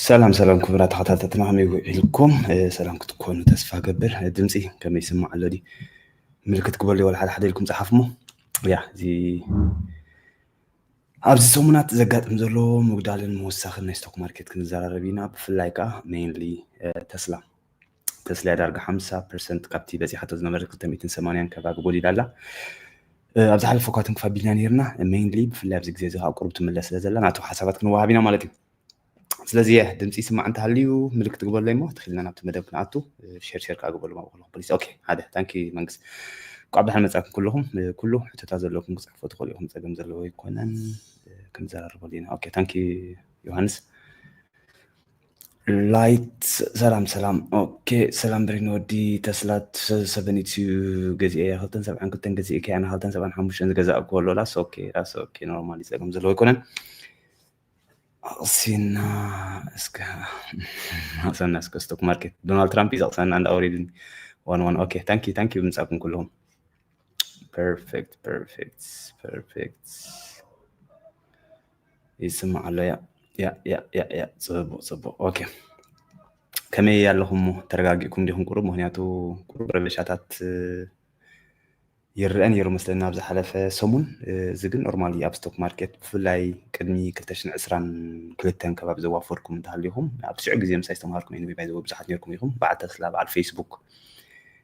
ሰላም ሰላም ክቡራት ተኸታተልትና፣ ከመይ ውዒልኩም? ሰላም ክትኮኑ ተስፋ ገብር። ድምፂ ከመይ ይስማዕ ኣሎ? ዲ ምልክት ግበሉ፣ ወላ ሓደ ሓደ ኢልኩም ፀሓፍሞ። ያ እዚ ኣብዚ ሰሙናት ዘጋጥም ዘሎ ምጉዳልን ምውሳኽን ናይ ስቶክ ማርኬት ክንዘራረብ ኢና። ብፍላይ ከዓ ሜይንሊ ተስላ ተስላ ዳርጋ ሓምሳ ፐርሰንት ካብቲ በፂሓቶ ዝነበረት ክልተ ሚእትን ሰማንያን ከባቢ ጎዲላ ኣላ። ኣብ ዝሓለፈ እኳ ትንክፍ ኣቢልና ነይርና። ሜይንሊ ብፍላይ ኣብዚ ግዜ እዚ ከዓ ቁሩብ ትምለስ ስለ ዘላ ናቱ ሓሳባት ክንወሃብ ኢና ማለት እዩ። ስለዚ ድምፂ ይስማዕ እንተሃልዩ ምልክት ግበርለይ እሞ ተኺልና ናብቲ መደብ ክንኣቱ። ሼር ሼር ከዓ ግበሉ ማብክሎ ፕሊስ። ኦኬ ሓደ ታንኪ መንግስት። ቋብ ደሓን መፃኩም ኩልኹም። ኩሉ ሕቶታት ዘለኩም ክፅሕፎ ትኽእሉ ኢኹም፣ ፀገም ዘለዎ ኣይኮነን። ክንዘራርበሉ ኢና። ኦኬ ታንኪ ዮሃንስ። ላይት ሰላም ሰላም። ኦኬ ሰላም ብሬን ወዲ ተስላ ሰበኒቱ ገዚኤ ክልተን ሰብዓን ክልተን ገዚኤ ከያ ንክልተን ሰብዓን ሓሙሽተን ዝገዛእ እኮ ኣሎ። ላስ ኦኬ ላስ ኦኬ ኖርማሊ ፀገም ዘለዎ ኣይኮነን። ኣቕሲና እስከ ኣቕሰና እስከ ስቶክ ማርኬት ዶናልድ ትራምፕ እዩ ዘቕሰና እንዳ ኣውሪድኒ ዋን ዋን። ኦኬ ታንኪ ታንኪ ብምጻኩም ኩልኹም። ፐርፌክት ፐርፌክት ፐርፌክት ይስማዕ ኣሎ። ያ ያ ያ ያ ያ ጽቡቕ ጽቡቕ። ኦኬ ከመይ ኣለኹም? ተረጋጊእኩም ዲኹም? ቁሩብ ምክንያቱ ቁሩብ ረበሻታት ይረአ ነይሩ መስለኒ ኣብ ዝሓለፈ ሰሙን። እዚ ግን ኖርማሊ ኣብ ስቶክ ማርኬት ብፍላይ ቅድሚ ክልተ ሽሕን ዕስራን ክልተን ከባቢ ዘዋፈርኩም እንተሃሊኹም ኣብ ሽዑ ግዜ ምሳይ ዝተምሃርኩም ኤንቢ ባይ ዘወ ብዙሓት ነርኩም ኢኹም። በዓል ተስላ በዓል ፌስቡክ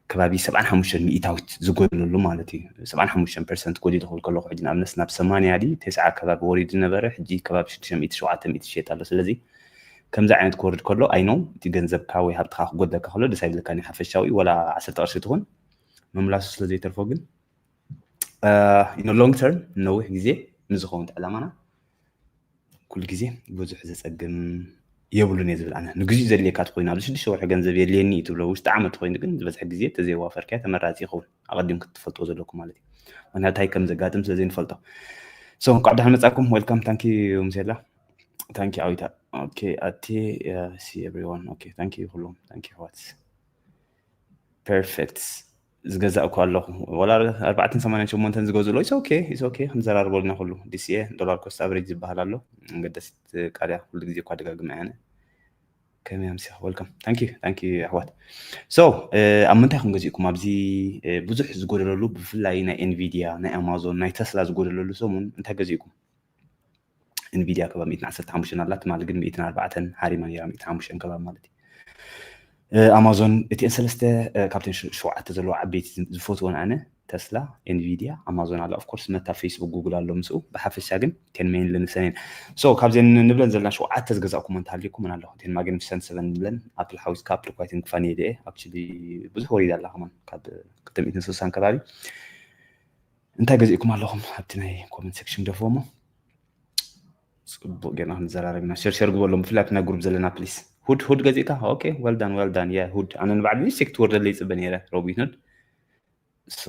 ከባቢ ሰብዓን ሓሙሽተን ሚእታዊት ዝጎድለሉ ማለት እዩ። ሰብዓን ሓሙሽተን ፐርሰንት ጎዲሉ ክብል ከለኹ ሕጂ ንኣብነት ናብ ሰማንያ ዲ ተስዓ ከባቢ ወሪዱ ዝነበረ ሕጂ ከባቢ ሽዱሽተ ሚእቲ ሸውዓተ ሚእቲ ይሸየጥ ኣሎ። ስለዚ ከምዚ ዓይነት ክወርድ ከሎ ኣይኖ እቲ ገንዘብካ ወይ ሃብትኻ ክጎድለካ ከሎ ደስ ኣይብለካ ሓፈሻዊ ወላ ዓሰርተ ቅርሺ ትኹን ምምላሱ ስለ ዘይተርፎ ግን ኢን ሎንግ ተርም ነዊሕ ግዜ ንዝኸውን ዕላማና ኩሉ ግዜ ብዙሕ ዘፀግም የብሉን እየ ዝብል ኣነ። ንግዚኡ ዘድልየካ ተኮይኑ ኣብዚ ሽዱሽተ ወርሒ ገንዘብ የድልየኒ እዩ ትብሎ ውሽጢ ዓመት ተኮይኑ ግን ዝበዝሐ ግዜ ተዘይዋፈርካዮ ተመራፂ ይኸውን። ኣቐዲም ክትፈልጦ ዘለኩም ማለት እዩ። ምክንያቱ እንታይ ከም ዘጋጥም ስለ ዘይንፈልጦ። ሶ እንኳዕ ደሓን መፃኩም። ዌልካም ታንኪ ሙሴላ ታንኪ ዓዊታ። ኦኬ ኣቲ ሲ ኤቭሪዋን። ኦኬ ታንኪ ኩሎም ታንኪ ኣሕዋት። ፐርፌክት ዝገዛእ እኮ ኣለኹ ወላ ኣርባዕተን ሰማንያን ሸሞንተን ዝገዝእሎ ኢስ ኦኬ ኢስ ኦኬ። ክንዘራርበሉ ኢና ኩሉ ዲሲኤ ዶላር ኮስት ኣቨሬጅ ዝበሃል ኣሎ። ገደሲት ቃልያ ኩሉ ግዜ እኳ ደጋግመ ያነ ከመይ ኣምሲኻ ወልካም ታንኪ ታንኪ ኣሕዋት። ሶ ኣብ ምንታይ ከም ገዚእኩም ኣብዚ ብዙሕ ዝጎደለሉ ብፍላይ ናይ ኤንቪዲያ ናይ ኣማዞን ናይ ተስላ ዝጎደለሉ ሰሙን እንታይ ገዚእኩም? ኤንቪዲያ ከባቢ ሚእትን ዓሰርተ ሓሙሽተን ኣላ ትማሊ ግን ሚእትን ኣርባዕተን ሃሪማ ነይራ ሚእትን ሓሙሽተን ከባቢ ማለት እዩ። ኣማዞን እቲአን ሰለስተ ካብተን ሸውዓተ ዘለዎ ዓበይቲ ዝፈትወን ኣነ ተስላ ኤንቪዲያ ኣማዞን ኣሎ ኦፍኮርስ መታ ፌስቡክ ጉግል ኣሎ ምስኡ ብሓፈሻ ግን ቴን ሜይን ልንሰን እየን። ሶ ካብዘን ንብለን ዘለና ሸውዓተ ዝገዛእኩም እንተሃልዩኩም ምን ኣለኹ ቴን ማግኒፊሰንት ሰቨን ንብለን ኣፕል ሓዊስካ ኣፕል ኳይትን ክፋን እየ ደአ ኣክቹሊ ብዙሕ ወሪዳ ኣላ ከማን ካብ ክልተ ሚእትን ስሳን ከባቢ እንታይ ገዚእኩም ኣለኹም ኣብቲ ናይ ኮመንት ሴክሽን ደፍዎ እሞ ፅቡቅ ጌርና ክንዘራረብ ኢና። ሸር ሸር ግበሎም ብፍላይ ኣብቲ ናይ ግሩፕ ዘለና ፕሊስ። ሁድ ሁድ ገዚእካ ኦኬ ወልዳን ወልዳን የ ሁድ ኣነ ንባዕሉ ሴክ ትወርደለ ይፅበ ነይረ ሮቢት ኑድ። ሶ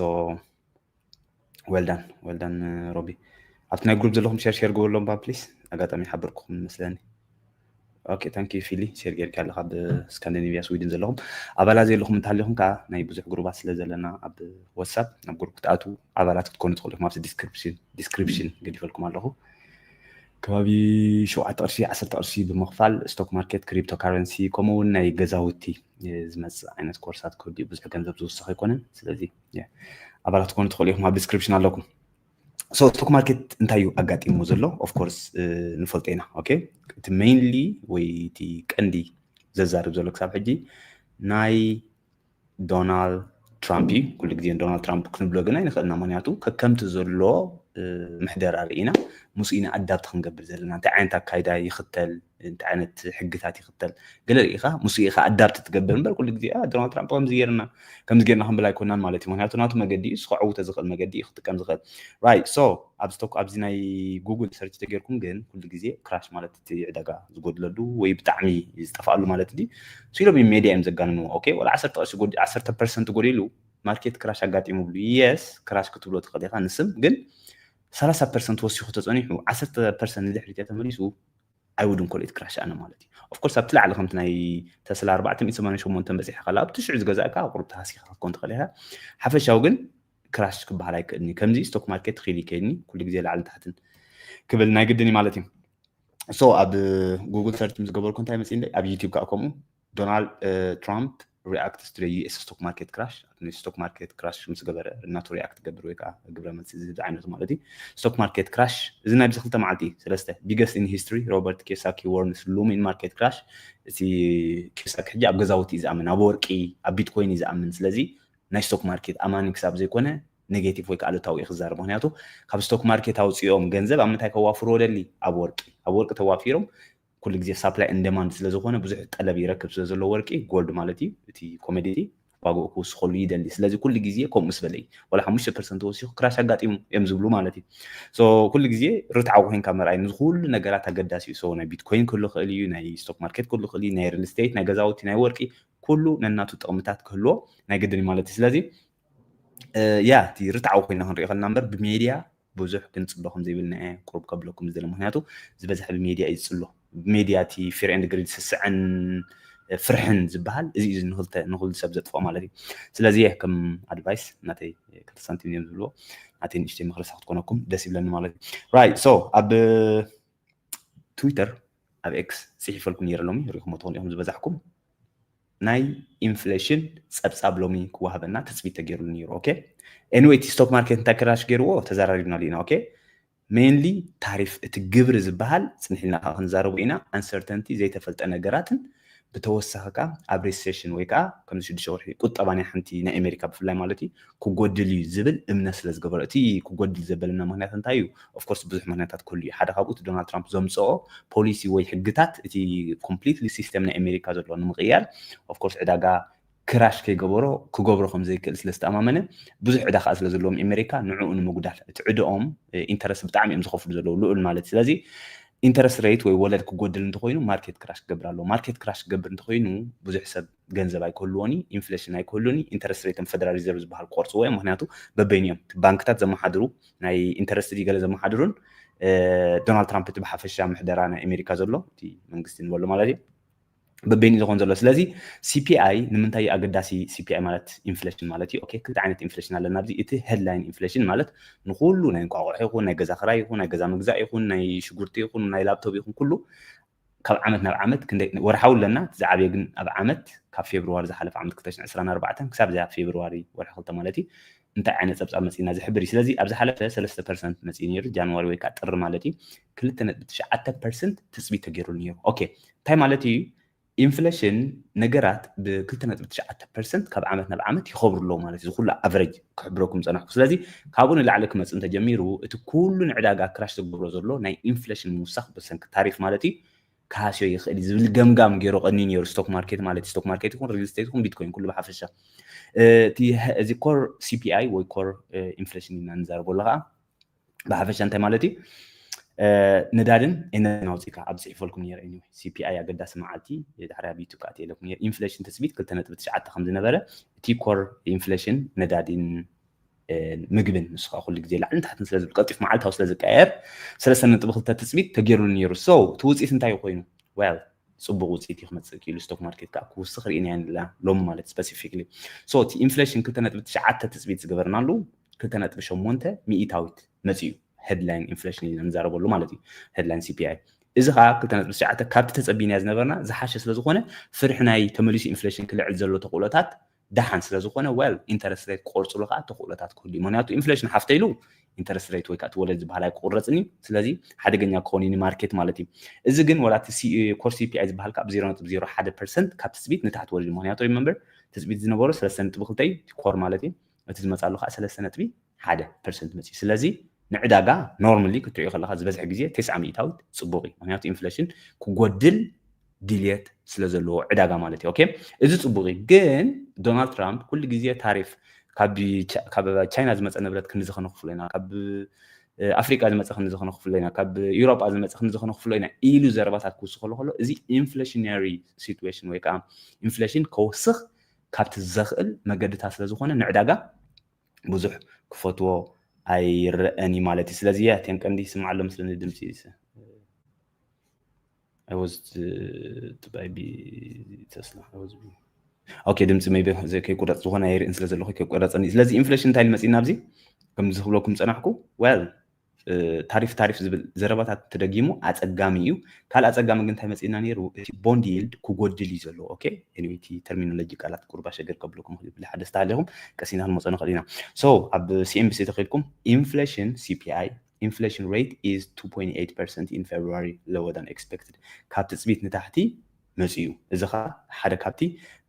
ወልዳን ወልዳን ሮቢ ኣብቲ ናይ ግሩፕ ዘለኹም ሸር ሸር ግበሎም ባ ፕሊስ። ኣጋጣሚ ሓበርኩኹም መስለኒ። ኦኬ ታንኪ ፊሊ ሼር ጌርካ ኣለካ ኣብ ስካንዲኔቪያ ስዊድን ዘለኹም ኣባላት ዘለኹም እንተሃሊኹም ከዓ ናይ ብዙሕ ግሩባት ስለ ዘለና ኣብ ዋትሳፕ ናብ ግሩፕ ክትኣትዉ ኣባላት ክትኮኑ ትኽእሉ ኢኹም። ኣብዚ ዲስክሪፕሽን ዲስክሪፕሽን ገዲፈልኩም ኣለኹ። ከባቢ ሸውዓተ ቅርሺ ዓሰርተ ቅርሺ ብምኽፋል ስቶክ ማርኬት ክሪፕቶ ካረንሲ ከምኡ እውን ናይ ገዛውቲ ዝመፅእ ዓይነት ኮርሳት ክህሉ ብዙሕ ገንዘብ ዝውስኽ ኣይኮነን። ስለዚ ኣባላት ክትኮኑ ትኽእሉ ኢኹም ኣብ ዲስክሪፕሽን ኣለኩም። ሶ ስቶክ ማርኬት እንታይ እዩ ኣጋጢሞ ዘሎ ኦፍኮርስ ንፈልጦ ኢና። ኦኬ እቲ ሜይንሊ ወይ እቲ ቀንዲ ዘዛርብ ዘሎ ክሳብ ሕጂ ናይ ዶናልድ ትራምፕ እዩ። ኩሉ ግዜ ዶናልድ ትራምፕ ክንብሎ ግን ኣይንኽእልና ምክንያቱ ከከምቲ ዘሎ ምሕደራ ርኢና ምስኡ ኢና ኣዳብት ክንገብር ዘለና እንታይ ዓይነት ኣካይዳ ይኽተል እንታይ ዓይነት ሕግታት ይኽተል ገለ ርኢኻ ምስኡ ኢኻ ኣዳብት ትገብር እምበር ኩሉ ግዜ ዶናልድ ትራምፕ ከምዚ ጌርና ከምዚ ጌርና ክንብል ኣይኮናን ማለት እዩ። ምክንያቱ ናቱ መገዲ እዩ ስኸዕውተ ዝኽእል መገዲ እዩ ክጥቀም ዝኽእል ራይት ሶ ኣብዚ ቶክ ኣብዚ ናይ ጉግል ሰርች ተጌርኩም ግን ኩሉ ግዜ ክራሽ ማለት እቲ ዕዳጋ ዝጎድለሉ ወይ ብጣዕሚ ዝጠፍኣሉ ማለት እ ኢሎም ሜድያ እዮም ዘጋንንዎ። ኦኬ ወላ ዓሰርተ ቅርሺ ጎዲ ዓሰርተ ፐርሰንት ጎዲሉ ማርኬት ክራሽ ኣጋጢሙ ብሉ የስ ክራሽ ክትብሎ ትኽእል ኢኻ ንስም ግን ሰላሳ ፐርሰንት ወሲኹ ተፀኒሑ ዓሰርተ ፐርሰንት ንድሕሪት ተመሊሱ ኣይውድን ኮሌት ክራሽ ኣነ ማለት እዩ። ኦፍኮርስ ኣብቲ ላዕሊ ከምቲ ናይ ተስላ ኣርባዕተ ሚእቲ ሰማንያን ሸሞንተን በፂሕካ ኣብ ትሽዑ ዝገዛእካ ቁሩብ ተሃሲኻ ክትኮን ትኽእል ኢኻ። ሓፈሻዊ ግን ክራሽ ክበሃል ኣይክእልኒ ከምዚ ስቶክ ማርኬት ኺል ይከይድኒ ኩሉ ግዜ ላዕልን ታሕትን ክብል ናይ ግድን እዩ ማለት እዩ። so ኣብ ጉግል ሰርች ምስ ገበርኩ እንታይ መፅእ? ኣብ ዩቲብ ከዓ ከምኡ ዶናልድ ትራምፕ reacts to the U S stock market crash። ስቶክ ማርኬት ክራሽ ምስ ገበረ እናቱ ሪኣክት ገብር ወይ ከዓ ግብረ መልሲ ዝህብ ዓይነት ማለት እዩ። ስቶክ ማርኬት ክራሽ እዚ ናይ ብዚ ክልተ መዓልቲ ሰለስተ biggest in history። ሮበርት ኪዮሳኪ warns looming market crash። እቲ ኪዮሳኪ ሕጂ ኣብ ገዛውቲ እዩ ዝኣምን፣ ኣብ ወርቂ ኣብ ቢትኮይን እዩ ዝኣምን። ስለዚ ናይ ስቶክ ማርኬት ኣማኒ ክሳብ ዘይኮነ ኔጌቲቭ ወይ ከዓ ኣሉታዊ እዩ ክዛረብ። ምክንያቱ ካብ ስቶክ ማርኬት ኣውፅኦም ገንዘብ ኣብ ምንታይ ከዋፍርዎ ደሊ? ኣብ ወርቂ። ኣብ ወርቂ ተዋፊሮም ኩሉ ግዜ supply and demand ስለ ዝኾነ ብዙሕ ጠለብ ይረክብ ስለ ዘሎ ወርቂ፣ ጎልድ ማለት እዩ፣ እቲ ኮሞዲቲ ዋግኡ ክውስኸሉ ይደሊ። ስለዚ ኩሉ ግዜ ከምኡ ምስ በለ እዩ። ዋላ ሓሙሽተ ፐርሰንት ተወሲኹ ክራሽ ኣጋጢሙ እዮም ዝብሉ ማለት እዩ። So ኩሉ ግዜ ርትዓዊ ኮይንካ ምርኣይ ንዚ ኩሉ ነገራት ኣገዳሲ እዩ። So ናይ ቢትኮይን ክህሉ ክእል እዩ፣ ናይ ስቶክ ማርኬት ክህሉ ክእል እዩ፣ ናይ ሪል ስቴት፣ ናይ ገዛውቲ፣ ናይ ወርቂ፣ ኩሉ ነናቱ ጥቕምታት ክህልዎ ናይ ግድን እዩ ማለት እዩ። ስለዚ ያ እቲ ርትዓዊ ኮይና ክንሪኦ ከለና እምበር ብሜድያ ብዙሕ ግን ፅበ ከም ዘይብልና እየ ቁሩብ ከብለኩም ዝደለ። ምክንያቱ ዝበዝሐ ብሜድያ እዩ ዝፅሎ። ብሜድያ እቲ fear and greed፣ ስስዐን ፍርሕን ዝበሃል እዚ እዩ ንክልተ ንክሉ ሰብ ዘጥፍኦ ማለት እዩ። ስለዚ እየ ከም ኣድቫይስ ናተይ ክልተ ሳንቲም እዮም ዝብልዎ፣ ናተይ ንእሽተይ ምክርሳ ክትኮነኩም ደስ ይብለኒ ማለት እዩ። Right, so ኣብ ትዊተር ኣብ ኤክስ ፅሒፈልኩም ነይረ፣ ሎሚ ሪኢኹሞ ትኾኑ ኢኹም ዝበዛሕኩም። ናይ ኢንፍሌሽን ፀብፃብ ሎሚ ክወሃበና ትፅቢት ተገይሩሉ ነይሩ። ኦኬ፣ ኤኒወይ እቲ ስቶክ ማርኬት እንታይ ክራሽ ገይርዎ ተዘራሪብናሉ ኢና። ኦኬ፣ ሜንሊ ታሪፍ እቲ ግብሪ ዝበሃል ፅንሒልና ከዓ ክንዛረቡ ኢና። ኣንሰርተንቲ ዘይተፈልጠ ነገራትን ብተወሳኺ ከዓ ኣብ ሪሴሽን ወይ ከዓ ከምዚ ሽዱሽተ ወርሒ ቁጠባ ናይ ሓንቲ ናይ ኣሜሪካ ብፍላይ ማለት እዩ ክጎድል እዩ ዝብል እምነት ስለ ዝገበረ፣ እቲ ክጎድል ዘበለና ምክንያት እንታይ እዩ? ኦፍኮርስ ብዙሕ ምክንያታት ክህሉ እዩ። ሓደ ካብኡ እቲ ዶናልድ ትራምፕ ዘምፅኦ ፖሊሲ ወይ ሕግታት እቲ ኮምፕሊትሊ ሲስተም ናይ ኣሜሪካ ዘሎ ንምቕያር ኦፍኮርስ ዕዳጋ ክራሽ ከይገበሮ ክገብሮ ከም ዘይክእል ስለ ዝተኣማመነ ብዙሕ ዕዳ ከዓ ስለ ዘለዎም ኣሜሪካ ንዕኡ ንምጉዳል እቲ ዕድኦም ኢንተረስት ብጣዕሚ እዮም ዝኸፍሉ ዘለዉ ልዑል ማለት እዩ። ስለዚ ኢንተረስት ሬት ወይ ወለድ ክጎድል እንተኮይኑ ማርኬት ክራሽ ክገብር ኣለዎ። ማርኬት ክራሽ ክገብር እንተኮይኑ ብዙሕ ሰብ ገንዘብ ኣይክህልዎን እዩ፣ ኢንፍሌሽን ኣይክህሉን እዩ። ኢንተረስት ሬቶም ፈደራል ሪዘርቭ ዝበሃል ክቆርፅዎ እዮም። ምክንያቱ በበይኑ እዮም ባንክታት ዘመሓድሩ ናይ ኢንተረስት ገለ ዘመሓድሩን ዶናልድ ትራምፕ እቲ ብሓፈሻ ምሕደራ ናይ ኣሜሪካ ዘሎ እቲ መንግስቲ ንበሎ ማለት እዩ በበይኑ ዝኾን ዘሎ። ስለዚ ሲፒኣይ ንምንታይ ኣገዳሲ? ሲፒኣይ ማለት ኢንፍሌሽን ማለት እዩ። ኦኬ፣ ክልተ ዓይነት ኢንፍሌሽን ኣለና ኣብዚ። እቲ ሄድላይን ኢንፍሌሽን ማለት ንኩሉ ናይ እንቋቑሖ ይኹን ናይ ገዛ ክራይ ይኹን ናይ ገዛ ምግዛእ ይኹን ናይ ሽጉርቲ ይኹን ናይ ላፕቶፕ ይኹን ኩሉ ካብ ዓመት ናብ ዓመት ክንደይ ወርሓዊ ኣለና። እቲ ዝዓበየ ግን ኣብ ዓመት ካብ ፌብርዋሪ ዝሓለፈ ዓመት ክልተ ሽሕን ዕስራን ኣርባዕተን ክሳብ እዚኣ ፌብርዋሪ ወርሒ ክልተ ማለት እዩ እንታይ ዓይነት ፀብፃብ መፂና ዝሕብር እዩ። ስለዚ ኣብ ዝሓለፈ ሰለስተ ፐርሰንት መፂኡ ነይሩ ጃንዋሪ ወይ ከዓ ጥሪ ማለት እዩ ክልተ ነጥቢ ትሽዓተ ፐርሰንት ትፅቢት ተገይሩ ነይሩ። ኦኬ፣ እንታይ ማለት እዩ? ኢንፍሌሽን ነገራት ብክልተ ነጥቢ ትሽዓተ ፐርሰንት ካብ ዓመት ናብ ዓመት ይኸብሩ ኣለዉ ማለት እዩ። እዚ ኩሉ ኣቨሬጅ ክሕብረኩም ፀናሕኩ። ስለዚ ካብኡ ንላዕሊ ክመፅእ እንተጀሚሩ እቲ ኩሉ ንዕዳጋ ክራሽ ዝገብሮ ዘሎ ናይ ኢንፍሌሽን ምውሳኽ ብሰንኪ ታሪፍ ማለት እዩ ክሃስዮ ይኽእል እዩ ዝብል ገምጋም ገይሩ ቀኒ ነይሩ ስቶክ ማርኬት ማለት እዩ። ስቶክ ማርኬት ይኹን ሪል ስቴት ይኹን ቢትኮይን ኩሉ ብሓፈሻ እቲ እዚ ኮር ሲፒኣይ ወይ ኮር ኢንፍሌሽን ኢና ንዛረበሉ ከዓ ብሓፈሻ እንታይ ማለት እዩ? ነዳድን ኤነርጂን ኣውፂእካ ኣብ ፅሒፈልኩም ነይረ። ኤኒወይ ሲፒኣይ ኣገዳሲ መዓልቲ ድሕሪ ኣብ ዩቱብ ከዓ ትየለኩም ነይረ። ኢንፍሌሽን ትፅቢት ክልተ ነጥቢ ትሽዓተ ከም ዝነበረ እቲ ኮር ኢንፍሌሽን ነዳዲን ምግብን ንሱ ከዓ ኩሉ ግዜ ላዕልን ታሕትን ስለ ዝብል ቀልጢፍ መዓልታዊ ስለ ዝቀያየር ሰለስተ ነጥቢ ክልተ ትፅቢት ተገይሩሉ ነይሩ። So እቲ ውፅኢት እንታይ ኮይኑ? Well ፅቡቅ ውፅኢት እዩ ክመፅእ ክኢሉ። ስቶክ ማርኬት ከዓ ክውስኽ ርኢናዮ ኣለና ሎሚ ማለት ስፐሲፊክሊ። So እቲ ኢንፍሌሽን ክልተ ነጥቢ ትሽዓተ ትፅቢት ዝገበርናሉ ክልተ ነጥቢ ሸሞንተ ሚኢታዊት መፅኡ ሄድላይን ኢንፍሌሽን ኢና ንዛረበሉ ማለት እዩ። ሄድላይን ሲፒኣይ እዚ ከዓ ክልተ ነጥቢ ትሽዓተ ካብቲ ተፀቢናዮ ዝነበርና ዝሓሸ ስለዝኮነ ፍርሒ ናይ ተመሊሱ ኢንፍሌሽን ክልዕል ዘሎ ተኽእሎታት ደሓን ስለዝኮነ well ኢንተረስት ሬት ክቆርፅሉ ከዓ ተኽእሎታት ክህሉ እዩ። ምክንያቱ ኢንፍሌሽን ሓፍተ ኢሉ ኢንተረስት ሬት ወይ ከዓ እቲ ወለድ ዝበሃል ኣይክቁረፅን እዩ። ስለዚ ሓደገኛ ክኸውን እዩ ንማርኬት ማለት እዩ። እዚ ግን ወላ እቲ ኮር ሲፒኣይ ዝበሃል ከዓ ብ ዜሮ ነጥቢ ዜሮ ሓደ ፐርሰንት ካብ ትፅቢት ንታሕቲ ወሪዱ። ምክንያቱ ሪመምበር ትፅቢት ዝነበሮ ሰለስተ ነጥቢ ክልተ እዩ ኮር ማለት እዩ። እቲ ዝመፅኣሉ ከዓ ሰለስተ ነጥቢ ሓደ ፐርሰንት መፅኡ። ስለዚ ንዕዳጋ ኖርማሊ ክትሪኦ ከለካ ዝበዝሐ ግዜ ተስዓ ሚእታዊት ፅቡቅ እዩ። ምክንያቱ ኢንፍሌሽን ክጎድል ድልየት ስለ ዘለዎ ዕዳጋ ማለት እዩ። ኦኬ፣ እዚ ፅቡቅ እዩ። ግን ዶናልድ ትራምፕ ኩሉ ግዜ ታሪፍ ካብ ቻይና ዝመፀ ንብረት ክንዚ ከነኽፍሎ ኢና፣ ካብ ኣፍሪቃ ዝመፀ ክንዚ ከነኽፍሎ ኢና፣ ካብ ኤውሮጳ ዝመፀ ክንዚ ከነኽፍሎ ኢና ኢሉ ዘረባታት ክውስኸሉ ከሎ እዚ ኢንፍሌሽነሪ ሲትዌሽን ወይ ከዓ ኢንፍሌሽን ከውስኽ ካብቲ ዘኽእል መገድታት ስለዝኾነ ንዕዳጋ ብዙሕ ክፈትዎ ኣይረአን እዩ ማለት እዩ። ስለዚ እያ እተን ቀንዲ ይስማዕ ኣሎ ምስለኒ ድምፂ I was to buy Tesla. I was okay ድምፂ maybe ከይቁረፅ ዝኾነ ኣይርእን ስለ ዘለኹ ከይቁረፀኒ። ስለዚ ኢንፍሌሽን እንታይ ኢሉ መፂና ኣብዚ ከምዚ ክብለኩም ፀናሕኩ። Well ታሪፍ ታሪፍ ዝብል ዘረባታት ተደጊሙ ኣፀጋሚ እዩ። ካልእ ኣፀጋሚ ግን እንታይ መፅእና ነይሩ? እቲ ቦንድ ይልድ ክጎድል እዩ ዘለዎ። ኦኬ፣ እቲ ተርሚኖሎጂ ቃላት ቁርባ ሸገር ከብለኩም ብልሓ ደስታ ኣለኹም ቀሲና ክንመፀ ንኽእል ኢና። So ኣብ ሲኤንቢሲ ተኸይድኩም ኢንፍሌሽን ሲፒኣይ ኢንፍሌሽን ሬት ኢዝ two point eight percent in February, lower than expected። ካብ ትፅቢት ንታሕቲ መፅኡ። እዚ ከዓ ሓደ ካብቲ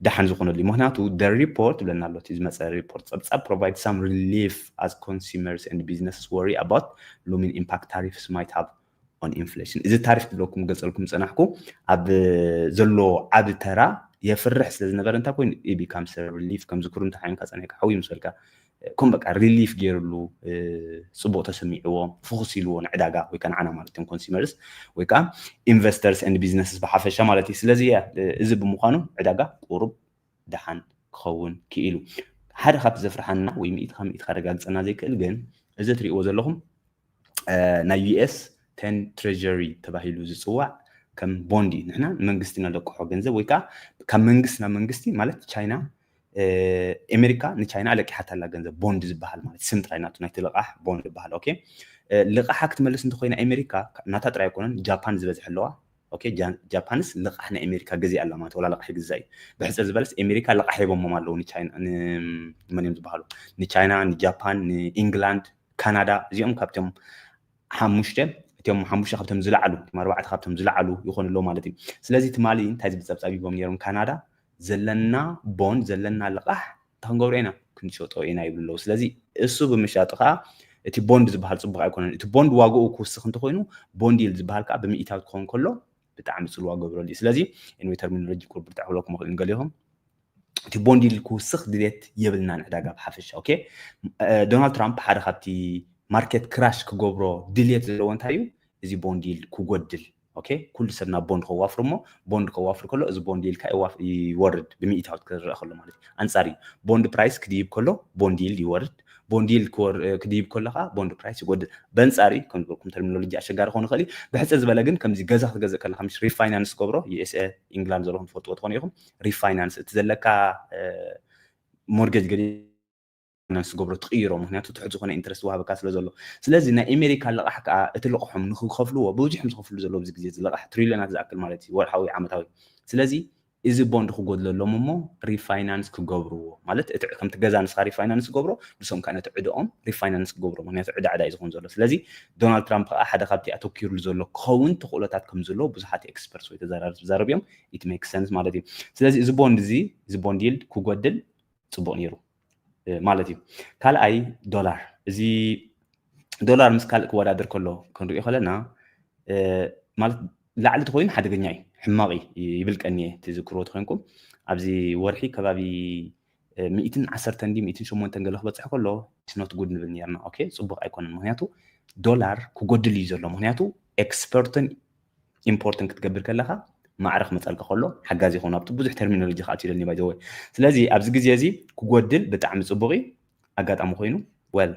ደሓን ዝኾነሉ እዩ። ምክንያቱ the report ብለና ኣሎ፣ እቲ ዝመፀ ሪፖርት ፀብፃብ provide some relief as consumers and businesses worry about looming impact tariffs might have on inflation። እዚ ታሪፍ ክብለኩም ገልፀልኩም ዝፀናሕኩ ኣብ ዘሎ ዓቢ ተራ የፍርሕ ስለ ዝነበረ እንታይ ኮይኑ it becomes relief ከም ዝክሩ እንታይ ሓዊምካ ፀኒሕካ ሓዊ ምስ በልካ ከም በቃ ሪሊፍ ገይርሉ ፅቡቅ ተሰሚዕዎ ፍኹስ ኢልዎ ንዕዳጋ ወይ ከዓ ንዓና ማለት እዮም consumers ወይ ከዓ investors and businesses ብሓፈሻ ማለት እዩ። ስለዚ እዚ ብምዃኑ ዕዳጋ ቁሩብ ደሓን ክኸውን ክኢሉ። ሓደ ካብቲ ዘፍርሓና ወይ ሚእቲ ካብ ሚእቲ ከረጋግፀና ዘይክእል ግን እዚ እትሪእዎ ዘለኹም ናይ ዩኤስ ten treasury ተባሂሉ ዝፅዋዕ ከም ቦንድ እዩ። ንሕና ንመንግስቲ ነለቅሖ ገንዘብ ወይ ከዓ ካብ መንግስቲ ናብ መንግስቲ ማለት ቻይና ኣሜሪካ ንቻይና ኣለቂሓታ ኣላ ገንዘብ ቦንድ ዝበሃል ማለት ስም ጥራይ ናቱ ናይቲ ልቓሕ ቦንድ ዝበሃል። ኦኬ ልቓሓ ክትመልስ እንተኮይና ኣሜሪካ ናታ ጥራይ ኣይኮነን ጃፓን ዝበዝሐ ኣለዋ። ኦኬ ጃፓንስ ልቓሕ ናይ ኣሜሪካ ገዚኣ ኣላ ማለት ወላ ልቓሕ ይግዛእ እዩ። ብሕፅር ዝበለስ ኣሜሪካ ልቓሕ ሂቦሞም ኣለዉ ንቻይና ንመን እዮም ዝበሃሉ ንቻይና ንጃፓን ንኢንግላንድ ካናዳ እዚኦም ካብቶም ሓሙሽተ እቶም ሓሙሽተ ካብቶም ዝለዓሉ እቶም ኣርባዕተ ካብቶም ዝለዓሉ ይኾኑ ኣለዉ ማለት እዩ። ስለዚ ትማሊ እንታይ ዝብል ፀብፃብ ሂቦም ነይሮም ካናዳ ዘለና ቦንድ ዘለና ልቓሕ እንታይ ክንገብሮ ኢና ክንሸጦ ኢና ይብሉ ኣለዉ። ስለዚ እሱ ብምሻጡ ከዓ እቲ ቦንድ ዝበሃል ፅቡቅ ኣይኮነን። እቲ ቦንድ ዋግኡ ክውስኽ እንተኮይኑ ቦንድ ይልድ ዝበሃል ከዓ ብምኢታዊ ክኸውን ከሎ ብጣዕሚ ፅልዋ ገብረሉ እዩ። ስለዚ anyway terminology ቁርብ ብርትዕ ክብለኩም ይኽእል ንገሊኹም እቲ ቦንድ ይልድ ክውስኽ ድሌት የብልናን ዕዳጋ ብሓፈሻ። ኦኬ ዶናልድ ትራምፕ ሓደ ካብቲ ማርኬት ክራሽ ክገብሮ ድሌት ዘለዎ እንታይ እዩ? እዚ ቦንድ ይልድ ክጎድል ኦኬ ኩሉ ሰብ ናብ ቦንድ ከዋፍር እሞ ቦንድ ከዋፍር ከሎ እዚ ቦንድ ይልድ ከዓ ይወርድ ብሚኢታዊት ክረአ ከሎ ማለት እዩ። ኣንፃር እዩ ቦንድ ፕራይስ ክድይብ ከሎ ቦንድ ይልድ ይወርድ ቦንድ ይልድ ክድይብ ከሎ ከዓ ቦንድ ፕራይስ ይጎድል። በንፃር እዩ ከም ዝበልኩም ተርሚኖሎጂ ኣሸጋሪ ክኸውን ይኽእል እዩ። ብሕፅር ዝበለ ግን ከምዚ ገዛ ክትገዝእ ከለካ ምሽ ሪፋይናንስ ገብሮ ዩኤስኤ ኢንግላንድ ዘለኹም ትፈልጥዎ ትኾኑ ኢኹም ሪፋይናንስ እቲ ዘለካ ሞርጌጅ ገዲ ፋይናንስ ትገብሮ ትቕይሮ ምክንያቱ ትሕት ዝኾነ ኢንትረስት ዋሃበካ ስለ ዘሎ። ስለዚ ናይ ኣሜሪካ ልቓሕ ከዓ እቲ ልቕሖም ንክከፍልዎ ብዙሕ እዮም ዝኸፍሉ ዘለዉ ኣብዚ ግዜ እዚ ልቓሕ ትሪልዮናት ዝኣክል ማለት እዩ ወርሓዊ ዓመታዊ። ስለዚ እዚ ቦንድ ክጎድለሎም እሞ ሪፋይናንስ ክገብርዎ ማለት እቲ ከምቲ ገዛ ንስኻ ሪፋይናንስ ገብሮ ንሶም ከዓ ነቲ ዕድኦም ሪፋይናንስ ክገብሮ ምክንያቱ ዕዳ ዕዳ እዩ ዝኸውን ዘሎ። ስለዚ ዶናልድ ትራምፕ ከዓ ሓደ ካብቲ ኣተኪሩሉ ዘሎ ክኸውን ተኽእሎታት ከም ዘለዎ ብዙሓት ኤክስፐርትስ ወይ ተዘራረብ ተዛረብ እዮም። It makes sense ማለት እዩ። ስለዚ እዚ ቦንድ እዚ እዚ ቦንድ ይልድ ክጎድል ፅቡቅ ነይሩ ማለት እዩ። ካልኣይ ዶላር እዚ ዶላር ምስ ካልእ ክወዳደር ከሎ ክንሪኦ ከለና ማለት ላዕሊ ተኮይኑ ሓደገኛ እዩ ሕማቕ እዩ ይብል ቀኒየ ትዝክርዎ ተኮይንኩም ኣብዚ ወርሒ ከባቢ ሚእትን ዓሰርተን ዲ ሚእትን ሸሞንተን ገለ ክበፅሕ ከሎ ስኖት ጉድ ንብል ነርና። ኦኬ ፅቡቅ ኣይኮነን ምክንያቱ ዶላር ክጎድል እዩ ዘሎ ምክንያቱ ኤክስፖርትን ኢምፖርትን ክትገብር ከለካ ማዕረ ክመፀልካ ከሎ ሓጋዚ ይኸውን ኣብቲ ብዙሕ ተርሚኖሎጂ ክኣትዩ ደልኒ ባይዘወ። ስለዚ ኣብዚ ግዜ እዚ ክጎድል ብጣዕሚ ፅቡቅ እዩ። ኣጋጣሚ ኮይኑ ወል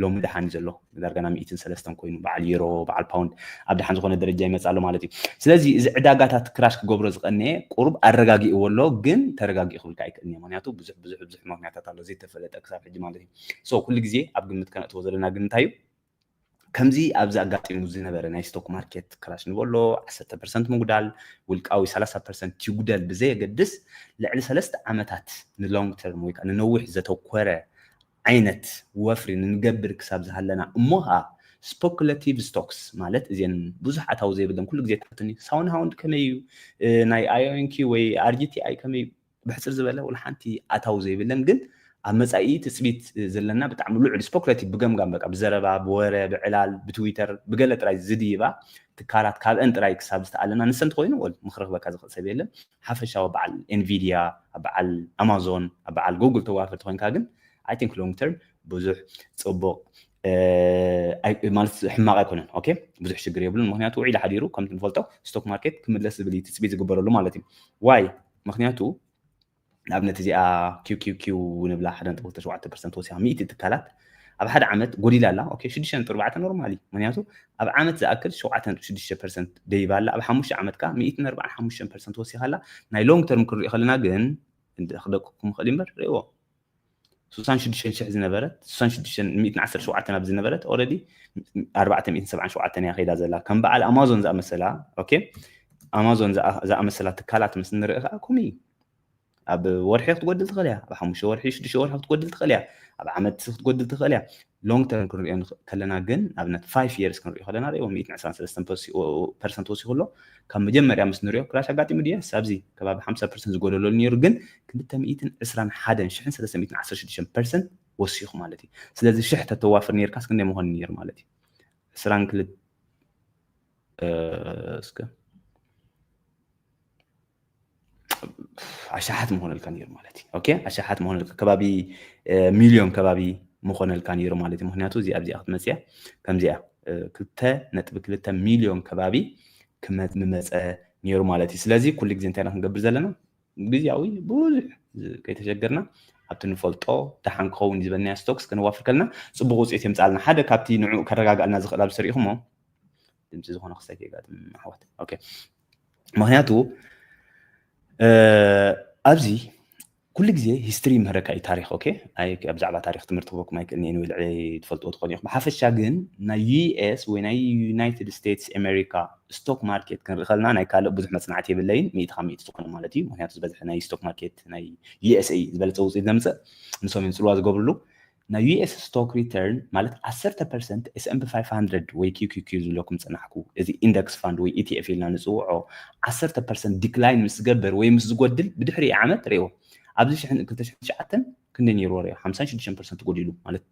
ሎሚ ደሓን እዩ ዘሎ ዳርጋ ናብ ሚእትን ሰለስተን ኮይኑ በዓል ዩሮ በዓል ፓውንድ ኣብ ደሓን ዝኾነ ደረጃ ይመፅእ ኣሎ ማለት እዩ። ስለዚ እዚ ዕዳጋታት ክራሽ ክገብሮ ዝቀነየ ቁሩብ ኣረጋጊእዎ ኣሎ ግን ተረጋጊኡ ክብልካ ኣይክእልን እዩ ምክንያቱ ብዙሕ ብዙሕ ብዙሕ ምክንያታት ኣሎ ዘይተፈለጠ ክሳብ ሕጂ ማለት እዩ። So ኩሉ ግዜ ኣብ ግምት ከነእትዎ ዘለና ግን እንታይ እዩ ከምዚ ኣብዚ ኣጋጢሙ ዝነበረ ናይ ስቶክ ማርኬት ክራሽ ንበሎ ዓሰርተ ፐርሰንት ምጉዳል ውልቃዊ ሰላሳ ፐርሰንት ይጉደል ብዘየገድስ ልዕሊ ሰለስተ ዓመታት ንሎንግ ተርም ወይ ከዓ ንነዊሕ ዘተኮረ ዓይነት ወፍሪ ንንገብር ክሳብ ዝሃለና እሞ ከዓ ስፖኩለቲቭ ስቶክስ ማለት እዚን ብዙሕ ኣታዊ ዘይብለን ኩሉ ግዜ ትሕትኒ ሳውን ሃውንድ ከመይ እዩ ናይ ኣዮንኪ ወይ ኣርጂቲኣይ ከመይ እዩ ብሕፅር ዝበለ ወላ ሓንቲ ኣታዊ ዘይብለን ግን ኣብ መፃኢ ትፅቢት ዘለና ብጣዕሚ ልዑል ስፖኩለቲቭ ብገምጋም በቃ ብዘረባ ብወረ ብዕላል ብትዊተር ብገለ ጥራይ ዝድይባ ትካላት ካብአን ጥራይ ክሳብ ዝተኣለና ንሰን ተኮይኑ ወል ምክሪ ክበካ ዝኽእል ሰብ የለን ሓፈሻዊ በዓል ኤንቪድያ ኣብ በዓል ኣማዞን ኣብ በዓል ጉግል ተዋፈር ተኮይንካ ግን I think long term ብዙሕ ፅቡቅ ማለት ሕማቅ ኣይኮነን ኦኬ ብዙሕ ሽግር የብሉን ምክንያቱ ውዒሉ ሓዲሩ ከምቲ ንፈልጦ ስቶክ ማርኬት ክምለስ ዝብል እዩ ትፅቢት ዝግበረሉ ማለት እዩ ዋይ ምክንያቱ ንኣብነት እዚኣ ኪውኪውኪው ንብላ ሓደ ነጥቢ ክልተ ሸውዓተ ፐርሰንት ወሲኻ ሚእቲ ትካላት ኣብ ሓደ ዓመት ጎዲላ ኣላ ኦኬ ሽዱሽተ ነጥቢ ኣርባዕተ ኖርማል እዩ ምክንያቱ ኣብ ዓመት ዝኣክል ሸውዓተ ነጥቢ ሽዱሽተ ፐርሰንት ደይባ ኣላ ኣብ ሓሙሽተ ዓመት ከዓ ሚእትን ኣርባዓን ሓሙሽተን ፐርሰንት ወሲኻ ኣላ ናይ ሎንግ ተርም ክንሪኦ ከለና ግን ክደቅኩም ይኽእል እምበር ርእዎ ስሳን ሽዱሽተን ሽሕ ዝነበረት ስሳን ሽዱሽተን ሚእትን ዓሰርተ ሸውዓተን ኣብ ዝነበረት already ኣርባዕተ ሚእትን ሰብዓን ሸውዓተን እያ ከይዳ ዘላ። ከም በዓል ኣማዞን ዝኣመሰላ okay ኣማዞን ዝኣመሰላ ትካላት ምስ ንርኢ ከዓ ከምኡ እዩ። ኣብ ወርሒ ክትጎድል ትኽእል እያ፣ ኣብ ሓሙሽተ ወርሒ ሽዱሽተ ወርሒ ክትጎድል ትኽእል እያ፣ ኣብ ዓመት ክትጎድል ትኽእል እያ። long term ክንሪኦ ከለና ግን ኣብነት five years ክንሪኦ ከለና ሪኦ ሚእትን ዕስራን ሰለስተን ፐርሰንት ወሲኹ ኣሎ። ካብ መጀመርያ ምስ ንሪኦ crash ኣጋጢሙ ድየስ ኣብዚ ከባቢ ሓምሳ ፐርሰንት ዝጎደለሉ ነይሩ፣ ግን ክልተ ሚእትን ዕስራን ሓደን ሽሕን ሰለስተ ሚእትን ዓሰርተ ሽዱሽተ ፐርሰንት ወሲኹ ማለት እዩ። ስለዚ ሽሕ ተተዋፍር ነርካስ ክንደይ ምኾን ነይሩ ማለት እዩ? ዕስራን ክልተ እስከ ኣሻሓት ምኾነልካ ነይሩ ማለት እዩ። okay ኣሻሓት ምኾነልካ ከባቢ ሚልዮን ከባቢ ምኾነልካ ነይሩ ማለት እዩ። ምክንያቱ እዚ ኣብዚኣ ክትመፅያ ከምዚኣ ክልተ ነጥቢ ክልተ ሚልዮን ከባቢ ክመ- ምመፀ ነይሩ ማለት እዩ። ስለዚ ኩሉ ግዜ እንታይ ኢና ክንገብር ዘለና? ግዜያዊ ብዙሕ ከይተሸገርና ኣብቲ ንፈልጦ ደሓን ክኸውን ዝበልናዮ stocks ከነዋፍር ከለና ፅቡቅ ውፅኢት የምፃልና። ሓደ ካብቲ ንዑ ከረጋግኣልና ዝኽእል ኣብዚ ተሪኢኹሞ ድምፂ ዝኾነ ክስታይ ከይጋጥም ኣሕዋት okay ምክንያቱ ኣብዚ ኩሉ ግዜ history ምህረካ እዩ ታሪክ okay ኣይ ብዛዕባ ታሪክ ትምህርቲ ክበኩም ኣይክእልን እየ ወይ ልዕሊ ትፈልጥዎ ትኾኑ ኢኹም። ብሓፈሻ ግን ናይ US ወይ ናይ United States America stock market ክንርኢ ከለና ናይ ካልእ ብዙሕ መፅናዕቲ የብለይን። ሚእቲ ካብ ሚእቲ ዝኾነ ማለት እዩ። ምክንያቱ ዝበዝሐ ናይ stock market ናይ USA ዝበለፀ ውፅኢት ዘምፅእ ንሶም እዮም ፅልዋ ዝገብርሉ። ናይ US stock return ማለት ዓሰርተ ፐርሰንት S&P five hundred ወይ QQQ ዝብለኩም ፅናሕኩ እዚ index fund ወይ ETF ኢልና ንፅውዖ ዓሰርተ ፐርሰንት decline ምስ ዝገብር ወይ ምስ ዝጎድል ብድሕሪ ዓመት ሪኦ ኣብዚ ክልተ ሽሕን ትሽዓተን ክንደይ ነይርዎ ሪኦ ሓምሳን ሽዱሽተን ፐርሰንት ጎዲሉ ማለት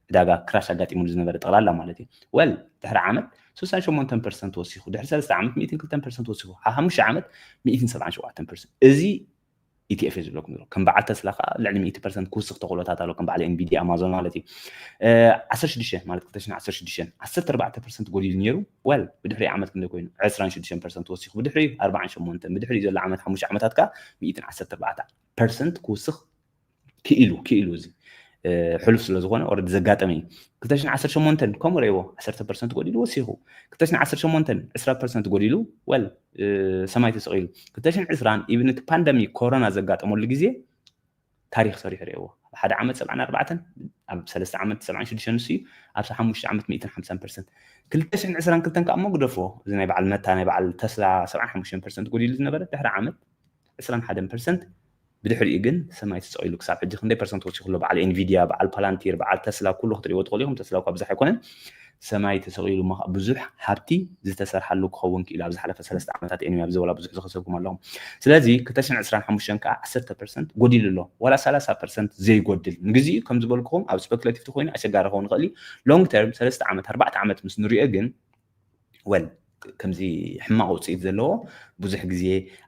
ዕዳጋ crash ኣጋጢሙሉ ዝነበረ ጠቕላላ ማለት እዩ። well ድሕሪ ዓመት ስሳን ሸሞንተን ፐርሰንት ወሲኹ ድሕሪ ሰለስተ ዓመት ሚእትን ክልተን ፐርሰንት ወሲኹ ሓሙሽተ ዓመት ሚእትን ሰብዓን ሸውዓተን ፐርሰንት እዚ ETF እየ ዝብለኩም ዘሎ። ከም በዓል ተስላ ከዓ ልዕሊ ሚእቲ ፐርሰንት ክውስኽ ተኽእሎታት ኣሎ ከም በዓል Nvidia ኣማዞን ማለት እዩ። ዓሰርተ ሽዱሽተ ማለት ክልተ ሽሕን ዓሰርተ ሽዱሽተን ዓሰርተ ኣርባዕተ ፐርሰንት ጎዲሉ ነይሩ። well ብድሕሪ ዓመት ክንደይ ኮይኑ ዕስራን ሽዱሽተን ፐርሰንት ወሲኹ ብድሕሪ ኣርባዓን ሸሞንተን ብድሕሪ ዘሎ ዓመት ሓሙሽተ ዓመታት ከዓ ሚእትን ዓሰርተ ኣርባዕተ ፐርሰንት ክውስኽ ክኢሉ ክኢሉ እዚ ሕሉፍ ስለ ዝኾነ already ዘጋጠመ እዩ። ክልተ ሽሕን ዓሰርተ ሸሞንተን ከምኡ ረእይዎ ዓሰርተ ፐርሰንት ጎዲሉ ወሲኹ ክልተ ሽሕን ዓሰርተ ሸሞንተን ዕስራ ፐርሰንት ጎዲሉ well ሰማይ ተሰቒሉ ክልተ ሽሕን ዕስራን even እቲ ፓንደሚክ ኮሮና ዘጋጠመሉ ግዜ ታሪክ ሰሪሑ ረእይዎ ኣብ ሓደ ዓመት ሰብዓን ኣርባዕተን ኣብ ሰለስተ ዓመት ሰብዓን ሽዱሽተን ንሱ እዩ ኣብ ሓሙሽተ ዓመት ሚእትን ሓምሳን ፐርሰንት ክልተ ሽሕን ዕስራን ክልተን ከዓ እሞ ግደፎ እዚ ናይ በዓል መታ ናይ በዓል ተስላ ሰብዓን ሓሙሽተን ፐርሰንት ጎዲሉ ዝነበረ ድሕሪ ዓመት ዕስራን ሓደን ፐርሰንት ብድሕሪኡ ግን ሰማይ ተሰቒሉ ክሳብ ሕጂ ክንደይ ፐርሰንት ወሲኹ ኣሎ በዓል Nvidia በዓል Palantir በዓል ተስላ ኩሉ ክትሪእዎ ትኽእሉ ኢኹም። ተስላ እኳ ብዙሕ ኣይኮነን ሰማይ ተሰቒሉ ብዙሕ ሃብቲ ዝተሰርሓሉ ክኸውን ክኢሉ ኣብ ዝሓለፈ ሰለስተ ዓመታት እዮም ኣብዚ ወላ ብዙሕ ዝኸሰብኩም ኣለኹም። ስለዚ ክልተ ሽሕን ዕስራን ሓሙሽተን ከዓ ዓሰርተ ፐርሰንት ጎዲሉ ኣሎ ዋላ ሰላሳ ፐርሰንት ዘይጎድል ንግዚኡ ከም ዝበልኩኹም ኣብ speculative ተኮይኑ ኣሸጋሪ ክኸውን ይኽእል እዩ። long term ሰለስተ ዓመት ኣርባዕተ ዓመት ምስ ንሪኦ ግን well ከምዚ ሕማቕ ውፅኢት ዘለዎ ብዙሕ ግዜ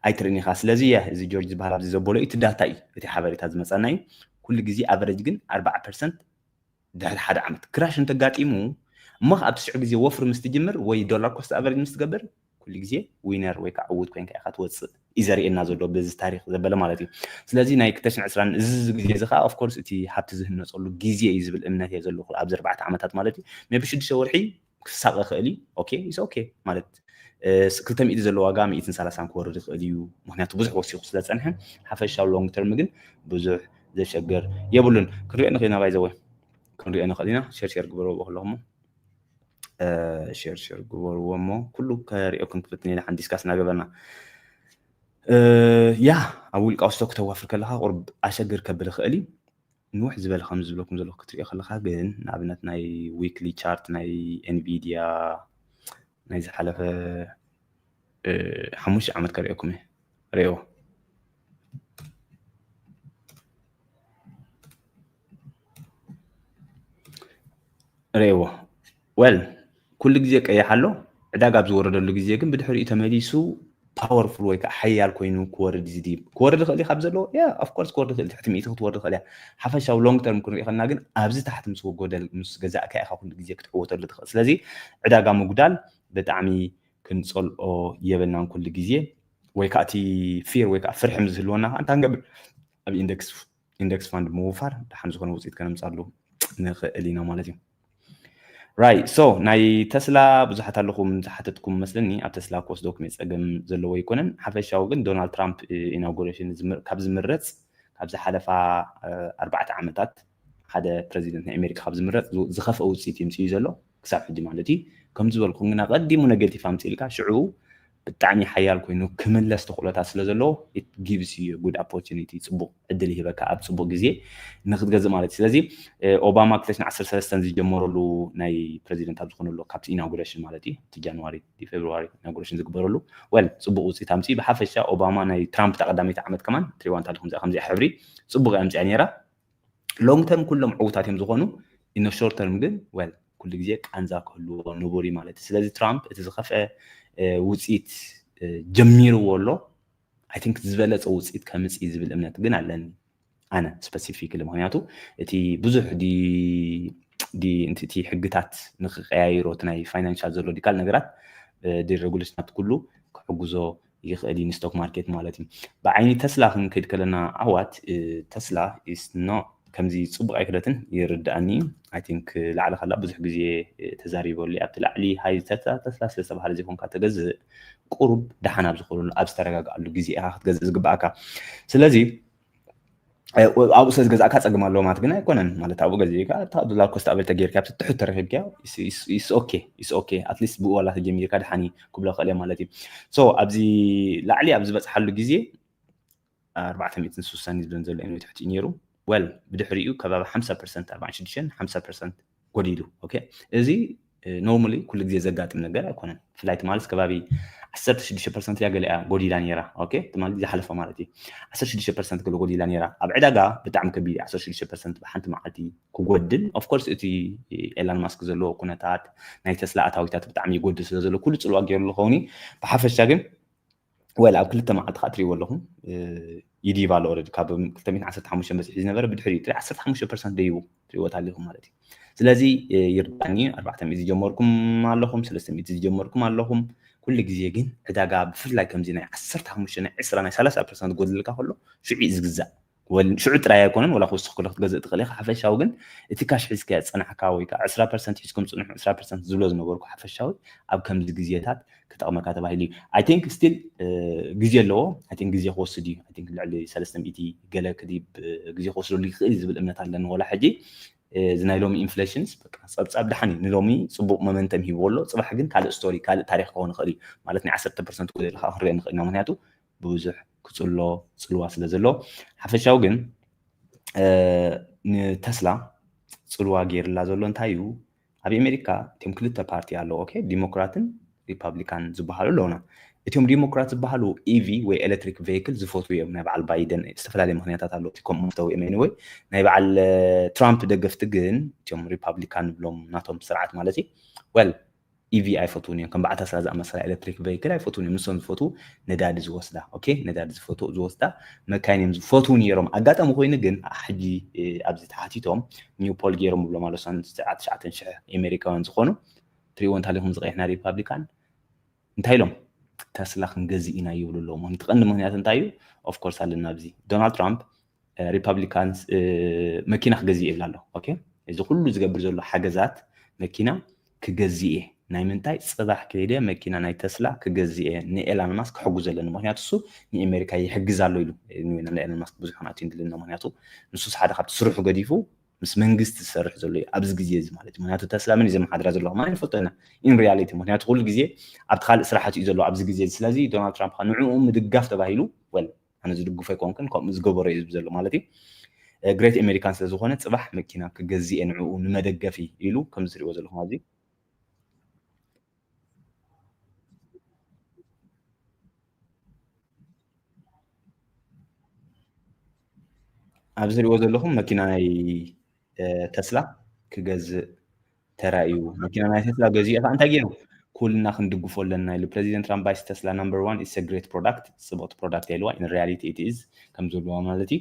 ኣይትርእን ኢኻ። ስለዚ እየ እዚ ጆርጅ ዝበሃል ኣብዚ ዘበሎ እዩ እቲ ዳታ እዩ እቲ ሓበሬታ ዝመፀና እዩ። ኩሉ ግዜ average ግን ኣርባዓ ፐርሰንት ድሕሪ ሓደ ዓመት crash እንተጋጢሙ እሞ ኣብቲ ሽዑ ግዜ ወፍሪ ምስ ትጅምር ወይ dollar cost average ምስ ትገብር ኩሉ ግዜ winner ወይ ከዓ ዕዉት ኮይንካ ኢኻ ትወፅእ እዩ ዘርእየና ዘሎ በዚ ታሪክ ዘበለ ማለት እዩ። ስለዚ ናይ ክልተ ሽሕን ዕስራን እዚ ግዜ እዚ ከዓ of course እቲ ሃብቲ ዝህነፀሉ ግዜ እዩ ዝብል እምነት እየ ዘለኹ ኣብዚ ኣርባዕተ ዓመታት ማለት እዩ። maybe ሽዱሽተ ወርሒ ክሳቐ ይኽእል እዩ okay it's okay ማለት ክልተ ሚእቲ ዘለዎ ዋጋ ሚእትን ሰላሳን ክወርድ ይኽእል እዩ። ምክንያቱ ብዙሕ ወሲኹ ስለ ዝፀንሐ ሓፈሻዊ long term ግን ብዙሕ ዘሸግር የብሉን። ክንሪኦ ንኽእል ኢና by the way ክንሪኦ ንኽእል ኢና። share share ግበርዎ ከለኹሞ share share ግበርዎ እሞ ኩሉ ከሪኦኩም ክፍትን ኢና ሓን discuss እናገበርና ያ ኣብ ውልቃዊ stock ክተዋፍር ከለኻ ቁርብ ኣሸግር ከብል ይኽእል እዩ። ንውሕ ዝበለ ከም ዝብለኩም ዘለኹ ክትሪኦ ከለኻ ግን ንኣብነት ናይ weekly chart ናይ Nvidia ናይ ዝሓለፈ ሓሙሽተ ዓመት ከሪኦኩም እየ ሪኦ ሪእዎ well ኩሉ ግዜ ቀይሕ ኣሎ። ዕዳጋ ኣብ ዝወረደሉ ግዜ ግን ብድሕሪኡ ተመሊሱ powerful ወይ ከዓ ሓያል ኮይኑ ክወርድ እዩ ዝድይብ። ክወርድ ይኽእል እዩ ካብ ዘለዎ yeah of course ክወርድ ይኽእል ትሕቲ ሚእቲ ክትወርድ ይኽእል እያ። ሓፈሻዊ long term ክንሪኦ ከለና ግን ኣብዚ ታሕቲ ምስ ወጎደል ምስ ገዛእካ ኢኻ ኩሉ ግዜ ክትዕወተሉ ትኽእል። ስለዚ ዕዳጋ ምጉዳል ብጣዕሚ ክንፀልኦ የብልናን ኩሉ ግዜ ወይ ከዓ እቲ fear ወይ ከዓ ፍርሒ ምስ ዝህልወና ከዓ እንታይ ንገብር ኣብ index index fund ምውፋር ደሓን ዝኾነ ውፅኢት ከነምፃሉ ንኽእል ኢና ማለት እዩ። right so ናይ ተስላ ብዙሓት ኣለኹም ዝሓተትኩም መስለኒ ኣብ ተስላ ክወስደኩም እየ ፀገም ዘለዎ ኣይኮነን። ሓፈሻዊ ግን ዶናልድ ትራምፕ inauguration ካብ ዝምረፅ ካብ ዝሓለፋ ኣርባዕተ ዓመታት ሓደ ፕረዚደንት ናይ ኣሜሪካ ካብ ዝምረፅ ዝኸፍአ ውፅኢት የምፅእ እዩ ዘሎ ክሳብ ሕጂ ማለት እዩ። ከምዚ ዝበልኩም ግና ቀዲሙ ኔጌቲቭ ኣምፅእልካ ሽዑ ብጣዕሚ ሓያል ኮይኑ ክምለስ ተኽእሎታት ስለ ዘለዎ it gives you good opportunity፣ ፅቡቕ ዕድል ይህበካ ኣብ ፅቡቕ ግዜ ንክትገዝእ ማለት እዩ። ስለዚ ኦባማ ክልተ ሽሕን ዓሰርተ ሰለስተን ዝጀመረሉ ናይ ፕረዚደንት ኣብ ዝኾነሉ ካብቲ ኢናጉሬሽን ማለት እዩ እቲ ጃንዋሪ ፌብሩዋሪ ኢናጉሬሽን ዝግበረሉ well ፅቡቕ ውፅኢት ኣምፅኡ። ብሓፈሻ ኦባማ ናይ ትራምፕ እታ ቀዳመይቲ ዓመት ከማን ትሪዋ እንተለኹም እዚኣ ከምዚኣ ሕብሪ ፅቡቕ እያ ኣምፅኣ ነይራ። ሎንግ ተርም ኩሎም ዕውታት እዮም ዝኾኑ። ኢን ሾርት ተርም ግን well ኩሉ ግዜ ቃንዛ ክህልዎ ንቡር እዩ ማለት እዩ። ስለዚ ትራምፕ እቲ ዝኸፍአ ውፅኢት ጀሚርዎ ኣሎ። I think ዝበለፀ ውፅኢት ከምፅእ ዝብል እምነት ግን ኣለኒ ኣነ ስፐሲፊክሊ። ምክንያቱ እቲ ብዙሕ እቲ ሕግታት ንክቀያይሮ እቲ ናይ ፋይናንሻል ዘሎ ዲካል ነገራት ዲሬጉሌሽናት ኩሉ ክሕግዞ ይኽእል እዩ ንስቶክ ማርኬት ማለት እዩ። ብዓይኒ ተስላ ክንከይድ ከለና ኣሕዋት ተስላ is no ከምዚ ፅቡቕ ኣይክለትን ይርድኣኒ። I think ላዕሊ ከላ ብዙሕ ግዜ ተዛሪበሉ ኣብቲ ላዕሊ ሃይ ተስላ ተስላ ስለዝተባሃለ ዘይኮንካ ተገዝእ ቁሩብ ደሓን ኣብ ዝኾነሉ ኣብ ዝተረጋግኣሉ ግዜ ኢኻ ክትገዝእ ዝግብኣካ። ስለዚ ኣብኡ ስለ ዝገዛእካ ፀገም ኣለዎ ማለት ግን ኣይኮነን። ማለት ኣብኡ ገዚእካ እታ ዶላር ኮስት ኣቨሬጅ ተገይርካ ኣብቲ ትሑት ተረኪብካ is okay is okay at least ብኡ ዋላ ተጀሚርካ ደሓን ክብሎ ክእል ማለት እዩ። So ኣብዚ ላዕሊ ኣብ ዝበፅሓሉ ግዜ ኣርባዕተ ሚእትን ስሳን እዩ ዝብለን ዘሎ እዩ ትሕቲ ነይሩ። Well ብድሕሪኡ ከባቢ ሓምሳ ፐርሰንት ኣርባዓን ሽዱሽተን ሓምሳ ፐርሰንት ጎዲሉ። Okay እዚ normally ኩሉ ግዜ ዘጋጥም ነገር ኣይኮነን። ፍላይት ማለት ከባቢ ዓሰርተ ሽዱሽተ ፐርሰንት እያ ገሊኣ ጎዲላ ነይራ። Okay ትማሊ ዝሓለፈ ማለት እዩ። ዓሰርተ ሽዱሽተ ፐርሰንት ገለ ጎዲላ ነይራ። ኣብ ዕዳጋ ብጣዕሚ ከቢድ እዩ። ዓሰርተ ሽዱሽተ ፐርሰንት ብሓንቲ መዓልቲ ክጎድል of course እቲ ኤላን ማስክ ዘለዎ ኩነታት ናይ ተስላ ኣታዊታት ብጣዕሚ ይጎድል ስለ ዘሎ ኩሉ ፅልዋ ገይሩ ዝኸውን እዩ። ብሓፈሻ ግን well ኣብ ክልተ መዓልቲ ከዓ ትሪእዎ ኣለኹም ይዲብ ኣሎ ኦረዲ ካብ ክልተ ሚእትን ዓሰርተ ሓሙሽተን በፂሑ ዝነበረ ብድሕሪኡ ጥሪ ዓሰርተ ሓሙሽተ ፐርሰንት ደይቡ ትሪእዎ ኣለኹም ማለት እዩ። ስለዚ ይርዳኒ ኣርባዕተ ሚእቲ ዝጀመርኩም ኣለኹም ሰለስተ ሚእቲ ዝጀመርኩም ኣለኹም። ኩሉ ግዜ ግን ዕዳጋ ብፍላይ ከምዚ ናይ ዓሰርተ ሓሙሽተ ናይ ዕስራ ናይ ሰላሳ ፐርሰንት ጎድልካ ከሎ ሽዑ እዩ ዝግዛእ። ሽዑ ጥራይ ኣይኮነን ወላ ክውስኽ ከሎ ክትገዝእ ትኽእል ኢኻ። ሓፈሻዊ ግን እቲ ካሽ ሒዝካ ዝፀናሕካ ወይ ከዓ ዕስራ ፐርሰንት ሒዝኩም ፅንሑ ዕስራ ፐርሰንት ዝብሎ ዝነበርኩ ሓፈሻዊ ኣብ ከምዚ ግዜታት ክጠቕመካ ተባሂሉ እዩ። I think still ግዜ ኣለዎ። I think ግዜ ክወስድ እዩ። I think ልዕሊ ሰለስተ ሚእቲ ገለ ክዲብ ግዜ ክወስደሉ ይኽእል እዩ ዝብል እምነት ኣለኒ ወላ ሕጂ። እዚ ናይ ሎሚ ኢንፍሌሽንስ በቃ ፀብፃብ ደሓን እዩ። ንሎሚ ፅቡቕ ሞመንተም ሂብዎ ኣሎ። ፅባሕ ግን ካልእ ስቶሪ ካልእ ታሪኽ ክኸውን ይኽእል እዩ። ማለት ናይ ዓሰርተ ፐርሰንት ጎደል ከዓ ክንሪኦ ንኽእል ኢና። ምክንያቱ ብዙሕ ክፅሎ ፅልዋ ስለ ዘሎ ሓፈሻዊ ግን ንተስላ ፅልዋ ገይርላ ዘሎ እንታይ እዩ? ኣብ ኣሜሪካ እቶም ክልተ ፓርቲ ኣለዉ። Okay ዲሞክራትን ሪፓብሊካን ዝበሃሉ ኣለውና። እቶም ዲሞክራት ዝበሃሉ ኢቪ ወይ ኤሌክትሪክ ቬይክል ዝፈትዉ እዮም። ናይ በዓል ባይደን ዝተፈላለዩ ምክንያታት ኣለዉ እቲ ከምኡ መፍተዊ እዮም። Anyway ናይ በዓል ትራምፕ ደገፍቲ ግን እቶም ሪፓብሊካን ንብሎም ናቶም ስርዓት ማለት እዩ well ኢቪ ኣይፈትዉን እዮም። ከም በዓል ተስላ ዝኣመሰላ ኤሌክትሪክ ቬይክል ኣይፈትዉን እዮም። ንሶም ዝፈትዉ ነዳዲ ዝወስዳ okay ነዳዲ ዝፈትዉ ዝወስዳ መካይን እዮም ዝፈትዉ ነይሮም። ኣጋጣሚ ኮይኑ ግን ሕጂ ኣብዚ ተሓቲቶም ኒው ፖል ገይሮም ብሎም ኣሎ ትሽዓተ ሽሕ ኣሜሪካውያን ዝኾኑ ትሪእዎ እንተሃሊኹም ዝቐይሕ ናይ ሪፓብሊካን እንታይ ኢሎም ተስላ ክንገዝእ ኢና ይብሉ ኣለዉ። እቲ ቀንዲ ምክንያት እንታይ እዩ? Of course ኣለና ኣብዚ ዶናልድ ትራምፕ ሪፓብሊካንስ መኪና ክገዝእ ይብል ኣሎ። Okay እዚ ኩሉ ዝገብር ዘሎ ሓገዛት መኪና ክገዝእ እየ ናይ ምንታይ ፅባሕ ከይደ መኪና ናይ ተስላ ክገዝእ እየ ንኤላን ማስክ ክሕጉ ዘለኒ ምክንያቱ እሱ ንኤሜሪካ ይሕግዝ ኣሎ ኢሉ። ንኤላን ማስክ ብዙሕ ክንኣቱ ይንድልና ምክንያቱ ንሱስ ሓደ ካብቲ ስርሑ ገዲፉ ምስ መንግስቲ ዝሰርሕ ዘሎ እዩ ኣብዚ ግዜ እዚ ማለት እዩ። ምክንያቱ ተስላ ምን ዘመሓድራ ዘለኹ ማለት ይፈልጦ ኢና in reality ምክንያቱ ኩሉ ግዜ ኣብቲ ካልእ ስራሓት እዩ ዘሎ ኣብዚ ግዜ እዚ። ስለዚ ዶናልድ ትራምፕ ከዓ ንዕኡ ምድጋፍ ተባሂሉ well ኣነ ዝድግፎ ኣይኮንኩን ከምኡ ዝገበሮ እዩ ዝብል ዘሎ ማለት እዩ። ግሬት ኣሜሪካን ስለ ዝኾነ ፅባሕ መኪና ክገዝእ እየ ንዕኡ ንመደገፊ ኢሉ ከምዚ ትሪእዎ ዘለኹም ኣብዚ ኣብዚ ትሪእዎ ዘለኹም መኪና ናይ ተስላ ክገዝእ ተራእዩ። መኪና ናይ ተስላ ገዚኡ ከዓ እንታይ ገይሩ? ኩልና ክንድግፎ ኣለና ኢሉ ፕረዚደንት ትራምፕ። Buys Tesla number one, it's a great product፣ ፅብቕቲ ፕሮዳክት የልዋ in reality it is ከም ዝብልዋ ማለት እዩ።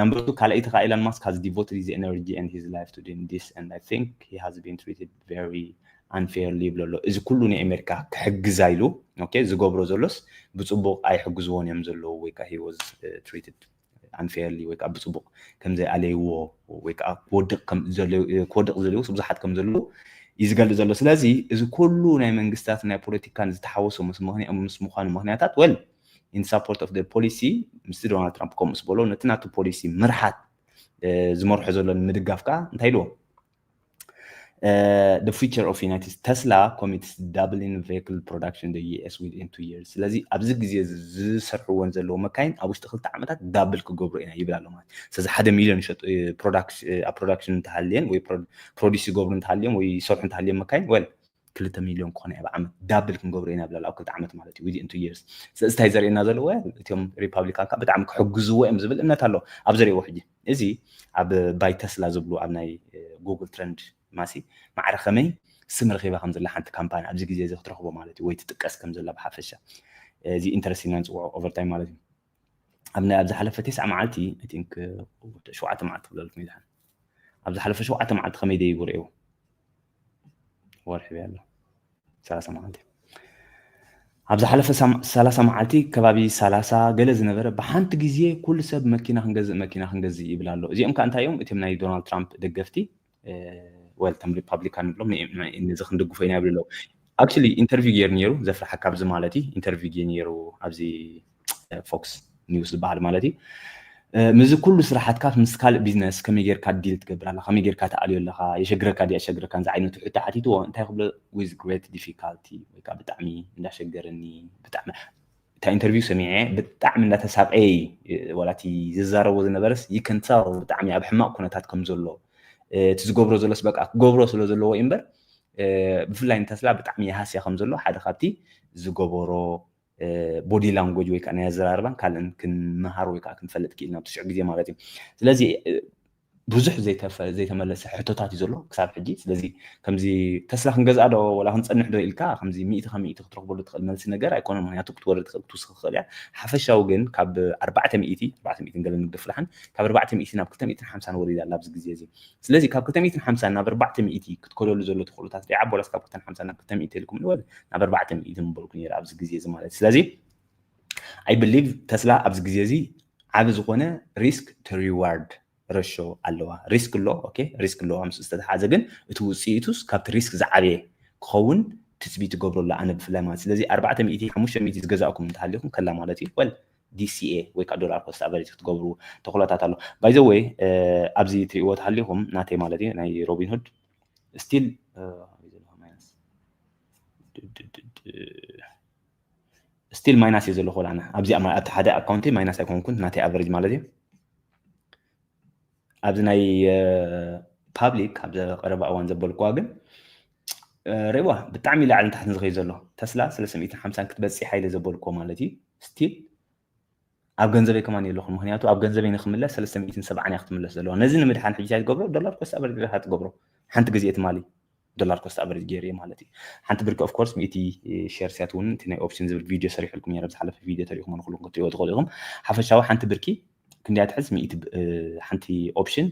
Number two ካልኣይቲ ከዓ Elon Musk has devoted his energy and his life to doing this and I think he has been treated very unfairly ይብሎ ኣሎ። እዚ ኩሉ ንኣሜሪካ ክሕግዛ ኢሉ okay ዝገብሮ ዘሎስ ብፅቡቕ ኣይሕግዝዎን እዮም ዘለዉ ወይ ከዓ he was treated unfairly ወይ ከዓ ብፅቡቕ ከም ዘይኣለይዎ ወይ ከዓ ክወድቕ ዝደለዩ ብዙሓት ከም ዘለዉ እዩ ዝገልፅ ዘሎ። ስለዚ እዚ ኩሉ ናይ መንግስታት ናይ ፖለቲካን ዝተሓወሶ ምስ ምዃኑ ምክንያታት well in support of the policy ምስቲ ዶናልድ ትራምፕ ከምኡ ዝበሎ ነቲ ናቱ ፖሊሲ ምርሓት ዝመርሖ ዘሎ ንምድጋፍ ከዓ እንታይ ኢልዎ? The future of United Tesla commits doubling vehicle production in the U S within two years። ስለዚ ኣብዚ ግዜ ዝሰርሕዎን ዘለዎ መካይን ኣብ ውሽጢ ክልተ ዓመታት ዳብል ክገብሩ ኢና ይብል ኣሎ ማለት። ስለዚ ሓደ ሚሊዮን ይሸጡ ፕሮዳክሽን እንተሃልየን ወይ ፕሮዲስ ይገብሩ እንተሃልዮም ወይ ይሰርሑ እንተሃልዮም መካይን ወል ክልተ ሚሊዮን ክኾነ ኣብ ዓመት ዳብል ክንገብሩ ኢና ይብል ኣሎ ኣብ ክልተ ዓመት ማለት እዩ within two years። ስለዚ እንታይ ዘርእየና ዘለዎ እቲኦም ሪፓብሊካን ከዓ ብጣዕሚ ክሕግዝዎ እዮም ዝብል እምነት ኣሎ ኣብ ዘርእዎ ሕጂ እዚ ኣብ ባይ ተስላ ዝብሉ ኣብ ናይ ጉግል ትረንድ ማሲ ማዕረ ከመይ ስም ረኺባ ከም ዘላ ሓንቲ ካምፓኒ ኣብዚ ግዜ እዚ ክትረኽቦ ማለት እዩ ወይ ትጥቀስ ከም ዘላ ብሓፈሻ እዚ ኢንተረስት ኢና ንፅውዖ ኦቨርታይም ማለት እዩ ኣብ ናይ ኣብ ዝሓለፈ ተስዓ መዓልቲ ቲንክ ሸውዓተ መዓልቲ ክብለልኩም ይድሓን ኣብ ዝሓለፈ ሸውዓተ መዓልቲ ከመይ ደይቡ ርእዎ ወርሒ ኣሎ ሰላሳ መዓልቲ ኣብ ዝሓለፈ ሰላሳ መዓልቲ ከባቢ ሰላሳ ገለ ዝነበረ ብሓንቲ ግዜ ኩሉ ሰብ መኪና ክንገዝእ መኪና ክንገዝእ ይብል ኣሎ እዚኦም ከዓ እንታይ እዮም እቶም ናይ ዶናልድ ትራምፕ ደገፍቲ ወል ተም ሪፓብሊካን ንብሎም ነዚ ክንድግፎ ኢና ይብሉ ኣለዉ actually interview ገይሩ ነይሩ ዘፍርሓካ ኣብዚ ማለት እዩ interview ገይሩ ነይሩ ኣብዚ ፎክስ ኒውስ ዝበሃል ማለት እዩ ምስዚ ኩሉ ስራሓትካ ምስ ካልእ ቢዝነስ ከመይ ጌርካ ዲል ትገብር ኣለካ ከመይ ጌርካ ትኣልዮ ኣለካ የሸግረካ ድያ የሸግረካ እዚ ዓይነቱ ሕቶ ሓቲትዎ እንታይ ክብሎ with great difficulty ወይ ከዓ ብጣዕሚ እንዳሸገረኒ ብጣዕሚ እታ ኢንተርቪው ሰሚዐ ብጣዕሚ እንዳተሳቀየ ዋላ እቲ ዝዛረቦ ዝነበረስ ይከንተል ብጣዕሚ ኣብ ሕማቅ ኩነታት ከም ዘሎ እቲ ዝገብሮ ዘሎስ በቃ ክገብሮ ስለ ዘለዎ እዩ እምበር ብፍላይ ንተስላ ብጣዕሚ ይሃስያ ከም ዘሎ ሓደ ካብቲ ዝገበሮ ቦዲ ላንጎጅ ወይ ከዓ ናይ ኣዘራርባን ካልእን ክንመሃር ወይ ከዓ ክንፈልጥ ክኢልና ብትሽዑ ግዜ ማለት እዩ ስለዚ ብዙሕ ዘይተመለሰ ሕቶታት እዩ ዘሎ ክሳብ ሕጂ ስለዚ ከምዚ ተስላ ክንገዝኣ ዶ ወላ ክንፀንሕ ዶ ኢልካ ከምዚ ሚእቲ ካብ ሚእቲ ክትረክበሉ ትኽእል መልሲ ነገር ኣይኮነን ምክንያቱ ክትወርድ ትኽእል ክትውስኽ ትኽእል እያ ሓፈሻዊ ግን ካብ ኣርባዕተ ሚእቲ ኣርባዕተ ሚእቲ ገለ ንግደፍ ደሓን ካብ ኣርባዕተ ሚእቲ ናብ ክልተ ሚእትን ሓምሳን ወሪዳ ኣላ ኣብዚ ግዜ እዚ ስለዚ ካብ ክልተ ሚእትን ሓምሳን ናብ ኣርባዕተ ሚእቲ ክትከደሉ ዘሎ ተኽእሎታት ዶ ይዓቢ ወላስ ካብ ክልተ ሚእትን ሓምሳን ናብ ክልተ ሚእቲ ኢልኩም ንበል ናብ ኣርባዕተ ሚእቲ ምበልኩ ነይረ ኣብዚ ግዜ እዚ ማለት ስለዚ I believe ተስላ ኣብዚ ግዜ እዚ ዓቢ ዝኾነ risk to reward ratio ኣለዋ risk ኣሎ okay risk ኣለዋ ምስ ዝተተሓዘ ግን እቲ ውፅኢቱስ ካብቲ risk ዝዓበየ ክኸውን ትፅቢት ትገብረሉ ኣነ ብፍላይ ማለት ስለዚ ኣርባዕተ ሚእቲ ሓሙሽተ ሚእቲ ዝገዛእኩም እንተሃሊኹም ከላ ማለት እዩ well D C A ወይ ከዓ dollar cost average ክትገብሩ ተኽእሎታት ኣሎ by the way ኣብዚ ትሪእዎ ተሃሊኹም ናተይ ማለት እዩ ናይ Robinhood still still minus እየ ዘለኹ ኣነ ኣብዚኣ ኣብቲ ሓደ ኣካውንተይ ማይናስ ኣይኮንኩን ናተይ ኣቨሬጅ ማለት እዩ ኣብዚ ናይ ፓብሊክ ኣብ ቀረባ እዋን ዘበልኩዋ ግን ሬዋ ብጣዕሚ ላዕልን ታሕትን ዝኸይ ዘሎ ተስላ ሰለስተ ሚእትን ሓምሳን ክትበፅሕ ኢለ ዘበልኩዎ ማለት እዩ ስቲል ኣብ ገንዘበይ ከማን የለኹን ምክንያቱ ኣብ ገንዘበይ ንክምለስ ሰለስተ ሚእትን ሰብዓን እያ ክትምለስ ዘለዋ ነዚ ንምድሓን ሕጂ እንታይ ትገብሮ ዶላር ኮስት ኣቨሬጅ ዲኻ ትገብሮ ሓንቲ ግዜ ትማሊ ዶላር ኮስት ኣቨሬጅ ገይረ ማለት እዩ ሓንቲ ብርኪ ኦፍኮርስ ሚእቲ ሼር ስያት እውን እቲ ናይ ኦፕሽን ዝብል ቪድዮ ሰሪሕልኩም ነረ ዝሓለፈ ቪድዮ ተሪኹም ንኩልኩም ክትሪእዎ ትኽእሉ ኢኹም ሓፈሻዊ ሓንቲ ብርኪ ክንዲያ ትሕዝ ሓንቲ ኦፕሽን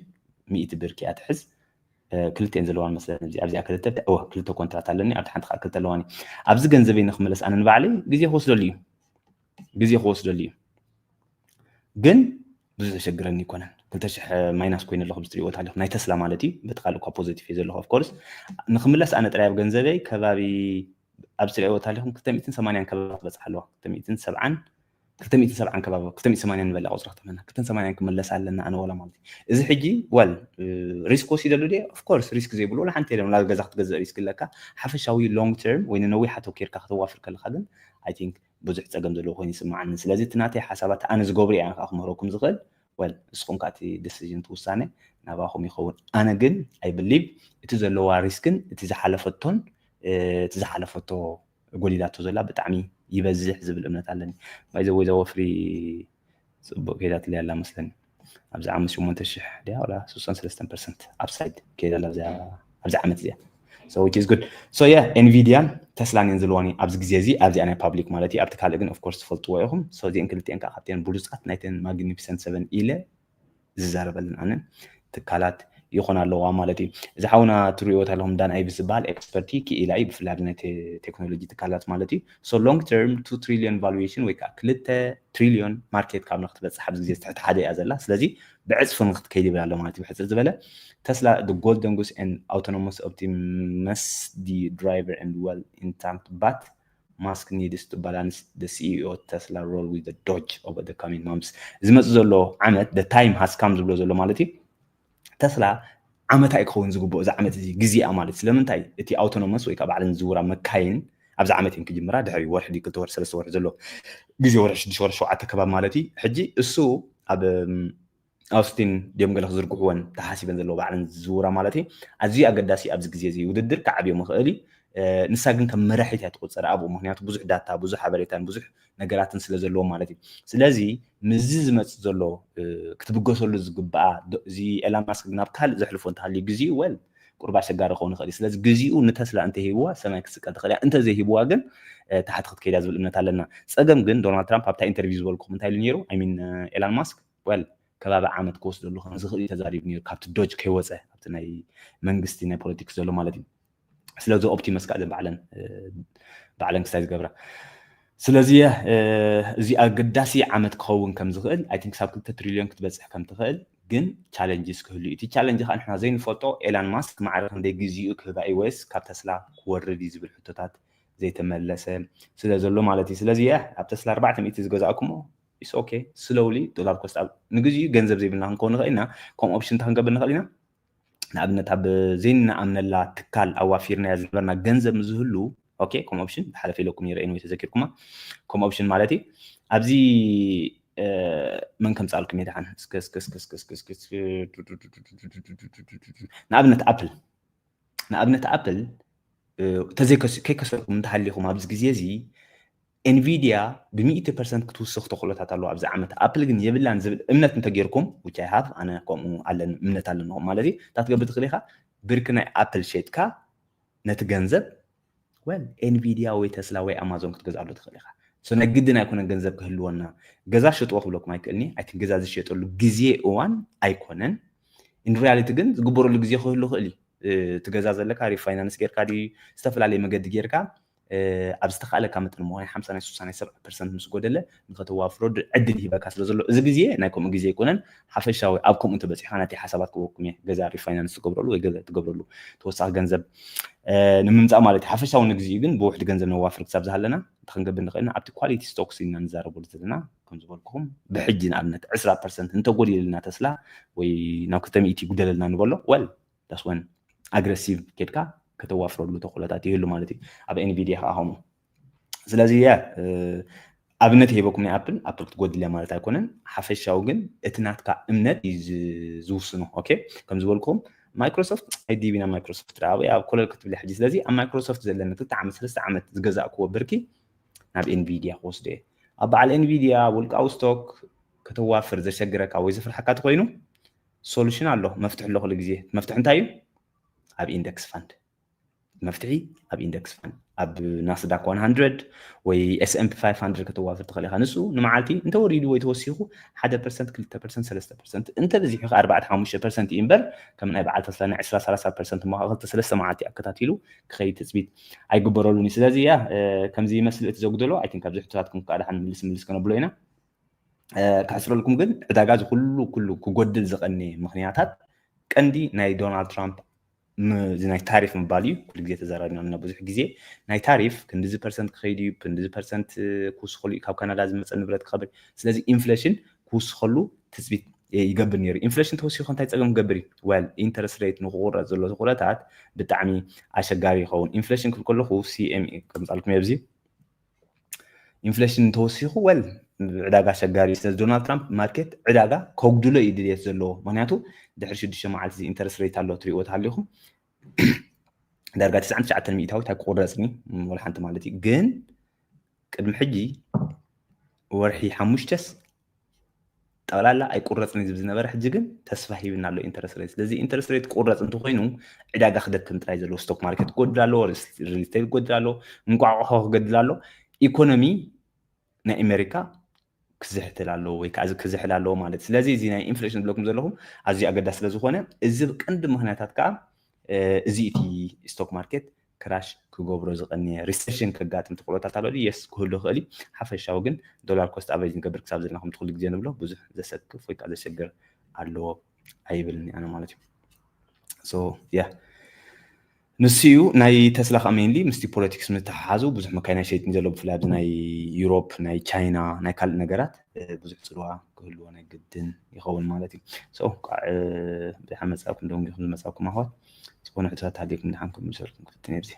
ሚእቲ ብርኪ እያ ትሕዝ ክልተ እየን ዘለዋ መስለኒ ኣብዚ ኣብዚኣ ክልተ እወ ክልተ ኮንትራት ኣለኒ ኣብቲ ሓንቲ ከዓ ክልተ ኣለዋኒ ኣብዚ ገንዘበይ ንክምለስ ኣነ ንባዕለይ ግዜ ክወስደሉ እዩ ግዜ ክወስደሉ እዩ ግን ብዙ ዘሸግረኒ ይኮነን ክልተ ሽሕ ማይናስ ኮይነ ኣለኹ ብዝትሪእዎ ታሪክ ናይ ተስላ ማለት እዩ በቲ ካልእ እኳ ፖዚቲቭ እየ ዘለኹ ኦፍኮርስ ንክምለስ ኣነ ጥራይ ኣብ ገንዘበይ ከባቢ ኣብ ትሪእዎ ታሪኹም ክልተ ሚእትን ሰማንያን ከባቢ ክትበፅሕ ኣለዋ ክልተ ሚእትን ሰብዓን ክልተ ሚእትን ሰብዓን ከባቢ ክልተ ሚእትን ሰማንያን ንበላ ቁፅሪ ክተመና ክልተን ሰማንያን ክመለስ ኣለና ኣነ ወላ ማለት እዩ እዚ ሕጂ ወል ሪስክ ወሲደሉ ድየ ኦፍኮርስ ሪስክ ዘይብሉ ወላ ሓንቲ የለን ወላ ገዛ ክትገዝእ ሪስክ ኣለካ ሓፈሻዊ ሎንግ ተርም ወይ ንነዊሕ ኣተኪርካ ከተዋፍር ከለካ ግን I think ብዙሕ ፀገም ዘለዎ ኮይኑ ይስምዓኒ ስለዚ እቲ ናተይ ሓሳባት ኣነ ዝገብሩ እየ ከዓ ክምህረኩም ዝኽእል ወል ንስኹም ከዓ እቲ ዲሲዥን እቲ ውሳነ ናባኹም ይኸውን ኣነ ግን I believe እቲ ዘለዋ ሪስክን እቲ ዝሓለፈቶን እቲ ዝሓለፈቶ ጎዲላቶ ዘላ ብጣዕሚ ይበዝሕ ዝብል እምነት ኣለኒ ባይዘ ወይ ዘወፍሪ ፅቡቅ ከይዳትለይ ኣላ መስለኒ ኣብዚ ዓመት ሸሞንተ ሽሕ ድያ ወላ ስሳን ሰለስተን ፐርሰንት ኣፕሳይድ ከይዳ ኣላ ኣብዚ ዓመት እዚኣ so which is good so yeah ኤንቪድያን ተስላን እየን ዘለዋኒ ኣብዚ ግዜ እዚ ኣብዚኣ ናይ ፓብሊክ ማለት እዩ ኣብቲ ካልእ ግን ኦፍኮርስ ትፈልጥዎ ኢኹም so እዚአን ክልቲአን ከዓ ካብተን ብሉፃት ናይተን ማግኒፊሰንት ሰቨን ኢለ ዝዛረበለን ኣነ ትካላት ይኾን ኣለዋ ማለት እዩ እዚ ሓውና ትሪእዎ ኣለኹም ዳን ኣይብስ ዝበሃል ኤክስፐርቲ ክኢላ እዩ ብፍላይ ናይ ቴክኖሎጂ ትካላት ማለት እዩ so long term two trillion valuation ወይ ከዓ ክልተ ትሪሊዮን ማርኬት ካብ ንክትበፅሕ ኣብዚ ግዜ ትሕቲ ሓደ እያ ዘላ ስለዚ ብዕፅፊ ንክትከይድ ይብል ኣሎ ማለት እዩ ብሕፅር ዝበለ ተስላ the golden goose and autonomous optimus the driver and well intact but Musk needs to balance the C E O Tesla role with the DOGE over the coming months ዝመፅ ዘሎ ዓመት the time has come ዝብሎ ዘሎ ማለት እዩ ተስላ ዓመታ እዩ ክኸውን ዝግብኦ፣ እዚ ዓመት እዚ ግዜኣ ማለት። ስለምንታይ? እቲ ኣውቶኖመስ ወይ ከዓ ባዕለን ዝዝውራ መካይን ኣብዚ ዓመት እየን ክጅምራ፣ ድሕሪ ወርሒ ድዩ ክልተ ወርሒ ሰለስተ ወርሒ ዘሎ ግዜ፣ ወርሒ ሽዱሽተ ወርሒ ሸውዓተ ከባቢ ማለት እዩ። ሕጂ እሱ ኣብ ኣውስቲን ድዮም ገለ ክዝርግሕወን ተሓሲበን ዘለዎ ባዕለን ዝዝውራ ማለት እዩ። ኣዝዩ ኣገዳሲ ኣብዚ ግዜ እዚ ውድድር ክዓብዮም ይኽእል እዩ። ንሳ ግን ከም መራሒት እያ ትቁፀር ኣብኡ፣ ምክንያቱ ብዙሕ ዳታ፣ ብዙሕ ሓበሬታን ብዙሕ ነገራትን ስለ ዘለዎ ማለት እዩ። ስለዚ ምስዚ ዝመፅእ ዘሎ ክትብገሰሉ ዝግብኣ፣ እዚ ኤላን ማስክ ናብ ካልእ ዘሕልፎ እንተሃልዩ ግዜኡ ወል ቁርብ ኣሸጋሪ ክኸውን ይኽእል እዩ። ስለዚ ግዜኡ ንተስላ እንተሂብዋ ሰማይ ክትስቀል ትኽእል እያ፣ እንተዘይሂብዋ ግን ታሕቲ ክትከይዳ ዝብል እምነት ኣለና። ፀገም ግን ዶናልድ ትራምፕ ኣብታ ኢንተርቪው ዝበልኩም እንታይ ኢሉ ነይሩ? ኣይሚን ኤላን ማስክ ወል ከባቢ ዓመት ክወስደሉ ከም ዝኽእል እዩ ተዛሪቡ ነይሩ፣ ካብቲ ዶጅ ከይወፀ፣ ካብቲ ናይ መንግስቲ ናይ ፖለቲክስ ዘሎ ማለት እዩ። ስለዚ ኦፕቲመስ ከዓ እዘን ባዕለን ባዕለን ክሳይ ዝገብራ። ስለዚ እዚ ኣገዳሲ ዓመት ክኸውን ከም ዝኽእል፣ ኣይ ቲንክ ክሳብ ክልተ ትሪልዮን ክትበፅሕ ከም ትኽእል፣ ግን ቻለንጅስ ክህሉ እዩ። እቲ ቻለንጅ ከዓ ንሕና ዘይንፈልጦ፣ ኤላን ማስክ ማዕረ ክንደይ ግዜኡ ክህባ እዩ ወይስ ካብ ተስላ ክወርድ እዩ ዝብል ሕቶታት ዘይተመለሰ ስለ ዘሎ ማለት እዩ። ስለዚ ኣብ ተስላ ኣርባዕተ ሚእቲ ዝገዛእኩሞ ኢስ ኦኬ፣ ስሎውሊ ዶላር ኮስት ኣብ ንግዜኡ ገንዘብ ዘይብልና ክንከውን ንኽእል ኢና። ከም ኦፕሽን እንታይ ክንገብር ንኽእል ኢና? ንኣብነት ኣብ ዘይንኣምነላ ትካል ኣዋፊርናያ ዝነበርና ገንዘብ ምስዝህሉ፣ ኦኬ፣ ከም ኦፕሽን ብሓለፈ ኢለኩም ነይረ፣ ኤኒወይ ተዘኪርኩማ። ከም ኦፕሽን ማለት እዩ። ኣብዚ መን ከምፃልኩም እየ ደሓን? እስከ እስከ እስከ እስከ እስከ እስከ እስከ ንኣብነት ኣፕል ንኣብነት ኣፕል ተዘይከስ ከይከሰርኩም እንተሃሊኹም ኣብዚ ግዜ እዚ ኤንቪዲያ ብሚእቲ ፐርሰንት ክትውስኽ ተኽእሎታት ኣለዎ ኣብዚ ዓመት። ኣፕል ግን የብላን ዝብል እምነት እንተጌርኩም፣ which I have፣ ኣነ ከምኡ ኣለኒ እምነት ኣለንኹም ማለት እዩ። እንታይ ትገብር ትኽእል ኢኻ? ብርኪ ናይ ኣፕል ሸጥካ ነቲ ገንዘብ ወል ኤንቪዲያ ወይ ተስላ ወይ ኣማዞን ክትገዝኣሉ ትኽእል ኢኻ። So ናይ ግድን ኣይኮነን ገንዘብ ክህልወና። ገዛ ሽጥዎ ክብለኩም ኣይክእልኒ። ኣይ ቲንክ ገዛ ዝሸጠሉ ግዜ እዋን ኣይኮነን። ኢን ሪያሊቲ ግን ዝግበረሉ ግዜ ክህሉ ይኽእል እዩ። እቲ ገዛ ዘለካ ሪፋይናንስ ጌርካ ድዩ ዝተፈላለየ መገዲ ጌርካ ኣብ ዝተኻእለካ መጠን እሞ ናይ ሓምሳ ናይ ስሳ ናይ ሰብዓ ፐርሰንት ምስ ጎደለ ንኸተዋፍሮ ዕድል ይህበካ ስለ ዘሎ፣ እዚ ግዜ ናይ ከምኡ ግዜ ኣይኮነን። ሓፈሻዊ ኣብ ከምኡ እንተበፂሕካ ናተይ ሓሳባት ክበኩም እየ። ገዛ ሪፋይናንስ ትገብረሉ ወይ ገዛ ትገብረሉ ተወሳኺ ገንዘብ ንምምፃእ ማለት እዩ። ሓፈሻዊ ንግዜኡ ግን ብውሕድ ገንዘብ ነዋፍር ክሳብ ዝሃለና እንታይ ክንገብር ንኽእልና ኣብቲ ኳሊቲ ስቶክስ ኢና ንዛረበሉ ዘለና። ከም ዝበልኩኹም ብሕጂ ንኣብነት ዕስራ ፐርሰንት እንተጎዲልና ተስላ ወይ ናብ ክልተ ሚእቲ ይጉደለልና ንበሎ፣ ወል that's when ኣግረሲቭ ኬድካ ከተዋፍረሉ ተኽእሎታት ይህሉ ማለት እዩ። ኣብ ኤንቪዲያ ከዓ ከምኡ። ስለዚ ኣብነት ሂበኩም ናይ ኣፕል ኣፕል ክትጎድል እያ ማለት ኣይኮነን። ሓፈሻዊ ግን እቲ ናትካ እምነት እዩ ዝውስኖ። ኦኬ፣ ከም ዝበልኩም ማይክሮሶፍት ኣይዲቢና ማይክሮሶፍት ኣብ ኮለል ክትብል ሕጂ። ስለዚ ኣብ ማይክሮሶፍት ዘለኒ ክልተ ዓመት ሰለስተ ዓመት ዝገዛእክዎ ብርኪ ናብ ኤንቪዲያ ክወስዶ እየ። ኣብ በዓል ኤንቪዲያ ውልቃዊ ስቶክ ከተዋፍር ዘሸግረካ ወይ ዘፍርሓካ ተኮይኑ ሶሉሽን ኣሎ፣ መፍትሒ ኣሎ። ኩሉ ግዜ መፍትሒ እንታይ እዩ? ኣብ ኢንደክስ ፋንድ መፍትሒ ኣብ ኢንደክስ ፋንድ ኣብ ናስዳክ ዋን ሃንድረድ ወይ ኤስኤምፒ ፋይቭ ሃንድረድ ከተዋፍር ትኽእል ኢኻ። ንሱ ንመዓልቲ እንተወሪዱ ወይ ተወሲኹ ሓደ ፐርሰንት፣ ክልተ ፐርሰንት፣ ሰለስተ ፐርሰንት፣ እንተበዚሑ ከኣ ኣርባዕተ ሓሙሽተ ፐርሰንት እዩ እምበር ከም ናይ በዓል ተስላ ናይ ዕስራ ሰላሳ ፐርሰንት እሞ ክልተ ሰለስተ መዓልቲ ኣከታቲሉ ክኸይድ ትፅቢት ኣይግበረሉን እዩ። ስለዚ እያ ከምዚ ይመስል እቲ ዘጉደሎ። ኣይ ቲንክ ኣብዚ ሕቶታትኩም ከዓ ደሓን ምልስ ምልስ ከነብሎ ኢና። ከሕስረልኩም ግን ዕዳጋ እዚ ኩሉ ኩሉ ክጎድል ዝቐነየ ምኽንያታት ቀንዲ ናይ ዶናልድ ትራምፕ እዚ ናይ ታሪፍ ምባል እዩ። ኩሉ ግዜ ተዛራቢና ኣለና ብዙሕ ግዜ። ናይ ታሪፍ ክንዲዚ ፐርሰንት ክኸይድ እዩ፣ ክንዲዚ ፐርሰንት ክውስኸሉ እዩ፣ ካብ ካናዳ ዝመፀ ንብረት ክኸብር። ስለዚ ኢንፍሌሽን ክውስኸሉ ትፅቢት ይገብር ነይሩ። ኢንፍሌሽን ተወሲኹ እንታይ ፀገም ክገብር እዩ? ወል ኢንተረስት ሬት ንክቁረፅ ዘሎ ትኩረታት ብጣዕሚ ኣሸጋሪ ይኸውን። ኢንፍሌሽን ክብል ከለኹ ሲኤምኢ ከምፃልኩም ኣብዚ ኢንፍሌሽን ተወሲኹ ወል ዕዳጋ ኣሸጋሪ እዩ። ስለዚ ዶናልድ ትራምፕ ማርኬት ዕዳጋ ከጉድሎ እዩ ድልየት ዘለዎ። ምክንያቱ ድሕሪ ሽዱሽተ መዓልቲ እዚ ኢንተረስት ሬት ኣሎ ትሪእዎ ተሃሊኹም ዳርጋ ትስዓን ትሽዓተን ሚእታዊት ኣይክቁረፅን እዩ ወላ ሓንቲ ማለት እዩ። ግን ቅድሚ ሕጂ ወርሒ ሓሙሽተስ ጠቕላላ ኣይቁረፅን እዩ ዝብል ዝነበረ፣ ሕጂ ግን ተስፋ ሂብና ኣሎ ኢንተረስት ሬት። ስለዚ ኢንተረስት ሬት ቁረፅ እንተኮይኑ ዕዳጋ ክደክም ጥራይ ዘለዎ ስቶክ ማርኬት ክጎድል ኣለዎ፣ ሪል ስቴት ክጎድል ኣለዎ፣ እንቋቑሖ ክገድል ኣለዎ። ኢኮኖሚ ናይ ኣሜሪካ ክዝሕትል ኣለዎ ወይ ከዓ ክዝሕል ኣለዎ ማለት። ስለዚ እዚ ናይ ኢንፍሌሽን ዝብለኩም ዘለኹም ኣዝዩ ኣገዳሲ ስለ ዝኾነ እዚ ቀንዲ ምኽንያታት ከዓ እዚ እቲ ስቶክ ማርኬት ክራሽ ክገብሮ ዝቐንየ ሪሴሽን ከጋጥም ተኽእሎታት ኣሎ ድዩ? የስ ክህሉ ይኽእል እዩ። ሓፈሻዊ ግን ዶላር ኮስት ኣቨሬጅ ንገብር ክሳብ ዘለና ከምቲ ኩሉ ግዜ ንብሎ ብዙሕ ዘሰክፍ ወይ ከዓ ዘሸግር ኣለዎ ኣይብልን ኣነ ማለት እዩ። ሶ ያ ንሱ እዩ ናይ ተስላ ከዓ ሜንሊ ምስቲ ፖለቲክስ ምትሓሓዙ ብዙሕ መካይና ሸይጥን ዘሎ ብፍላይ ኣብዚ ናይ ዩሮፕ ናይ ቻይና ናይ ካልእ ነገራት ብዙሕ ፅልዋ ክህልዎ ናይ ግድን ይኸውን ማለት እዩ። So ደሓን መፃእኩም፣ ደንጊኹም ዝመፃእኩም ኣሕዋት፣ ዝኾነ ሕቶታት ሃልየኩም ደሓን ክምልሰልኩም ክፍትን እየ።